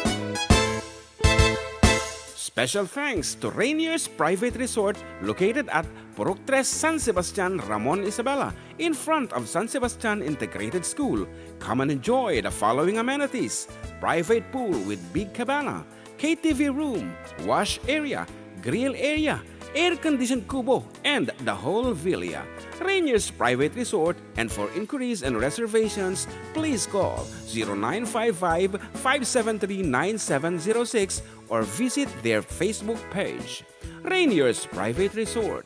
Special thanks to Rainier's Private Resort, located at Purok Tres, San Sebastian, Ramon Isabela, in front of San Sebastian Integrated School. Come and enjoy the following amenities: private pool with big cabana, K T V room, wash area, grill area, air-conditioned kubo, and the whole villa. Rainier's Private Resort, and for inquiries and reservations, please call zero nine five five, five seven three, nine seven zero six or visit their Facebook page, Rainier's Private Resort.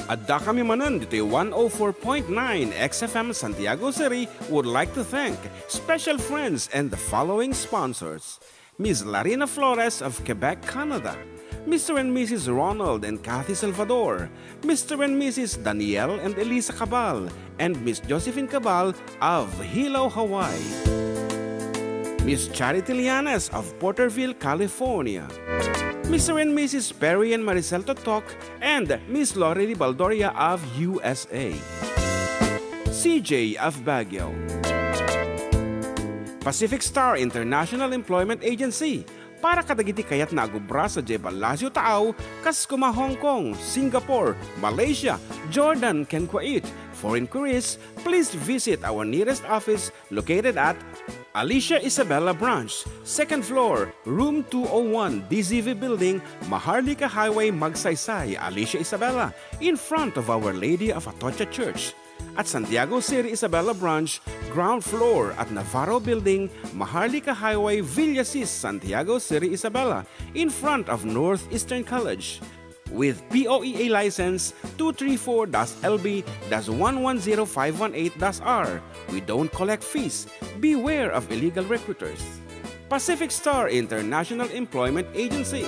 Adda kami manen ditoy one oh four point nine X F M Santiago City would like to thank special friends and the following sponsors: Miss Larina Flores of Quebec, Canada, Mister and Missus Ronald and Kathy Salvador, Mister and Missus Daniel and Elisa Cabal, and Miss Josephine Cabal of Hilo, Hawaii, Miss Charity Lianes of Porterville, California, Mister and Missus Perry and Maricel Totok, and Miss Lorely Baldoria of U S A, C J of Baguio, Pacific Star International Employment Agency, para kadagiti kayatna a agubra sadiay ballasiw taaw, kas kuma Hong Kong, Singapore, Malaysia, Jordan, ken Kuwait. For inquiries, please visit our nearest office located at Alicia Isabela Branch, second floor, room two oh one, D Z V Building, Maharlika Highway, Magsaysay, Alicia Isabela, in front of Our Lady of Atocha Church. At Santiago City Isabela Branch, ground floor at Navarro Building, Maharlika Highway, Villasis, Santiago City Isabela, in front of Northeastern College. With P O E A license two three four dash L B dash one one zero five one eight dash R, we don't collect fees. Beware of illegal recruiters. Pacific Star International Employment Agency.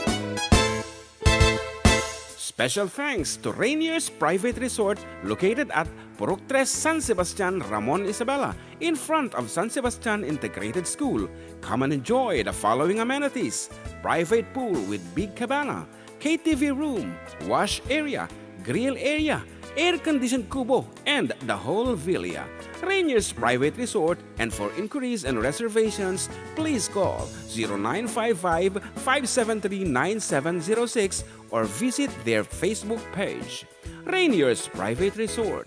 Special thanks to Rainier's Private Resort located at Purok Tres, San Sebastian, Ramon, Isabela, in front of San Sebastian Integrated School. Come and enjoy the following amenities: private pool with big cabana, K T V room, wash area, grill area, air-conditioned kubo, and the whole villa. Rainier's Private Resort, and for inquiries and reservations, please call zero nine five five, five seven three, nine seven zero six or visit their Facebook page. Rainier's Private Resort.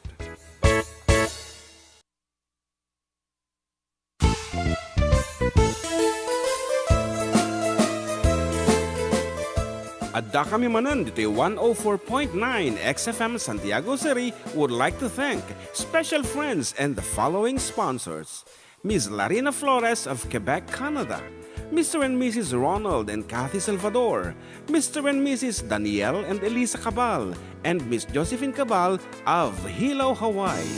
Adda kami manen ditoy one oh four point nine X F M Santiago City would like to thank special friends and the following sponsors: Miss Larina Flores of Quebec, Canada, Mister and Missus Ronald and Kathy Salvador, Mister and Missus Daniel and Elisa Cabal, and Miss Josephine Cabal of Hilo, Hawaii,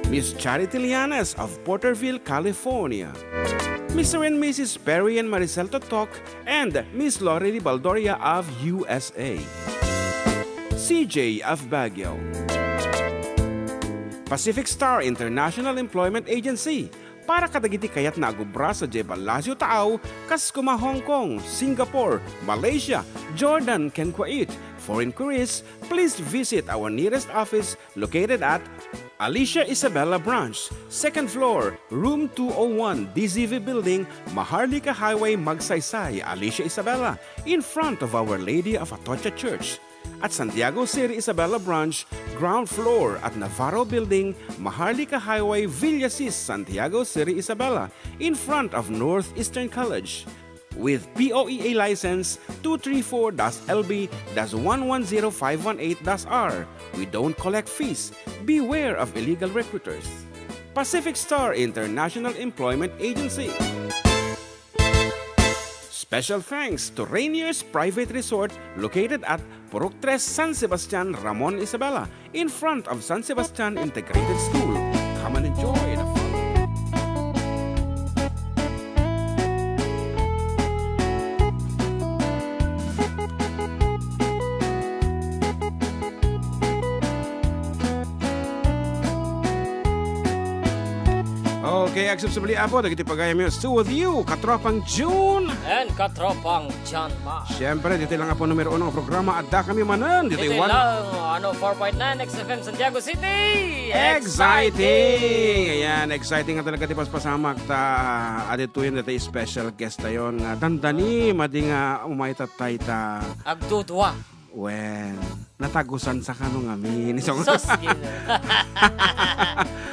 Miss Charity Lianes of Porterville, California, Mister and Missus Perry and Maricel Totok, and Miss Lori Baldoria of U S A, C J of Baguio, Pacific Star International Employment Agency, para kadagiti kayatna a agubra sadiay Palacio Taaw, kas koma Hong Kong, Singapore, Malaysia, Jordan, ken Kuwait. For inquiries, please visit our nearest office located at Alicia Isabela Branch, second floor, room two oh one, D Z V Building, Maharlika Highway, Magsaysay, Alicia Isabela, in front of Our Lady of Atocha Church. At Santiago City Isabela Branch, ground floor at Navarro Building, Maharlika Highway, Villasis, Santiago City Isabela, in front of Northeastern College. With P O E A license two three four dash L B dash one one zero five one eight dash R, we don't collect fees. Beware of illegal recruiters. Pacific Star International Employment Agency. Special thanks to Rainier's Private Resort located at Purok Tres, San Sebastian, Ramon, Isabela, in front of San Sebastian Integrated School. Come and enjoy the fun. Okay, agsubsubli, Apo, dagiti pagayamyo. Still with you, Katropang June. And Katropang John Mark. Siyempre, dito lang, Apo, numero uno nga programa. Adda kami manen. Dito Dito lang, ano, four point nine X F M Santiago City. Exciting! Ayan, exciting nga talaga ti paspasamak ta, ah, aditoyen dati special guest tayon nga dandani, madi nga umaytattay ta. Agdudua. Wen, natagusan sa kano ngamin. So, Sus, Ginoo.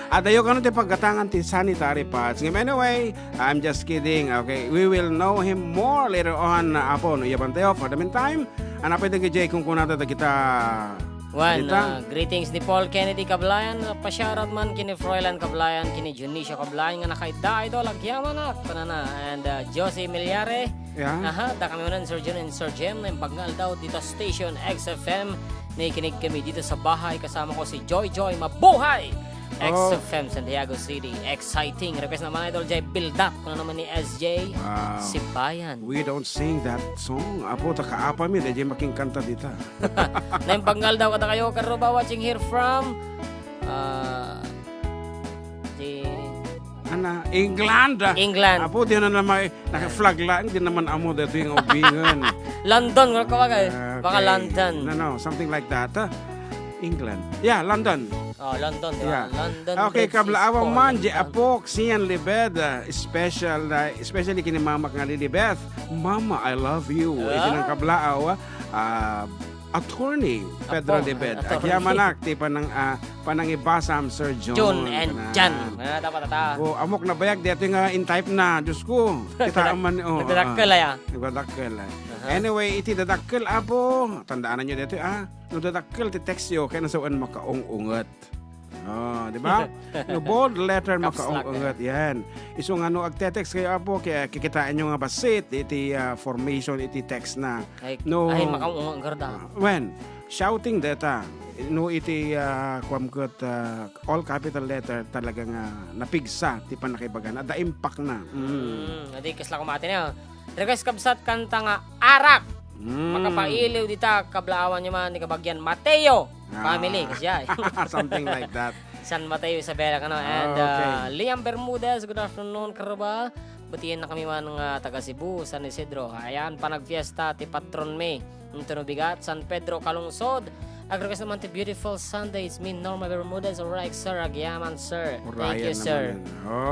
Adayo kano ti paggatangan ti sanitary pads. Ngem anyway, I'm just kidding. Okay, we will know him more later on, Apo, no? Yaban tayo. For the meantime, ano pa itang kay Jay kung kunada ta kita? Wan, Dita? ah, greetings ni Paul Kennedy Kablayan. Pasyarat man kini Froilan Kablayan, kini Dionisio Kablayan nga nakaidda, idol, agyamanak, kunana. And, ah, Josie Milyare. Yeah. Aha, da kami unan, Sir Jun and Sir Jem, naimbag nga aldaw dita station X F M. Nakikinig kami dito sa bahay. Kasama ko si Joy Joy. Mabuhay! Oh. X F M Santiago City. Exciting. Request naman, idol, Jay Bildat. Kung ano naman ni S J. Wow. Sibayan. We don't sing that song. Apo, ta kaapa mi, di jay makingkanta dita. Naimbag nga aldaw kada kayo, Karuba, watching here from, ah, di Ana, England. England. Apo, di na naman, naka-flag lang, di naman amo dito yung ubingan. London, wala ka ba, eh? Ah, Baka okay. London. No, no, something like that, ah. England. Yeah, London. Oh, London, di ba? Yeah. London Okay, Bridge is kablaawan for man, di London. Apok, Sian Libed, ah, special, ah, especially kini Mama nga Lilibeth. Mama, I love you. Ah. Iti nang kablaaw, ah, Attorney Pedro Apo, Libed. Attorney. Agyamanak, ti panang, ah, panangibasam, Sir John. John and Kana. Jan. Ah, dapat ata. Oh, amok na bayag, dito nga in type na. Diyos ko, kita man, oh, Nagdadakkel, ah. Ay, ah. Nagdadakkel, ah. Aha. Anyway, iti dadakkel, Apo, tandaan nyo dito, ah. No dadakkel ti text yo, kaya nasawan makaung-unget. Oh, di ba? No bold letter, Caps lock, makaung-unget. Yan. Isu nga no agte-text kayo, Apo, kaya kikitaan nyo nga basit iti, ah, formation iti text na. Ay, No. ay, makaung-unget, garda. Ah, when shouting data, no iti, ah, kuam ket, ah, all capital letter talaga nga napigsa ti pannakaibagan. Adda impact na. Mm. Mm, adi, kasla kumati na. Request kabsat kanta nga Arak. Mm. Makapailiw dita, kablaawan nyo man ni kabagian Mateo family, kasdiay. Something like that. San Mateo, Isabela, kano. And, okay, uh, Liam Bermudez, good afternoon, Karabal. Batien na kami man nga taga Cebu, San Isidro. Ayan, panagfiesta ti patron mi. Intono bigat, San Pedro, Calungsod. Ag-request naman ti Beautiful Sunday. It's me, Norma Bermudez. Alright, sir. Agyaman, sir. Thank you, sir.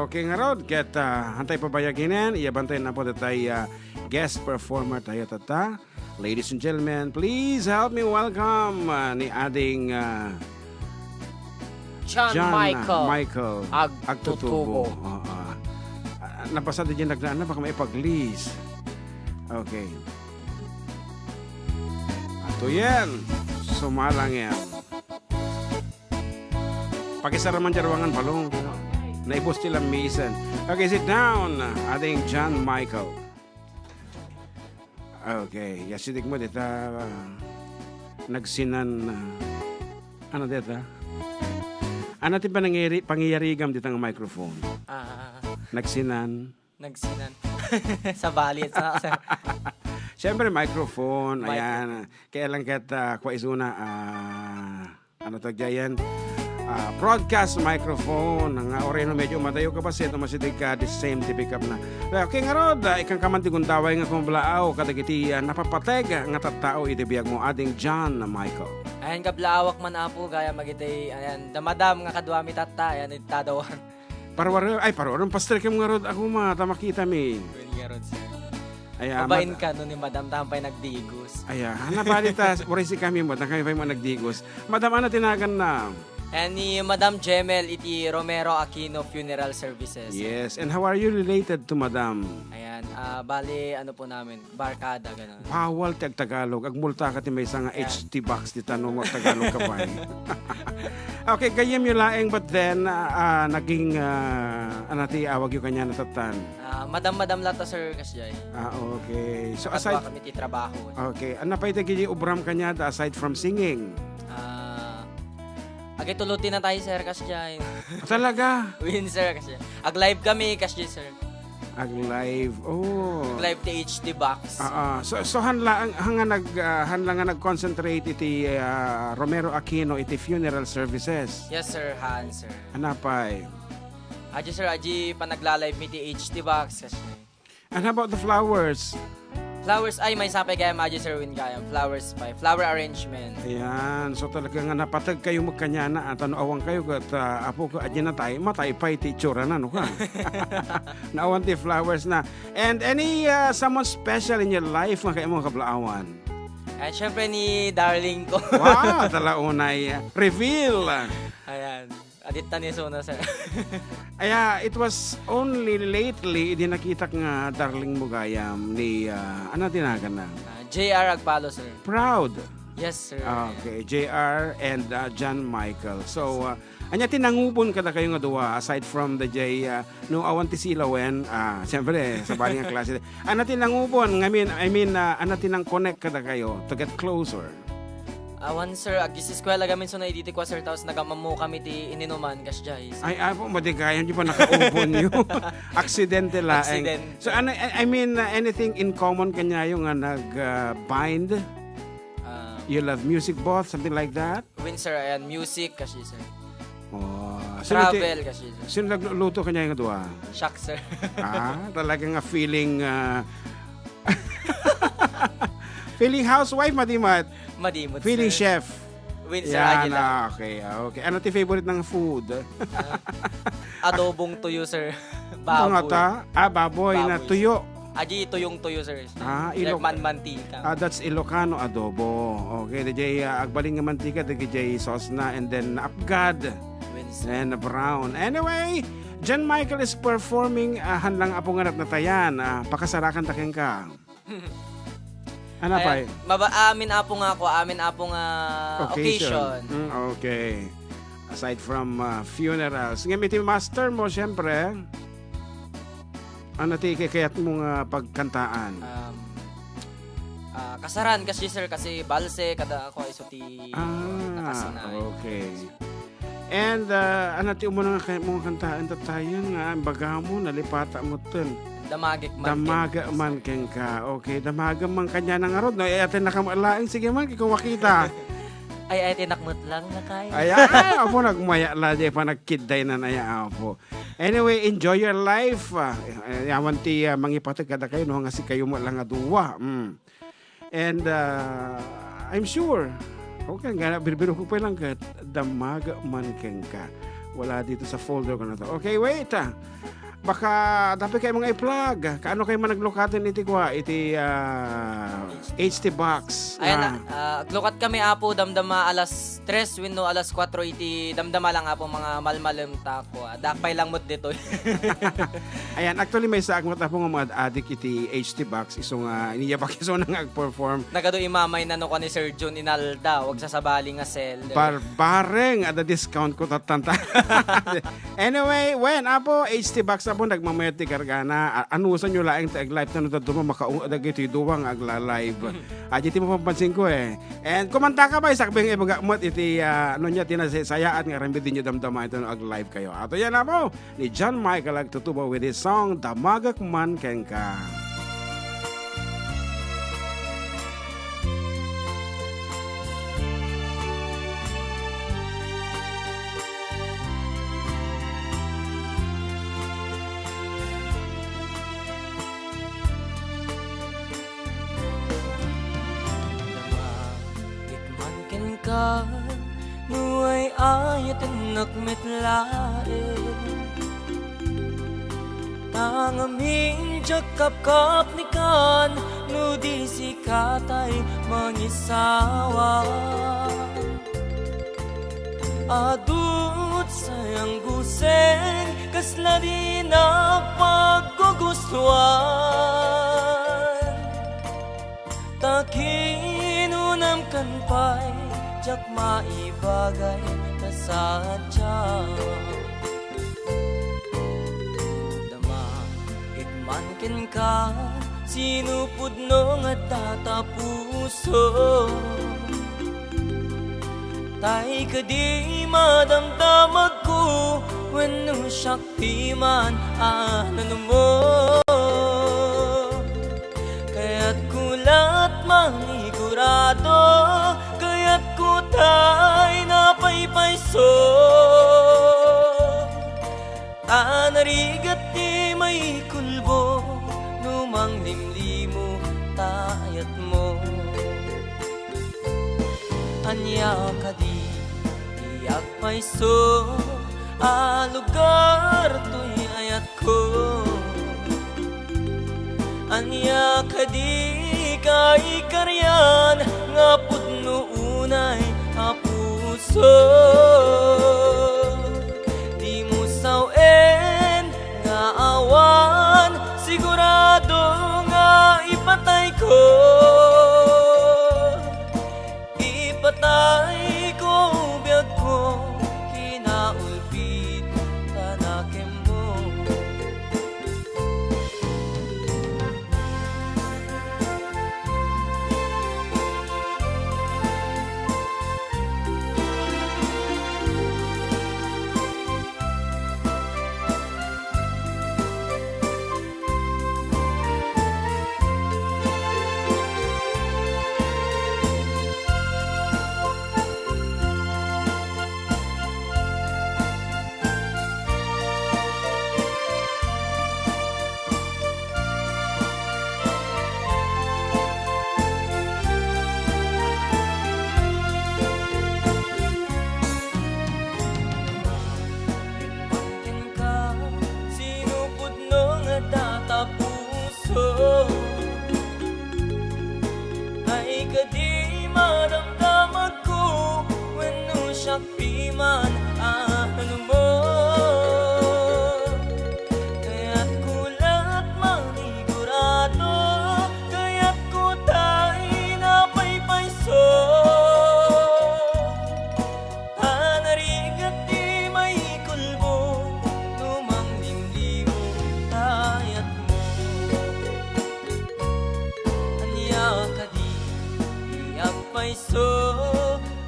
Okay, ngarud, ket, ah, antay pabayaginen, iya bantay na po datay, ah, guest performer tayo, tata. Ladies and gentlemen, please help me welcome, ah, ni ading, ah, John Michael Agtutubo. Oo. Ah, napasada dyan nagnaan na, baka maipag-list. Okay. Ato yan. Sumalang yan. Pakisara man dyan ruangan, balong. Naibus ti lamisen. Okay, sit down. Ading John Michael. Okay, ya sidik mo dita, ah, nagsinan, ah, ano dita? Ano ti panangiri-, pangiyarigam dita nga microphone? Ah. Nagsinan. Nagsinan. Sabali, sa, sa Siyempre, microphone, ayan. Kaya lang ket, ah, kwa isuna, ah, Ano tagyayen? Ah, broadcast microphone. Nga oreno medyo madayo ka basit, no, masidig ka, the same ti pick up na. Okay, ngarud, ah, ikan ka man ti gundaway nga kumblaaw, kadagiti, ah, napapateg nga tattao iti biag mo, ading John Michael. Ayan, kablaawak man, Apo, gayam dagiti, ayan, da madam nga kaduami tatta, ayan, itadawan. Parwar-, ay, parwar-, pastor kem ngarud, ako ma, ta makita mi. Well, ngarud, sir. Ay, ah, Mabain mad- ka, no, ni madam, tahan pay nagdigos. Ay, ah, hana, bali ta, uray si kami mo, ta kami pay mo nagdigos. Madam, ano tinagan na? Ayan, ni Madam Jemel iti Romero Aquino Funeral Services. Yes, and how are you related to Madam? Ayan, ah, bali, ano po namin, barkada, ganun. Bawal ti agtagalog. Agmulta ka ti maysa nga Ayan. H T box ti tanong mo, agtagalog ka pay. Okay, gayyem yo laeng, but then, ah, ah, naging, ah, ano ti awag yo kanya natattan? Ah, madam-madam latta, sir, kasjay. Ah, okay. So, Kadua aside kami ti trabaho. Okay. Ano pay dagiti ubram kaniada aside from singing? Ah, agitulod ti natay, sir, kasjay. Talaga? Win, sir, kasjay. Ag-live kami, kasjay, sir. Ag-live. Oh. Ag-live ti H D box. Ah, ah. So, so han la ang, han nga nag, ah, han la nga nag-concentrate iti, ah, Romero Aquino iti funeral services? Yes, sir. Han, sir. Anapay? Aji, sir, aji panagla-live mi ti H D box, kasjay. And how about the flowers? Flowers, ay, maysa pay gayam, aji, sir, win gayam. Flowers pay. Flower arrangement. Ayan. So, talaga nga napateg kayo magkanyana. At ano, awan kayo, kat, ah, apo ko, aji natay, matay pay ti itsura na, no ka? Naawan ti flowers na. And any, ah, someone special in your life nga kayo mga kablaawan? And syempre ni darling ko. Wow, talaunay. Reveal. Ayan. Adit ta ni Sona, sir. Aya, it was only lately, idi nakitak nga darling mo gayam ni, ah, ano tinagan na? Ah, J R Agpalo, sir. Proud. Yes, sir. Ah, okay, J R and, ah, John Michael. So, ah, anya ti nangubon kadakayo nga dua, aside from the J, ah, no, awan ti silawen, ah, siyempre, sabali nga klase. Ano ti nangubon? I mean, I mean, ah, ano ti nang-connect kadakayo to get closer? Awan, sir. Agis-eskwela kami, so, na iditi kwa, sir, tapos nagamammo kami ti ininuman, kasjay, sir. Ay, apo, madi gayam, di pa nakaubon yo. Aksidente laeng. Aksidente. So, ano, I, I mean, uh, anything in common kanyayo nga nag, uh, bind? Um, You love music both, something like that? Win, sir, ayan, music, kasjay, sir. Oh, sino ti-, Travel, kasjay, sir. Sino nagluluto kanyayo nga dua? Siak, sir. Ah, talaga nga feeling, uh, Feeling housewife, madimat. Madimot, Feeling sir. Chef. Win, sir, Yan, aji lang. Ah, okay, ah, okay. Ano ti favorite nga food? Ah, adobong tuyo, sir. Baboy. Mga ta? Ah, baboy na Baboy, tuyo. Aji tuyong tuyo, sir. Ah, Ilok-, Manmantika. Ah, that's Ilocano adobo. Okay, di jay, ah, agbalin nga mantika, di jay sauce na, and then naapgad. Win, sir. And brown. Anyway, John Michael is performing, ah, han lang apo nga natnatayan. Ah, pakasarakan ta kenka. Ano pa? Ayan, maba-, amin apo nga ako, amin apo nga occasion. Occasion. Mm, okay. Aside from, uh, funerals. Ngem iti master mo, siyempre, ano ti kayat mo nga pagkantaan? Um, ah, kasaran kasi, sir, kasi balse, kada ako iso ti Ah, nakasinayan. Okay. And, uh, ano ti umuna nga kay-, mo nga kantaan tattayen nga baga mo, nalipata mo ten. Damagek man Damagek kenka. Man kenka. Okay, damagek man kaniana ngarud, no? Ay, ati nakam-, laeng, sige man, kung makita. Ay, ay, tinakmet lang na kay. Ay, ay, apo, nagmaya la, di pa nagkidday na, ay, apo. Anyway, enjoy your life. Ah, eh, yaman ti, ah, mangipateg kadakayo, no, nga sikayo mo lang nga duwa. Mm. And, ah, I'm sure, okay, nga, birbiro ko pa lang ket, damagek man kenka. Wala dito sa folder ko na to. Okay, wait, ah. Baka, dapat kayo mga i-plug. Kaano kayo managlukaten iti kwa, iti, ah, H T box? Ayan na, Ah. ah, aglukat kami, Apo, damdama alas tres wenno alas kuwatro iti damdama lang, Apo, mga malmalem ta. Wa, dakpay lang met ditoy. Ayan, actually, maysaak met, Apo, nga maad-adik iti H T box, isu nga iniyabak isu nga agperform. Nagadu imamay na no kua ni Sir Jun Inalda, agsasabali nga seller. Bar-, bareng, ada discount ko tatanta. Anyway, wen, Apo, H T box, Apo, nagmamayat ti kargana. A-, anusanyo laeng ti ag-live, ta no dadduma, makaung-, dagiti duwa nga agla-live. Adi ti mapapansin ko, eh. And kumanta ka ba, isakbay nga ibaga met iti, ah, ano niya, ti nasayaat nga aramid dinyo damdama ito no ag-live kayo. Ato yan, Apo. Ni John Michael agtutubo with his song, Damagek Man Kenka. Damagek man kenka, no ay-ayatennak met laeng. Ta ngamin diak kapkapnekan, no di sika tay mangisawa. Adu ti sayang guseng, kasla dinak paggugustuan. Ta kinunamkan pay, diak maibagay ta sadiak. Damagek man kenka, sino pudno nga adda ta puso. Tay kadi madamdamagko, wenno siak ti man a nanumo. Kayatko la't manigurado, kayatko tay napaypayso. Ta narigat ti maikulbo no manglimlimo ta ayatmo. Ania kadi ti agpayso a lugar toy ayatko? Ania kadi kaikarian nga pudno unay a puso? Dimo sawen nga awan, sigurado nga ipatayko. Ipatayko biagko, kinaulpit ta nakemmo. Kenka, sino pudno nga adda ta puso? Ay kadi madamdamagko, wenno siak ti man a nanumo. Kayatko la't manigurado, kayatko tay napaypayso. Panarigat ti maikulbo, no manglimlimo ta ayatmo. Ania kadi ti agpayso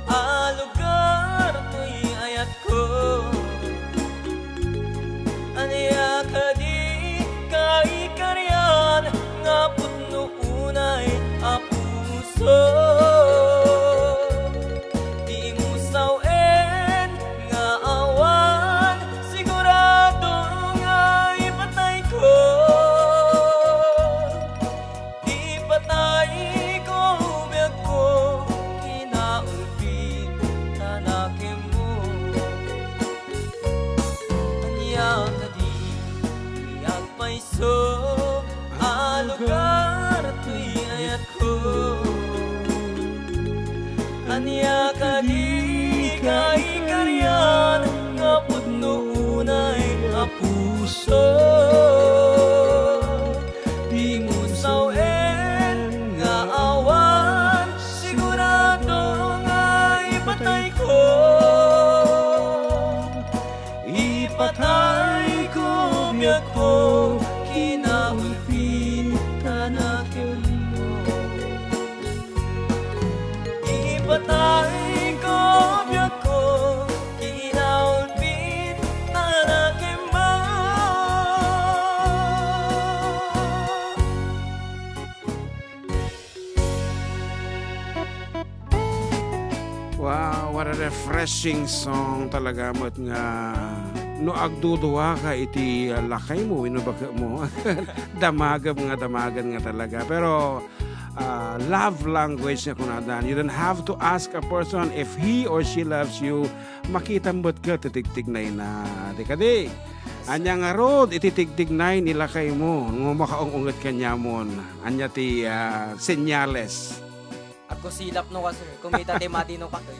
a lugar toy ayatko? Ania kadi ka Ania kadi kaikarian nga pudno unay a puso? Dimo sawen nga awan sigurado nga ipatayko. Ipatayko biagko, kinaulpit ta nakemmo. Ipatayko biagko, kinaulpit ta nakemmo. Wow, what a refreshing song talaga met nga no agduduaka iti, ah, lakaymo wenno baketmo. Damagem nga damagen nga talaga. Pero, ah, love language nga kunadan. You don't have to ask a person if he or she loves you. Makitam met ket ti tigtignayna. Di kadi? Ania ngarud iti tigtignay ni lakaymo nga makaung-unget kaniamon? Ania ti, ah, senyales? Agkusilap no ka, sir. Kumita ti madi no ka, sir.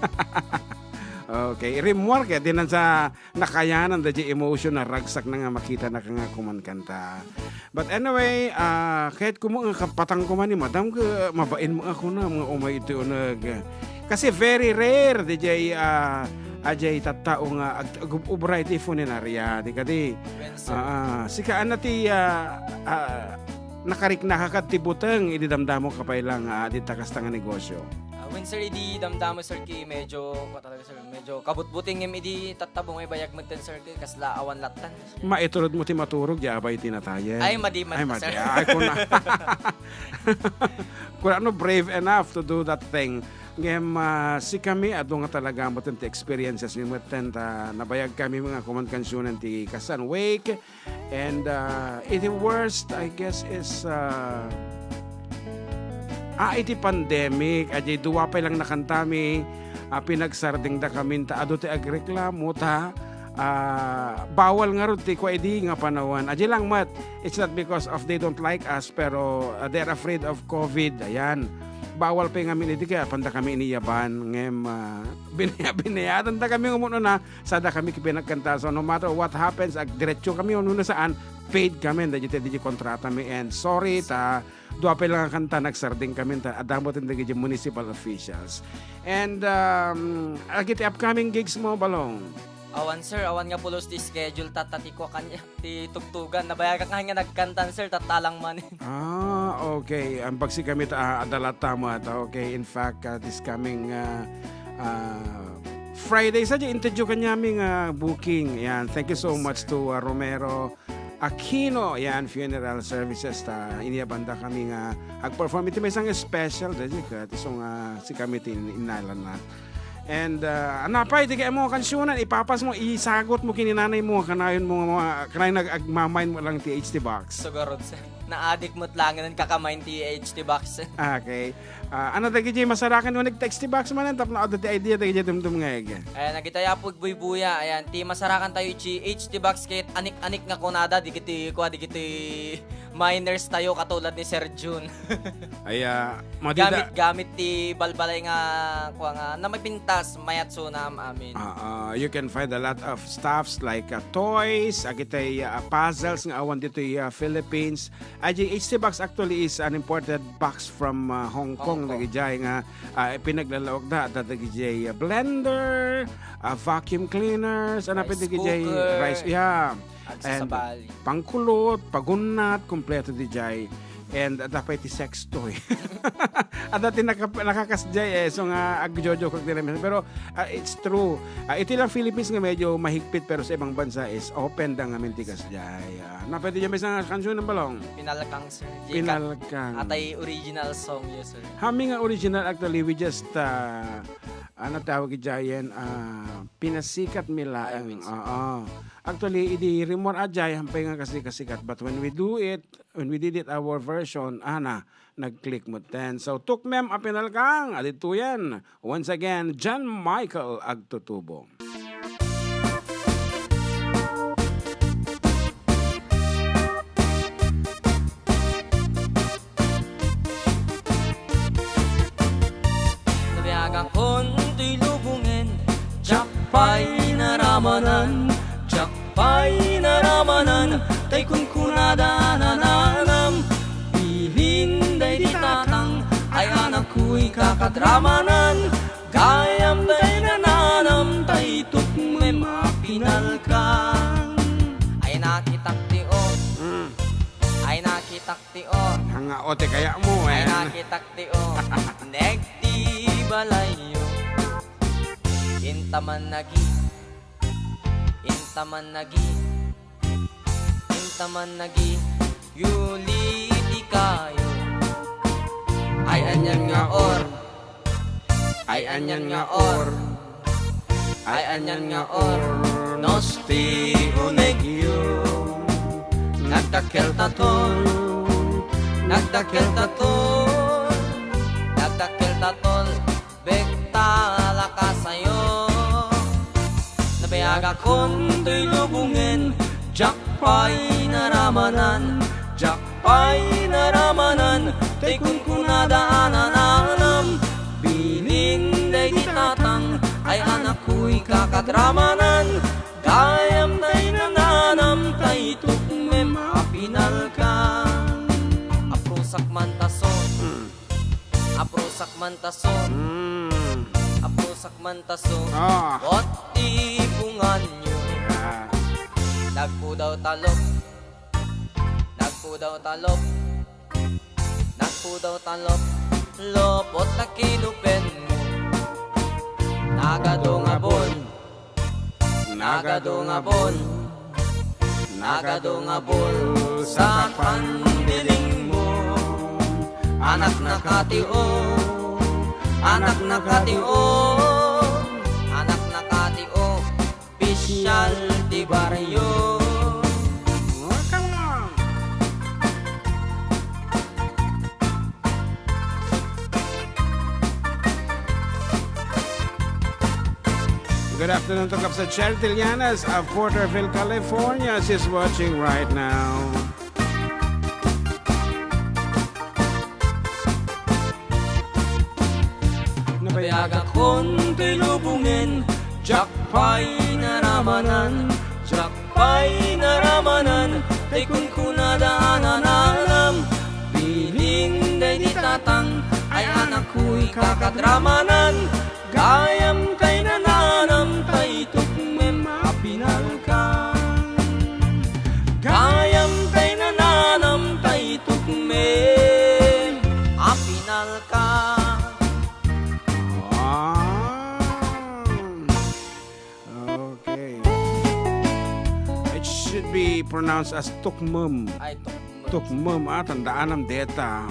Okay. Rimmuar ket dinan sa nakayanan daydiay emotion a ragsakna nga makitanaka nga kumankanta. But anyway, ah, kayatko met nga kapatangko man ni Madam ket mabain met nga kunam nga umay iti uneg. Kasi very rare daydiay, ah, daydiay tattao nga ag-, ag-, ubra iti funeraria, di kadi? Well, sir. Ah, ah. Sika, ania ti, ah, ah, nakariknaka kad ti buteng idi damdamo ka pay lang, ah, dita kasta nga negosyo? Ah, when, sir, idi damdamo, sir, ki medyo, kua talaga, sir, medyo kabutbuteng ngem idi tattabo nga ibayag met ken, sir, ki kasla awan lattan, sir. Maiturod mo ti maturog, ya abay ti natayen. Ay, madi man, sir. Ay, madi. Ay, kuna. Kuna no brave enough to do that thing. Ngem, ah, sikami, adu nga talaga met ti experiences mi met ta nabayag kami nga kuman kansionen ti Kasan Wake. And, uh, the worst, I guess, is, uh, ah, iti pandemic, ajay dua pay lang nakantami, ah, pinagsardengda kamin ta adu ti agreklamo ta, ah, bawal ngarud ti kua idi nga panawen. Ajay lang met, it's not because of they don't like us, pero, uh, they're afraid of covid. Ayan. Bawal pay ngamin idi kaya panda kami iniyaban. Ngem, ah, binaya-, binayadanda kami umun-una, sada kami pinagkanta. So, no matter what happens, agdiretso kami, no saan, paid kami, dagiti, dagiti kontratami. And sorry, ta, dua pay lang a kanta, nagsardeng kami, ta, adda met dagiti municipal officials. And, um, agiti upcoming gigs mo, Balong? Awan, sir, awan nga pulos ti schedule, tatta ti kua kanya. Ti tugtugan, nabayagak nga nagkantan, sir, tattalang man. Ah, okay. Ang pagsikami ta, ah, adda latta met. Okay, in fact, ah, this coming, ah, ah, Friday sa di interview kanyami nga booking. Yan, thank you so much to, ah, Romero Aquino. Yan, funeral services ta iniyabanda kami nga agperform iti maysa nga special. Dadi ka, ti so nga sikami ti in-, inalan na. And, uh, napay, ti kaya mo kansionan, ipapas mo, isagot mo kini nanay mo, kanayon mo, mga, kanayon nag-, agmamain mo lang ti H T box. Sugarod, sir. Naadik mo langen kakamain ti H T box. Okay. Ah, ano dagiti masarakan mo nag-text ti box man, tapno adda ti idea dagiti dumdum nga ege. Ayan, nagitaya po, buybuya. Ayan, ti masarakan tayo iti H T box ket anik-anik nga kunada, digiti, kua, digiti miners tayo katulad ni Sir Jun. Ay, ah, madida- Gamit, gamit ti balbalay nga, kua nga, na mapintas, mayat sunam, amin. Ah, ah, you can find a lot of stuffs like, ah, toys, agitay, ah, puzzles nga awan ditoy, ah, Philippines. Ay, H T box actually is an imported box from, ah, Hong Kong, Hong Kong. Dagijay nga, ah, pinaglalaokda, adda dagijay, ah, blender, ah, vacuum cleaners, ano pa Rice dagijay, cooker. Rice, yeah. And pangsabali. Pangkulot, pagunnat, kompleto dijay. And adda pay ti sex toy. Adda ti naka-, nakakasjay, eh. So nga, agjojoke ak diri. Pero, ah, it's true. Ah, iti lang Philippines nga medyo mahigpit, pero sa ibang bansa is open da ngamin ti kasjay. Ah, napay ti dyan, may isang kansion ng balong? Pinalkang, sir. Pinalkang. Atay original song, yes, sir. Hami nga original, actually, we just, ah, ano tawag ijayen? Ah, pinasikat mi laeng. Remix. Oo. Actually, idi rimor ajay, hampay nga kasi kasikat. But when we do it, when we did it our version, ana, nag-click mo ten. So, tukmem a pinalkang, adito yan. Once again, John Michael Agtutubo. Nabiyagan Kon toy lubongen, diak pay naramanan, diak pay naramanan, tay kunkunada a nananam. Bilin daydi tatang, ay anakko, ikakat ramanan, gayam tay nananam, tay tukmem a pinalkan. Ay nakitak ti o, Mm. ay nakitak ti o. Nga o ti kayatmo, Ay eh. nakitak ti o, nagdi balayyo. Intaman nagi, intaman nagi, intaman nagi, yuli ti kayo. Ay anian nga or, Ay anian nga or, ay anian nga or, nos ti unegyo. Nagdakkel ta tol, nagdakkel ta tol, nagdakkel ta tol, bek ta lakasayo. Nabayagakon toy lubongen, diak pay naramanan, diak pay naramanan, tay kunkunada a nananam. Bilin daydi tatang, ay anakko, ikakat ramanan, gayam tay nananam, tay tukmem a pinalkan. Aprusak man taso, Mm. aprusak man taso, Mm. aprusak man taso, Ah. What ti punganyo? Yeah. Nagpudaw talop, nagpudaw talop, nagpudaw talop, lupot ta kinupen mo. Nagadu nga bun, nagadu nga bun, nagadu nga bun, sa pandiling mo. Anak na katio, anak na katio, anak na katio. Pisyal ti baryo. Oh, come on. Good afternoon to Kapsa Cherry Tilianas of Porterville, California. She's watching right now. Nabayagakon ti lubongen, diak pay naramanan, diak pay naramanan, tay kunkunada a nananam. Bilin daydi tatang, ay anakko, ikakat ramanan, gayam tay nananam, tay tukmem a pinalkan. Gayam tay nananam, tay tukmem a pinalkan. Ah. Okay. It should be pronounced as tukmem. Ay, tukmem. Tukmem, ah, tandaanam deta.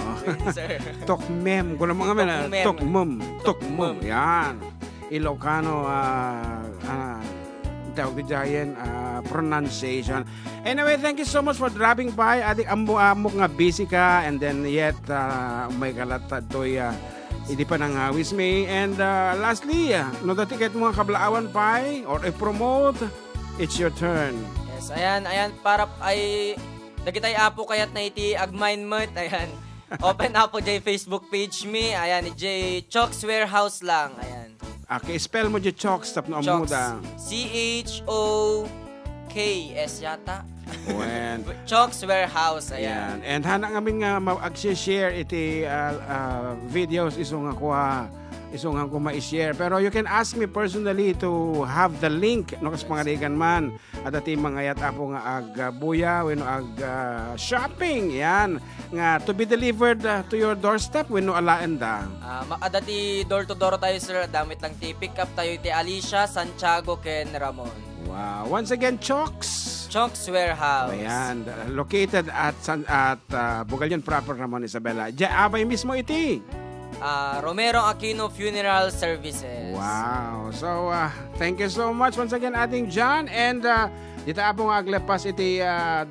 Sir. Tukmem. Kuno mga men, ah, Tukmem. Tukmem. Tukmem. Tukmem. Yan. Ilocano, ah, ah, tawag di giant, ah, pronunciation. Anyway, thank you so much for dropping by. Adik, ammo, ammo nga busy ka, and then yet, ah, may kalat toy, ah, idi panangawis mi. And, ah, lastly, ah, no dati ket mga kablaawan pay, or i-promote, it's your turn. Yes, ayan, ayan, para p-, ay, dagitay apo kayat na iti agmainmet, ayan. Open apo jay Facebook page mi, ayan, jay Chokes Warehouse lang, ayan. Okay, spell mo jay Chokes tapno Chokes. Ammuda. C H O K S yata. Wen. Chokes Warehouse, ayan. Ayan. And hana ngamin nga ma-, ag-share iti, ah, ah, videos isu nga kua, isu nga kua ma-share. Pero you can ask me personally to have the link, no, kas pangarigan man. Adda ti mangayat, apo, nga ag, ah, buya wenno ag, ah, shopping, yan, nga to be delivered, ah, to your doorstep wenno alaen da? Ah, ma-, adda ti door to door tayo, sir. Adda met lang ti pick up tayo iti Alicia, Santiago, ken Ramon. Wow. Once again, Chokes. Chokes Warehouse. Ayan, located at San, at, ah, Bugallon proper, Ramon, Isabela. Diay abay mismo iti Ah, Romero Aquino Funeral Services. Wow. So, ah, thank you so much once again, Ading John. And, ah, dita, apo, nga aglepas iti, ah,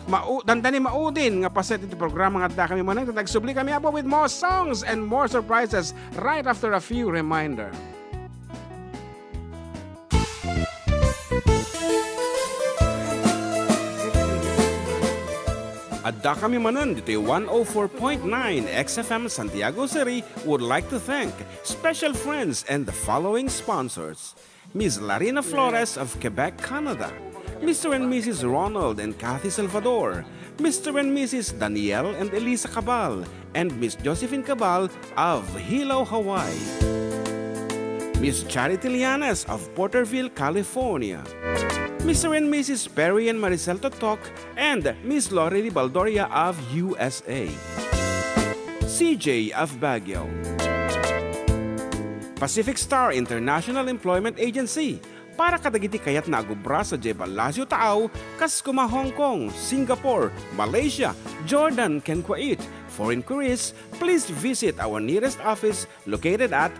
mau-, dandani maudin nga paset iti programa nga adda kami manen. Nagsubli kami, apo, with more songs and more surprises right after a few reminder. Addakami manen ditoy one oh four point nine X F M Santiago City would like to thank special friends and the following sponsors: Miss Larina Flores of Quebec, Canada, Mister and Missus Ronald and Kathy Salvador, Mister and Missus Daniel and Elisa Cabal, and Miss Josephine Cabal of Hilo, Hawaii, Miss Charity Lianes of Porterville, California, Mister and Missus Perry and Maricel Totok, and Miss Lorely Baldoria of U S A, C J of Baguio, Pacific Star International Employment Agency, para kadagiti kayatna a agubra sadiay Palacio Taaw, kas kuma Hong Kong, Singapore, Malaysia, Jordan, ken Kuwait. For inquiries, please visit our nearest office located at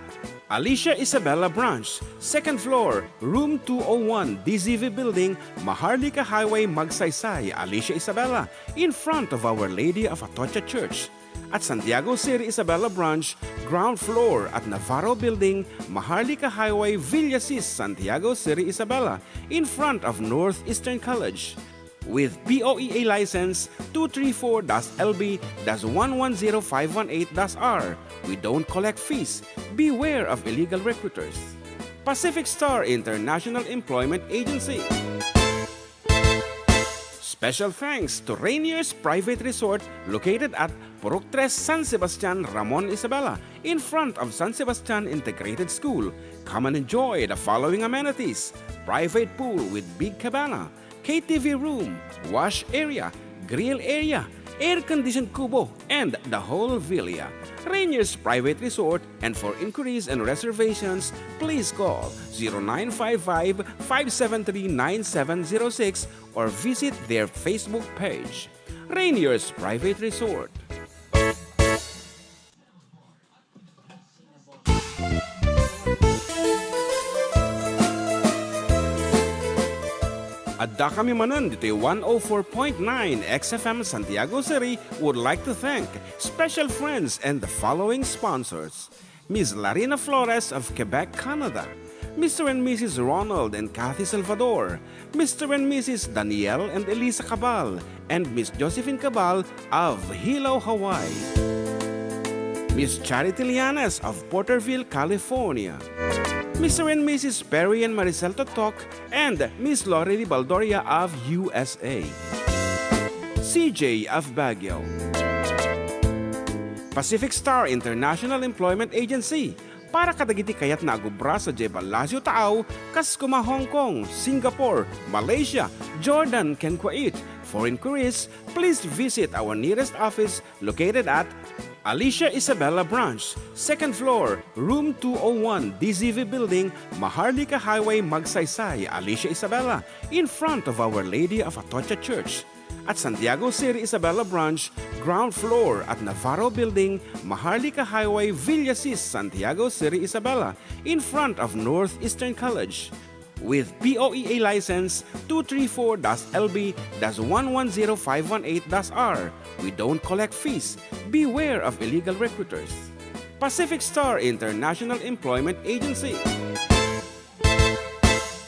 Alicia Isabela Branch, second floor, room two oh one, D Z V Building, Maharlika Highway, Magsaysay, Alicia Isabela, in front of Our Lady of Atocha Church. At Santiago City Isabela Branch, ground floor at Navarro Building, Maharlika Highway, Villasis, Santiago City Isabela, in front of Northeastern College. With P O E A license two three four dash L B dash one one zero five one eight dash R. We don't collect fees. Beware of illegal recruiters. Pacific Star International Employment Agency. Special thanks to Rainier's Private Resort, located at Purok Tres, San Sebastian, Ramon Isabela, in front of San Sebastian Integrated School. Come and enjoy the following amenities: private pool with big cabana, K T V room, wash area, grill area, air-conditioned kubo, and the whole villa. Rainier's Private Resort, and for inquiries and reservations, please call zero nine five five, five seven three, nine seven zero six or visit their Facebook page, Rainier's Private Resort. Addakami manen ditoy one oh four point nine X F M Santiago City would like to thank special friends and the following sponsors: Miss Larina Flores of Quebec, Canada, Mister and Missus Ronald and Kathy Salvador, Mister and Missus Daniel and Elisa Cabal, and Miss Josephine Cabal of Hilo, Hawaii, Miss Charity Lianes of Porterville, California, Mister and Missus Perry and Maricel Totok, and Miss Lorely Baldoria of U S A, C J of Baguio, Pacific Star International Employment Agency, para kadagiti kayatna a agubra sadiay Palacio Taaw, kas kuma Hong Kong, Singapore, Malaysia, Jordan, ken Kuwait. For inquiries, please visit our nearest office located at Alicia Isabela Branch, second floor, room two oh one, D Z V Building, Maharlika Highway, Magsaysay, Alicia Isabela, in front of Our Lady of Atocha Church. At Santiago City Isabela Branch, ground floor at Navarro Building, Maharlika Highway, Villasis, Santiago City Isabela, in front of Northeastern College. With P O E A license two three four dash L B dash one one zero five one eight dash R, we don't collect fees. Beware of illegal recruiters. Pacific Star International Employment Agency.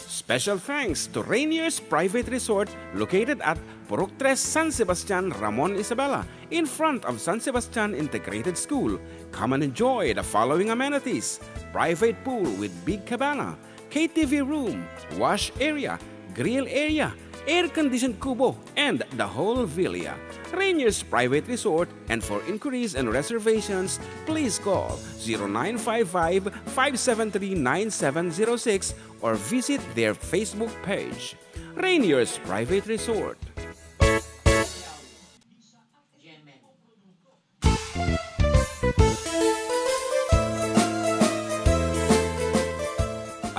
Special thanks to Rainier's Private Resort, located at Purok Tres, San Sebastian, Ramon Isabela, in front of San Sebastian Integrated School. Come and enjoy the following amenities: private pool with big cabana, K T V room, wash area, grill area, air-conditioned kubo, and the whole villa. Rainier's Private Resort, and for inquiries and reservations, please call zero nine five five, five seven three, nine seven zero six or visit their Facebook page, Rainier's Private Resort.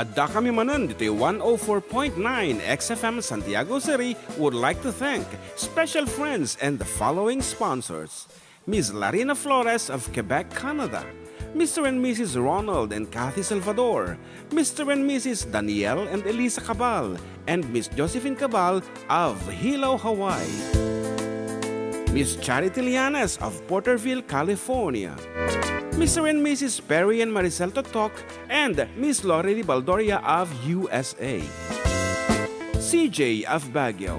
Addakami manen ditoy one oh four point nine X F M Santiago City would like to thank special friends and the following sponsors: Miss Larina Flores of Quebec, Canada, Mister and Missus Ronald and Kathy Salvador, Mister and Missus Daniel and Elisa Cabal, and Miss Josephine Cabal of Hilo, Hawaii, Miss Charity Lianes of Porterville, California, Mister and Missus Perry and Maricel Totok, and Miss Lorely Baldoria of U S A, C J of Baguio,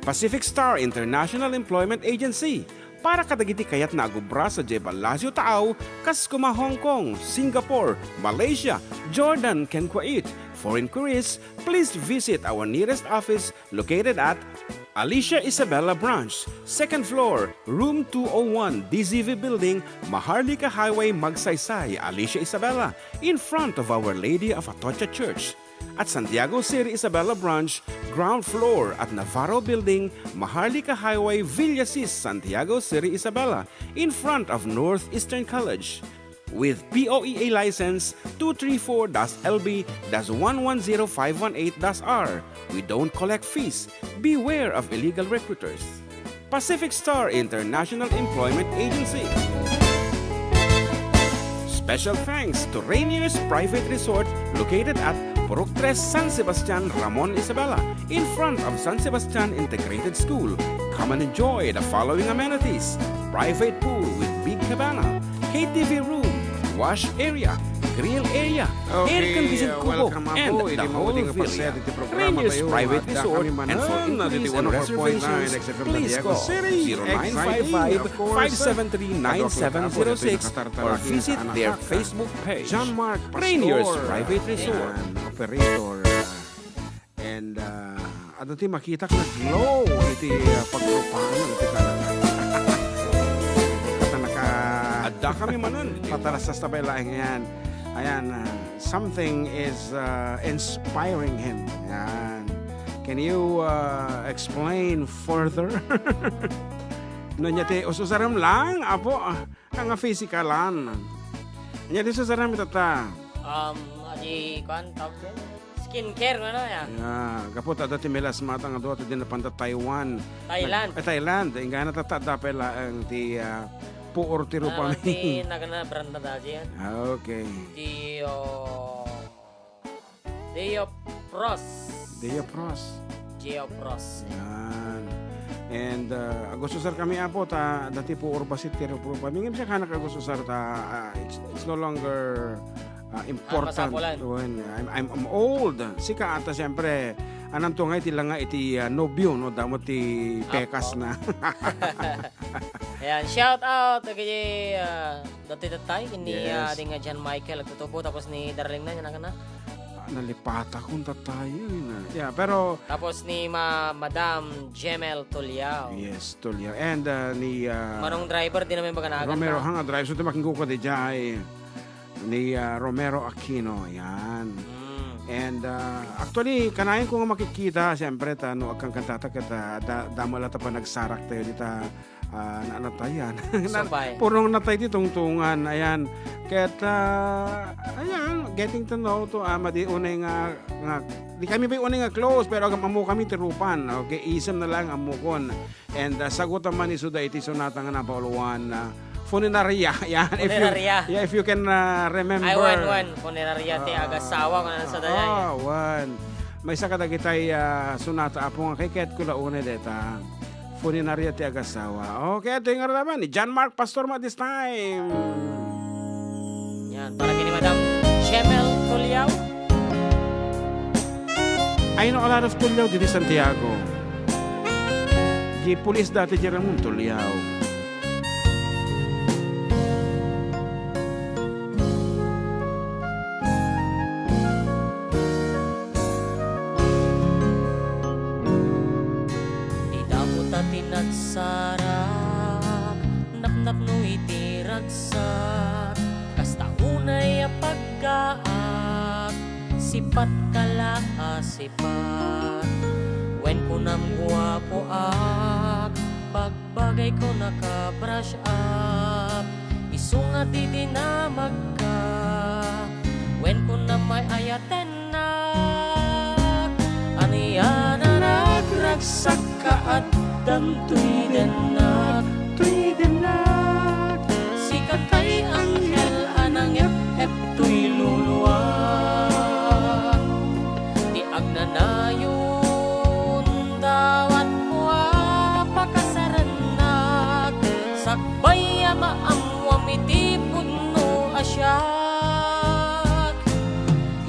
Pacific Star International Employment Agency, para kadagiti kayatna a gubra sadiay Palacio Taaw, kas kuma Hong Kong, Singapore, Malaysia, Jordan, ken Kuwait. For inquiries, please visit our nearest office located at Alicia Isabela Branch, second floor, room two oh one, D Z V Building, Maharlika Highway, Magsaysay, Alicia Isabela, in front of Our Lady of Atocha Church. At Santiago City Isabela Branch, ground floor at Navarro Building, Maharlika Highway, Villasis, Santiago City Isabela, in front of Northeastern College. With P O E A license two three four dash L B dash one one zero five one eight dash R, we don't collect fees. Beware of illegal recruiters. Pacific Star International Employment Agency. Special thanks to Rainier's Private Resort located at Purok Tres, San Sebastian, Ramon Isabela, in front of San Sebastian Integrated School. Come and enjoy the following amenities: private pool with big cabana, K T V room, wash area, grill area, air conditioned kubo, and the whole villa. Rainier's Private Resort, and for inquiries and reservations, please call zero nine five five, five seven three, nine seven zero six or visit their Facebook page. Rainier's Private Resort. Operator. And, ah, adda ti makitak nga glow iti, ah, pagrupahan iti talaga. Adda kami manen. Patarastas ta pay laeng yan. Ayan, ah, something is, ah, inspiring him. Yan. Can you, ah, explain further? No, nya ti us-usarem lang, apo, ah, nga physicalan. Nya ti us-usarem, tata. Um, adi, kuan, tawag dyan? Skincare, ano, ya? Ya, gapu ta adda ti melasma ta nga dua ti dinapanda Taiwan. Thailand. Nag-, eh, Thailand. Inggana tata adda pay laeng ti, ah, puor ti rupami. Ti nagana brand na dati yan. Ah, okay. Ti, oh, Diopros. Diopros. Diopros. Yan. And, uh, agustusar kami, apo, ta dati puor basit ti ruprupami. Ngem siak, hanak agustusar ta, ah, it's, it's no longer, ah, important. Masapulan. When I'm, I'm, I'm old. Sika ata, siyempre, anam to nga iti langa iti, ah, nobyo, no? Damo ti pekas na. Ayan, shout out dagiti, ah, dati tatay, ni, ah, yes, ding, ah, John Michael agtutubo, tapos ni Darling na, yan ang kana. Ah, nalipatakon tatay, yun, ah. Yeah, pero tapos ni Ma-, Madam Jemel Tuliao. Yes, Tuliao. And, ah, ni, ah, Manong Driver, di namin baga na Romero, aganda. Hang, ah, drive. So, ti makingko ka di jay. Ni, ah, Romero Aquino, yan. Mm. And, ah, actually, kanayon ko nga makikita, siyempre, ta, no, agkankantata, ket, ah, da-, damo la ta panagsarak tayo dita, ah, na-, natay, yan. Puro natay ti tungtungan, ayan. Ket, ah, ayan, getting to know to, ah, madi unay nga, nga, di kami pay unay nga close, pero agam-ammo kami ti rupan, okay? Isem na lang ammokon. And, uh, sagutan man isuda iti sonata nga number one, uh, Funeraria. Yan, if you, funeraria. Yeah, if you can, uh, remember. Ay, wen, wen. Funeraria ti, ah, agasawa, kung ano sa dayay. Ah, wen. Maysa kadagitay, ah, sonata, apo, nga kayatko la unay dayta. Funeraria ti agasawa. Okay, ito yung araman ni John Mark Pastor at this time. Yan, para kini Madam Shemel Tuliao. I know a lot of Tuliao didi Santiago. Di pulis dati di Ramon Tuliao. Ti daputa ti nagsarak, napnapno iti ragsak, kasta unay a paggaak, sipat ka la a sipat. Wen kunam guapoak, bagbagayko naka-brush up, isu nga didi namagka. Wen kunam ay-ayaten nak, ania na nagragsakka, addam toy dennak, toy dennak. Sika tay anghel a nangep-ep toy luluam. Ti agnanayon, dawatmo a pakasarannak, sakbay a maammuam iti pudno a siak.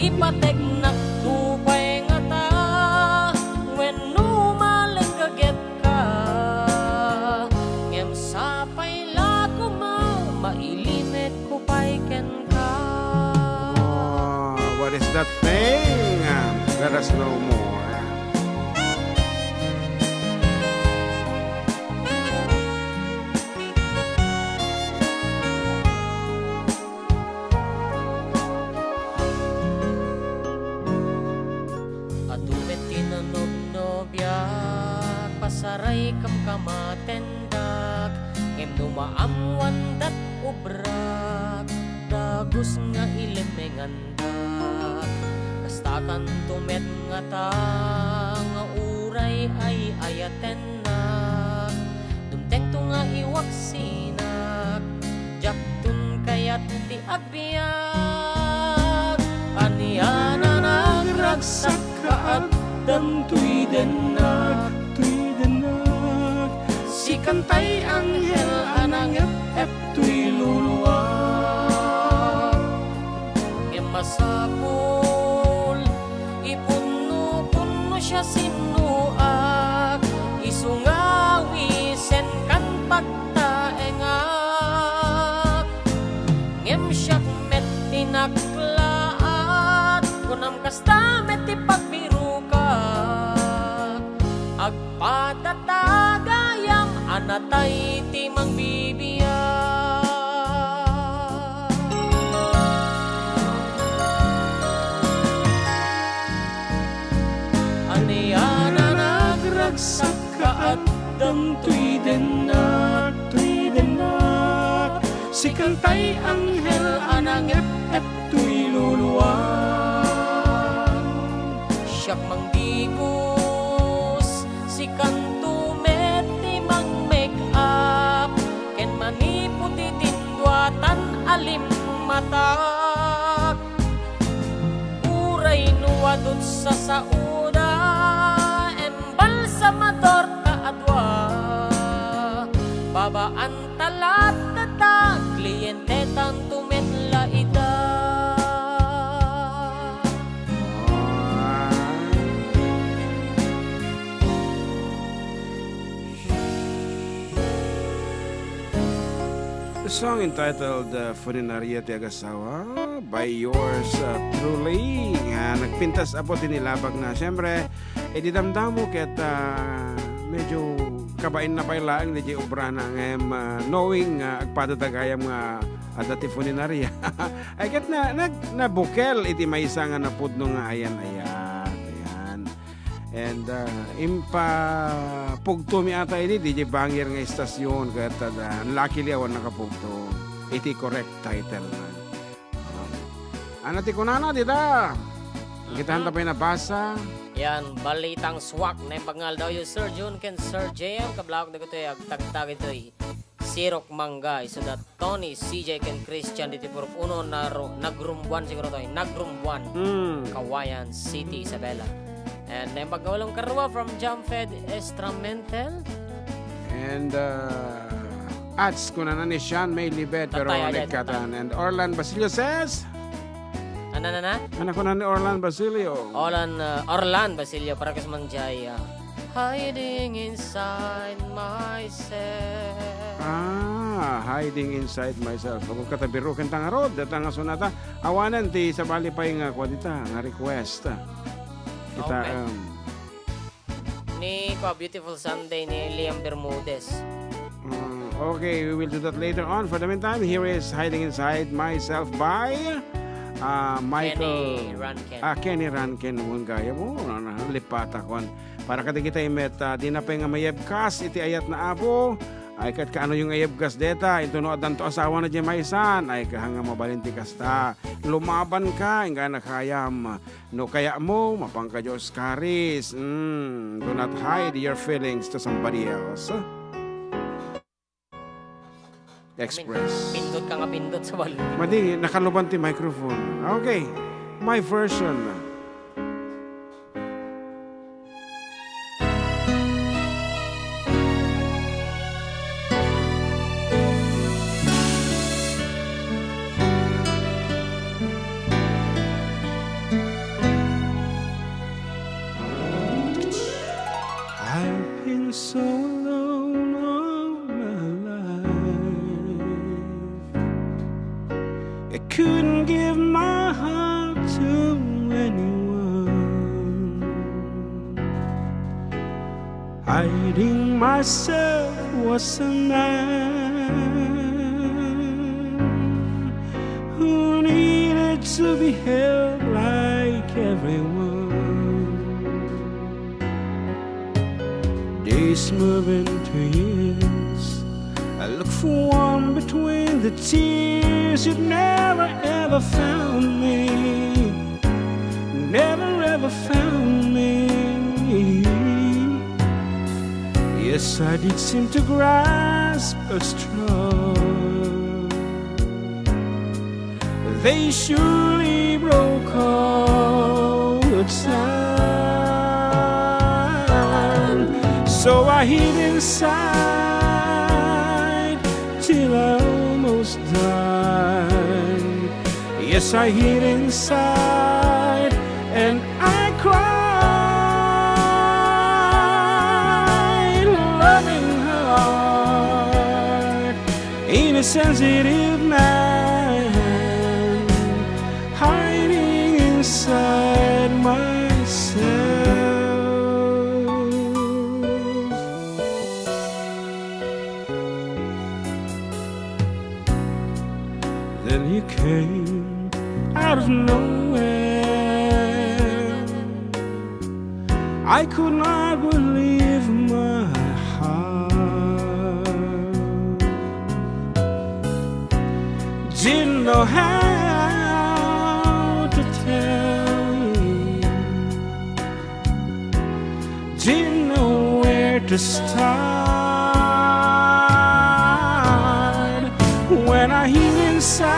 Ipateknak to pay ngata, wenno malenggeget What is that thing? Let us know more. Adu met ti nanobnobiak, pasaray kamkamatendak, ngem no maammoandat obrak, dagus nga ilemengandak. Kastakanto met ngata nga uray ay-ayatennak, dumtengto nga iwaksinak, diakton kayat ti ag- biag. Ania a nagragsak, kaaddam toy dennak, toy dennak. Sikan tay anghel a nangep-ep toy luluak. Ngem masapul, ipunno kun no siasinoak, isu nga wisen kan pagtaengak. Ngem siak met ti naklaat, kunam kasta met ti pagbirokak. Agpadata gayam a natay ti mangbibiag. Ania a nagragsak, kaaddam toy dennak, toy dennak. Sikan tay anghel a nangep-ep toy luluak. Siak mangdigos, sikanto met ti mang-make-up, ken maniputi ti dua tan alimmatak. Uray no adu ti sasaoda, embalsamador ta a dua. Babaan ta latta ta klientetanto met la ida. The song entitled, uh, Funeraria ti Agasawa by yours, uh, truly. Nga nagpintas apo ti nilabag na. Siyempre, idi damdamo ket, ah, medyo kabain na pay laeng diay obrana ngem, ah, knowing nga agpadata gayam nga adda ti funeraria. Ay ket na, nag-, nabukel iti maysa nga napudno nga ayan-ayat. Ayan. And, ah, impapugtomi ata idi diay bangir nga istasyon ket, ah, luckily awan nakapugto iti correct title na. Ano ti kunana dita? Kitaen ta pay nabasa. Yan, balitang swak. Naimbag nga aldawyo, Sir Jun ken Sir J M. Kablawak dagitoy agtagtag itoy Sirok Mangga, isu da Tony, C J ken Christian ditoy Purok Uno, na ro-, nagrumbuan siguro to, eh. Nagrumbuan. Hmm. Kawayan City, Isabela. And naimbag nga ulam karua from Jam Fed Estramentel. And, uh, ads, kunana ni Sean May Libet, pero Patay, ayan, nagkatan. And Orlan Basilio says, Ano na na? Ano ko na ni Orlan Basilio? Orlan, uh, Orlan Basilio, para kas man jay, uh, hiding inside myself. Ah, hiding inside myself. Ako katabiruken ta nga rod, data nga sonata. Awanen ti sabali pay nga kwadita, nga request. Kita, Okay. um, Ni Kwa Beautiful Sunday ni Liam Bermudez. Mm, okay, we will do that later on. For the meantime, here is Hiding Inside Myself by, uh, Michael, Kenny Rankin. Ah, Kenny Rankin, naman gaya mo, ano, lipata kon. Para kadagiti met, ah, di na pay nga mayebkas iti ayat na Apo. Ay, ket kaano yung ayebkas deta? Ito no, adanto asawa na di maysan. Ay, kahanga mabalin ti kasta. Lumaban ka, ingga na kayam. No kayatmo, mapanka Dios karis. Mm, do not hide your feelings to somebody else. Express. Pindot ka nga pindot sa wal. Madi, nakaluban ti microphone. Okay. My version. I've been so alone all my life. I couldn't give my heart to Hiding myself was a man who needed to be held like everyone. Days move into years. I look for one between the tears. You'd never ever found me. Never ever found me. Yes, I did seem to grasp a straw. They surely broke all the time. So I hid inside till I almost died. Yes, I hid inside and I cried. Loving heart, in a sensitive man, hiding inside myself. Then you came out of nowhere. I could not believe my heart. Didn't know how to tell you. Didn't know where to start. When I hid inside,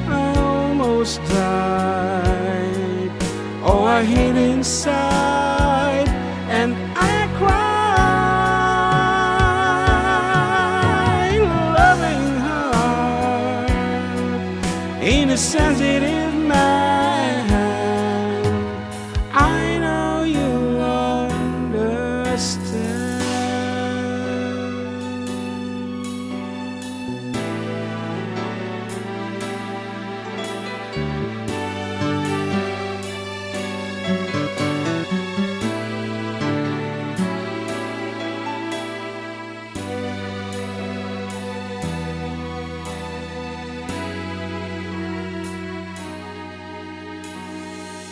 I almost died. Oh, I hid inside and I cried. Loving heart, in a sensitive man, I know you understand.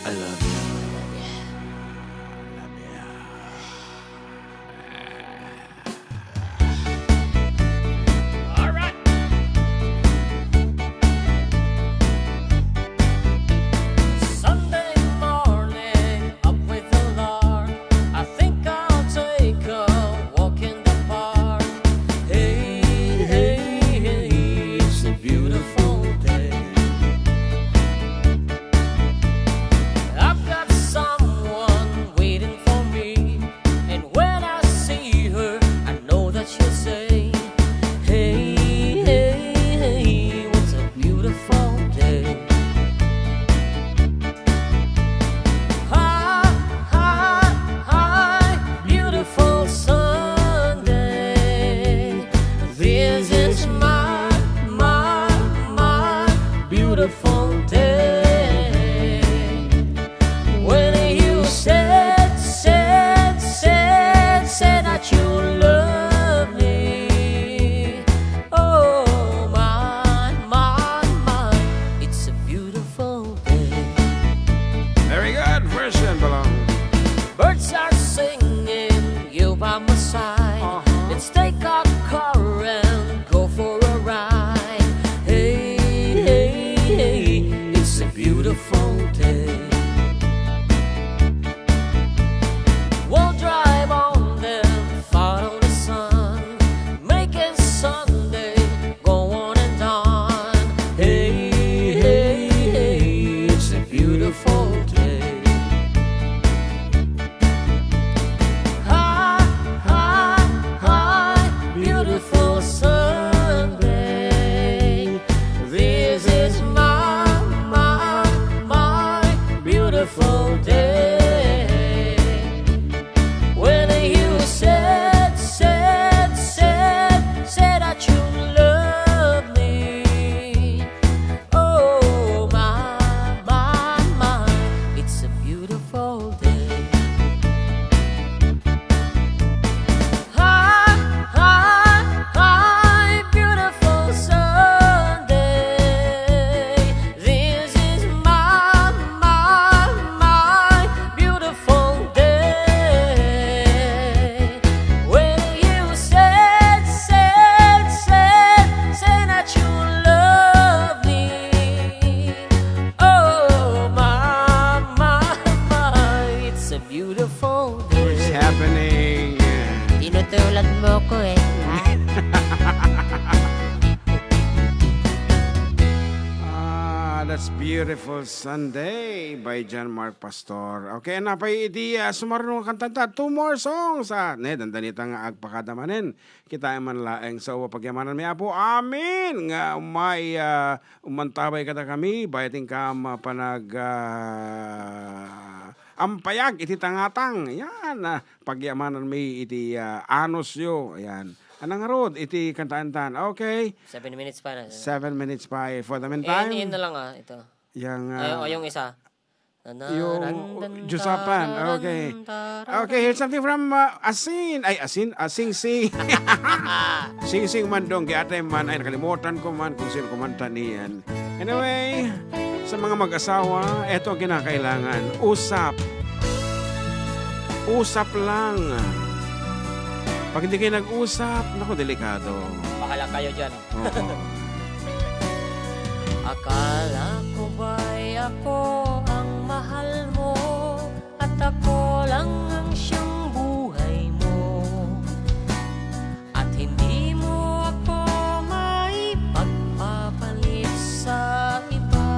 I love you. I love you. All right. Sunday morning, up with the lark. I think I'll take a walk in the park. Hey, hey, hey, it's a beautiful day. I've got someone waiting for me, and when I see her, I know that she'll say, "Hey, hey, hey, what a beautiful day." Hi, hi, hi, beautiful Sunday. This is my, my, my beautiful day. When you said, said, said, said that you love me. Oh, my, my, my, it's a beautiful day. Very good. First and belong. Birds are singing, you by my side. Uh-huh. Let's take a car and go for a ride. Hey, hey, hey, it's a beautiful day. We'll drive on then, follow the sun, making Sunday go on and on. Hey, hey, hey, it's a beautiful day. Hi, hi, hi, beautiful Sunday. This is my, my, my That's Beautiful Sunday by John Mark Pastor. Okay, napay iti, ah, sumarno nga kantanta. Two more songs, ah. Ne, dandanita nga agpakada manen. Kitaem man laeng. So, pagyamanan mi, Apo. Amen. Nga may, ah, umantabay kadakami, bayating kam, ah, panag, ah, ampayag iti tangatang. Yan, ah, pagyamanan mi iti, ah, anusyo. Yan. Anang ngarud iti kantaantan. Okay. Seven minutes pa na. Seven minutes pa, eh. For the meantime, Iyan, iyan na lang, ah, ito. Yang, Ay, ah, o, yung isa. Yung Jusapan. Okay. Okay, here's something from, uh, Asin. Ay, Asin. Ah, Sing Sing. Sing Sing Mandong. Kaya ate man, ay, nakalimutan ko man kung sino kumanta niyan. Anyway, sa mga mag-asawa, eto ang kinakailangan. Usap. Usap lang. Pag hindi kayo nag-usap, naku, delikado. Bahala kayo dyan. Oo. Akala ko ba'y ako ang mahal mo, at ako lang ang siyang buhay mo, at hindi mo ako maipagpapalit sa iba.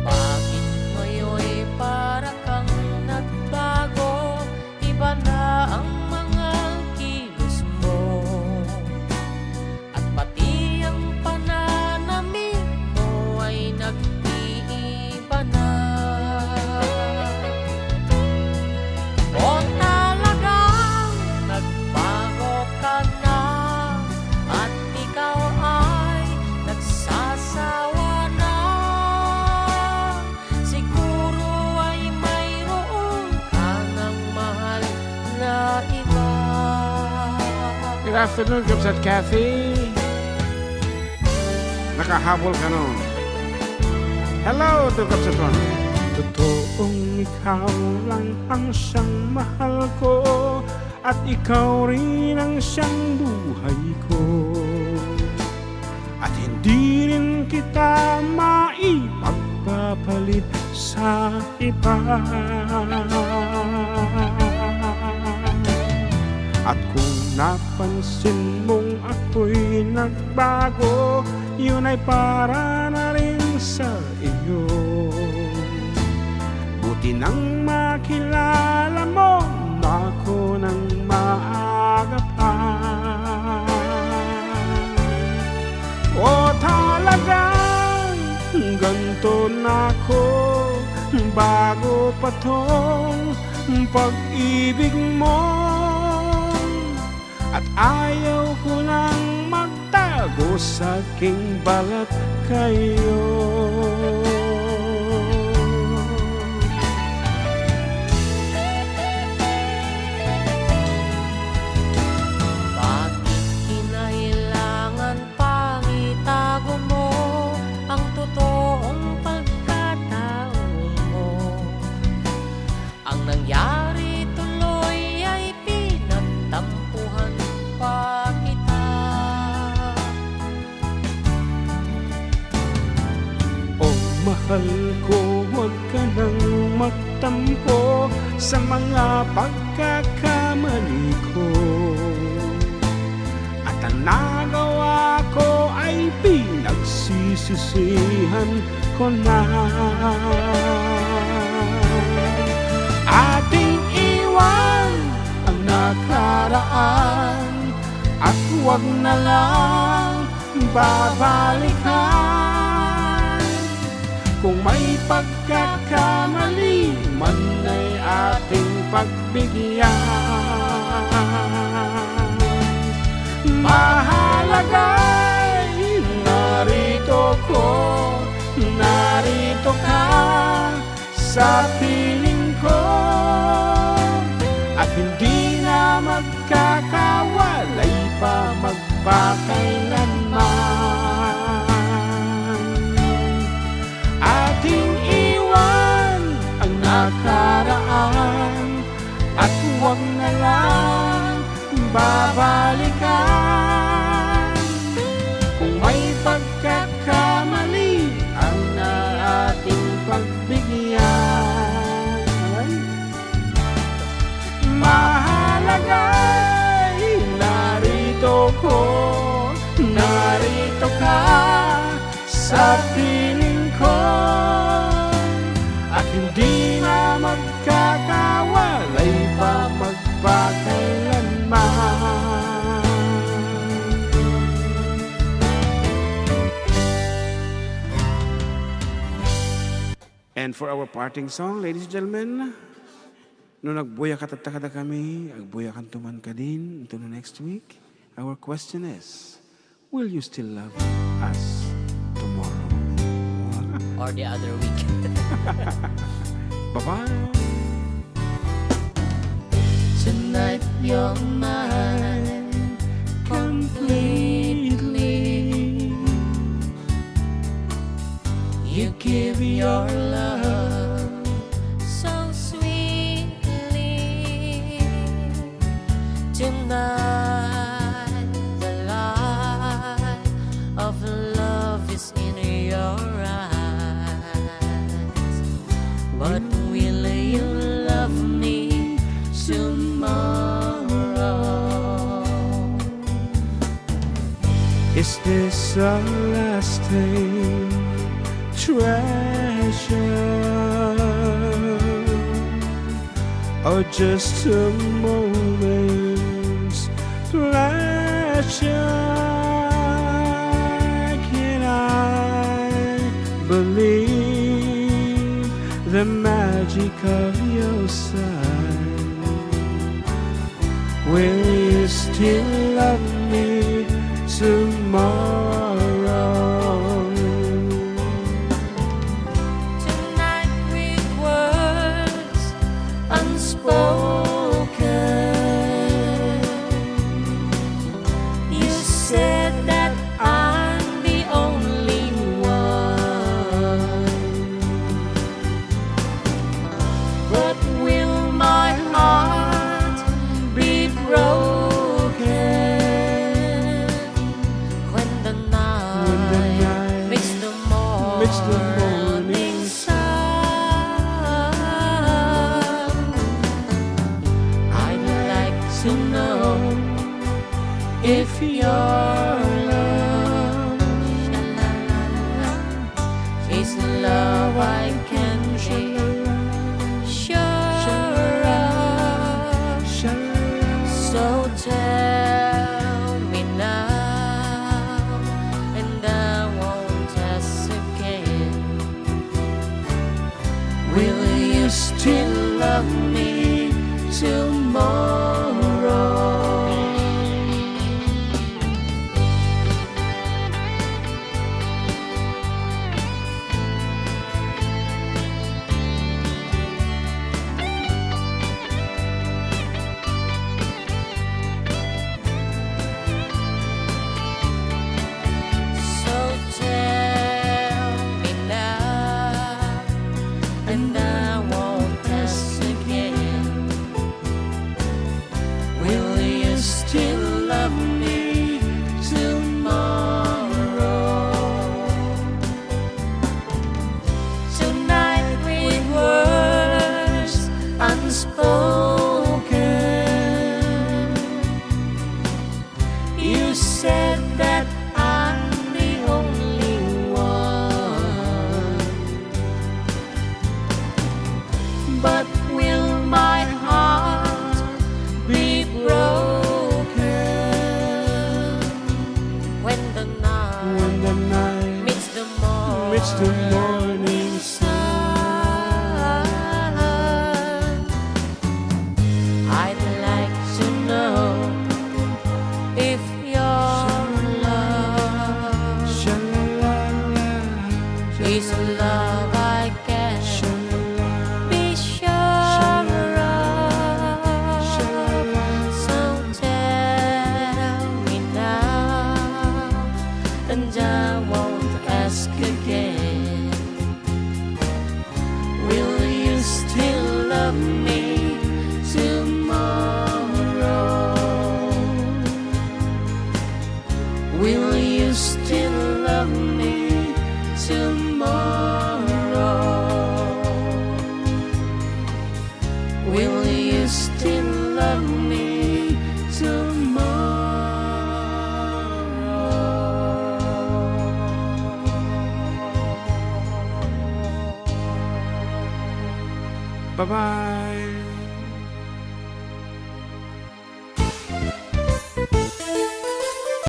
Bakit ngayon para kang nagbago? Iba na ang mga kilos mo, at pati ang pananamit mo ay nag-iiba na. O talagang nagbago ka na, at ikaw ay nagsasawa na. Siguro ay mayroon ka nang mahal na iba. Good afternoon, Kabsat Kathy. Nakahabol ka, no? Hello to Kabsat Ron. Totoong ikaw lang ang siyang mahal ko. At ikaw rin ang siyang buhay ko, at hindi rin kita maipagpapalit sa iba. At kung napansin mong ako'y nagbago, yun ay para na rin sa iyo. Buti nang makilala mo ako nang maaga pa. O talagang ganto na ako, bago pa tong pag-ibig mo. At ayaw ko nang magtago sa aking balat kayo. Bakit kinailangan pang itago mo ang totoong pagkatao mo? Ang nangyari tuloy ay pinagtampuhan pa kita. O mahal ko, huwag ka nang magtampo sa mga pagkakamali ko. At ang nagawa ko ay pinagsisisihan ko na. Ating iwan ang nakaraan at huwag na lang babalikan. Kung may pagkakamali man ay ating pagbigyan. Mahalaga'y narito ko, narito ka sa piling ko. At hindi na magkakawalay pa magpakailanman. Ating iwan ang nakaraan at huwag na lang babalikan. Kung may pagkakamali ang na ating pagbigyan, mahalaga'y narito ko, narito sa piling ko, at hindi na magkakawalay pa magpakailanman. And for our parting song, ladies and gentlemen, no nagbuyakat tatta kadakami, agbuyakanto man kadin into the next week. Our question is, will you still love us tomorrow? Or the other week? Bye-bye. Tonight you're mine completely. You give your love so sweetly. Tonight, the light of love is in your eyes. But will you love me tomorrow? Is this a lasting treasure, or just a moment's pleasure? Can I believe the magic of your sign? Will you still love me tomorrow? Tonight with words unspoken, you said that I'm the only one. But will my heart be broken when the night, when the night meets the morning sun? I'd like to know if your love is love I can be sure of. So tell me now, and I won't ask again. Will you still love me tomorrow? So tell me now, and I won't ask again. Will you still love me tomorrow? Tonight with words unspoken, you said that I'm the only one. But will my heart be broken when the night, when the night meets the morning, meets the morning sun? I'd like to know if your love is love I can be sure of. So tell me now, and I won't ask again. Will you still love me tomorrow? Will you still love me tomorrow? Will you still love me tomorrow? Bye-bye!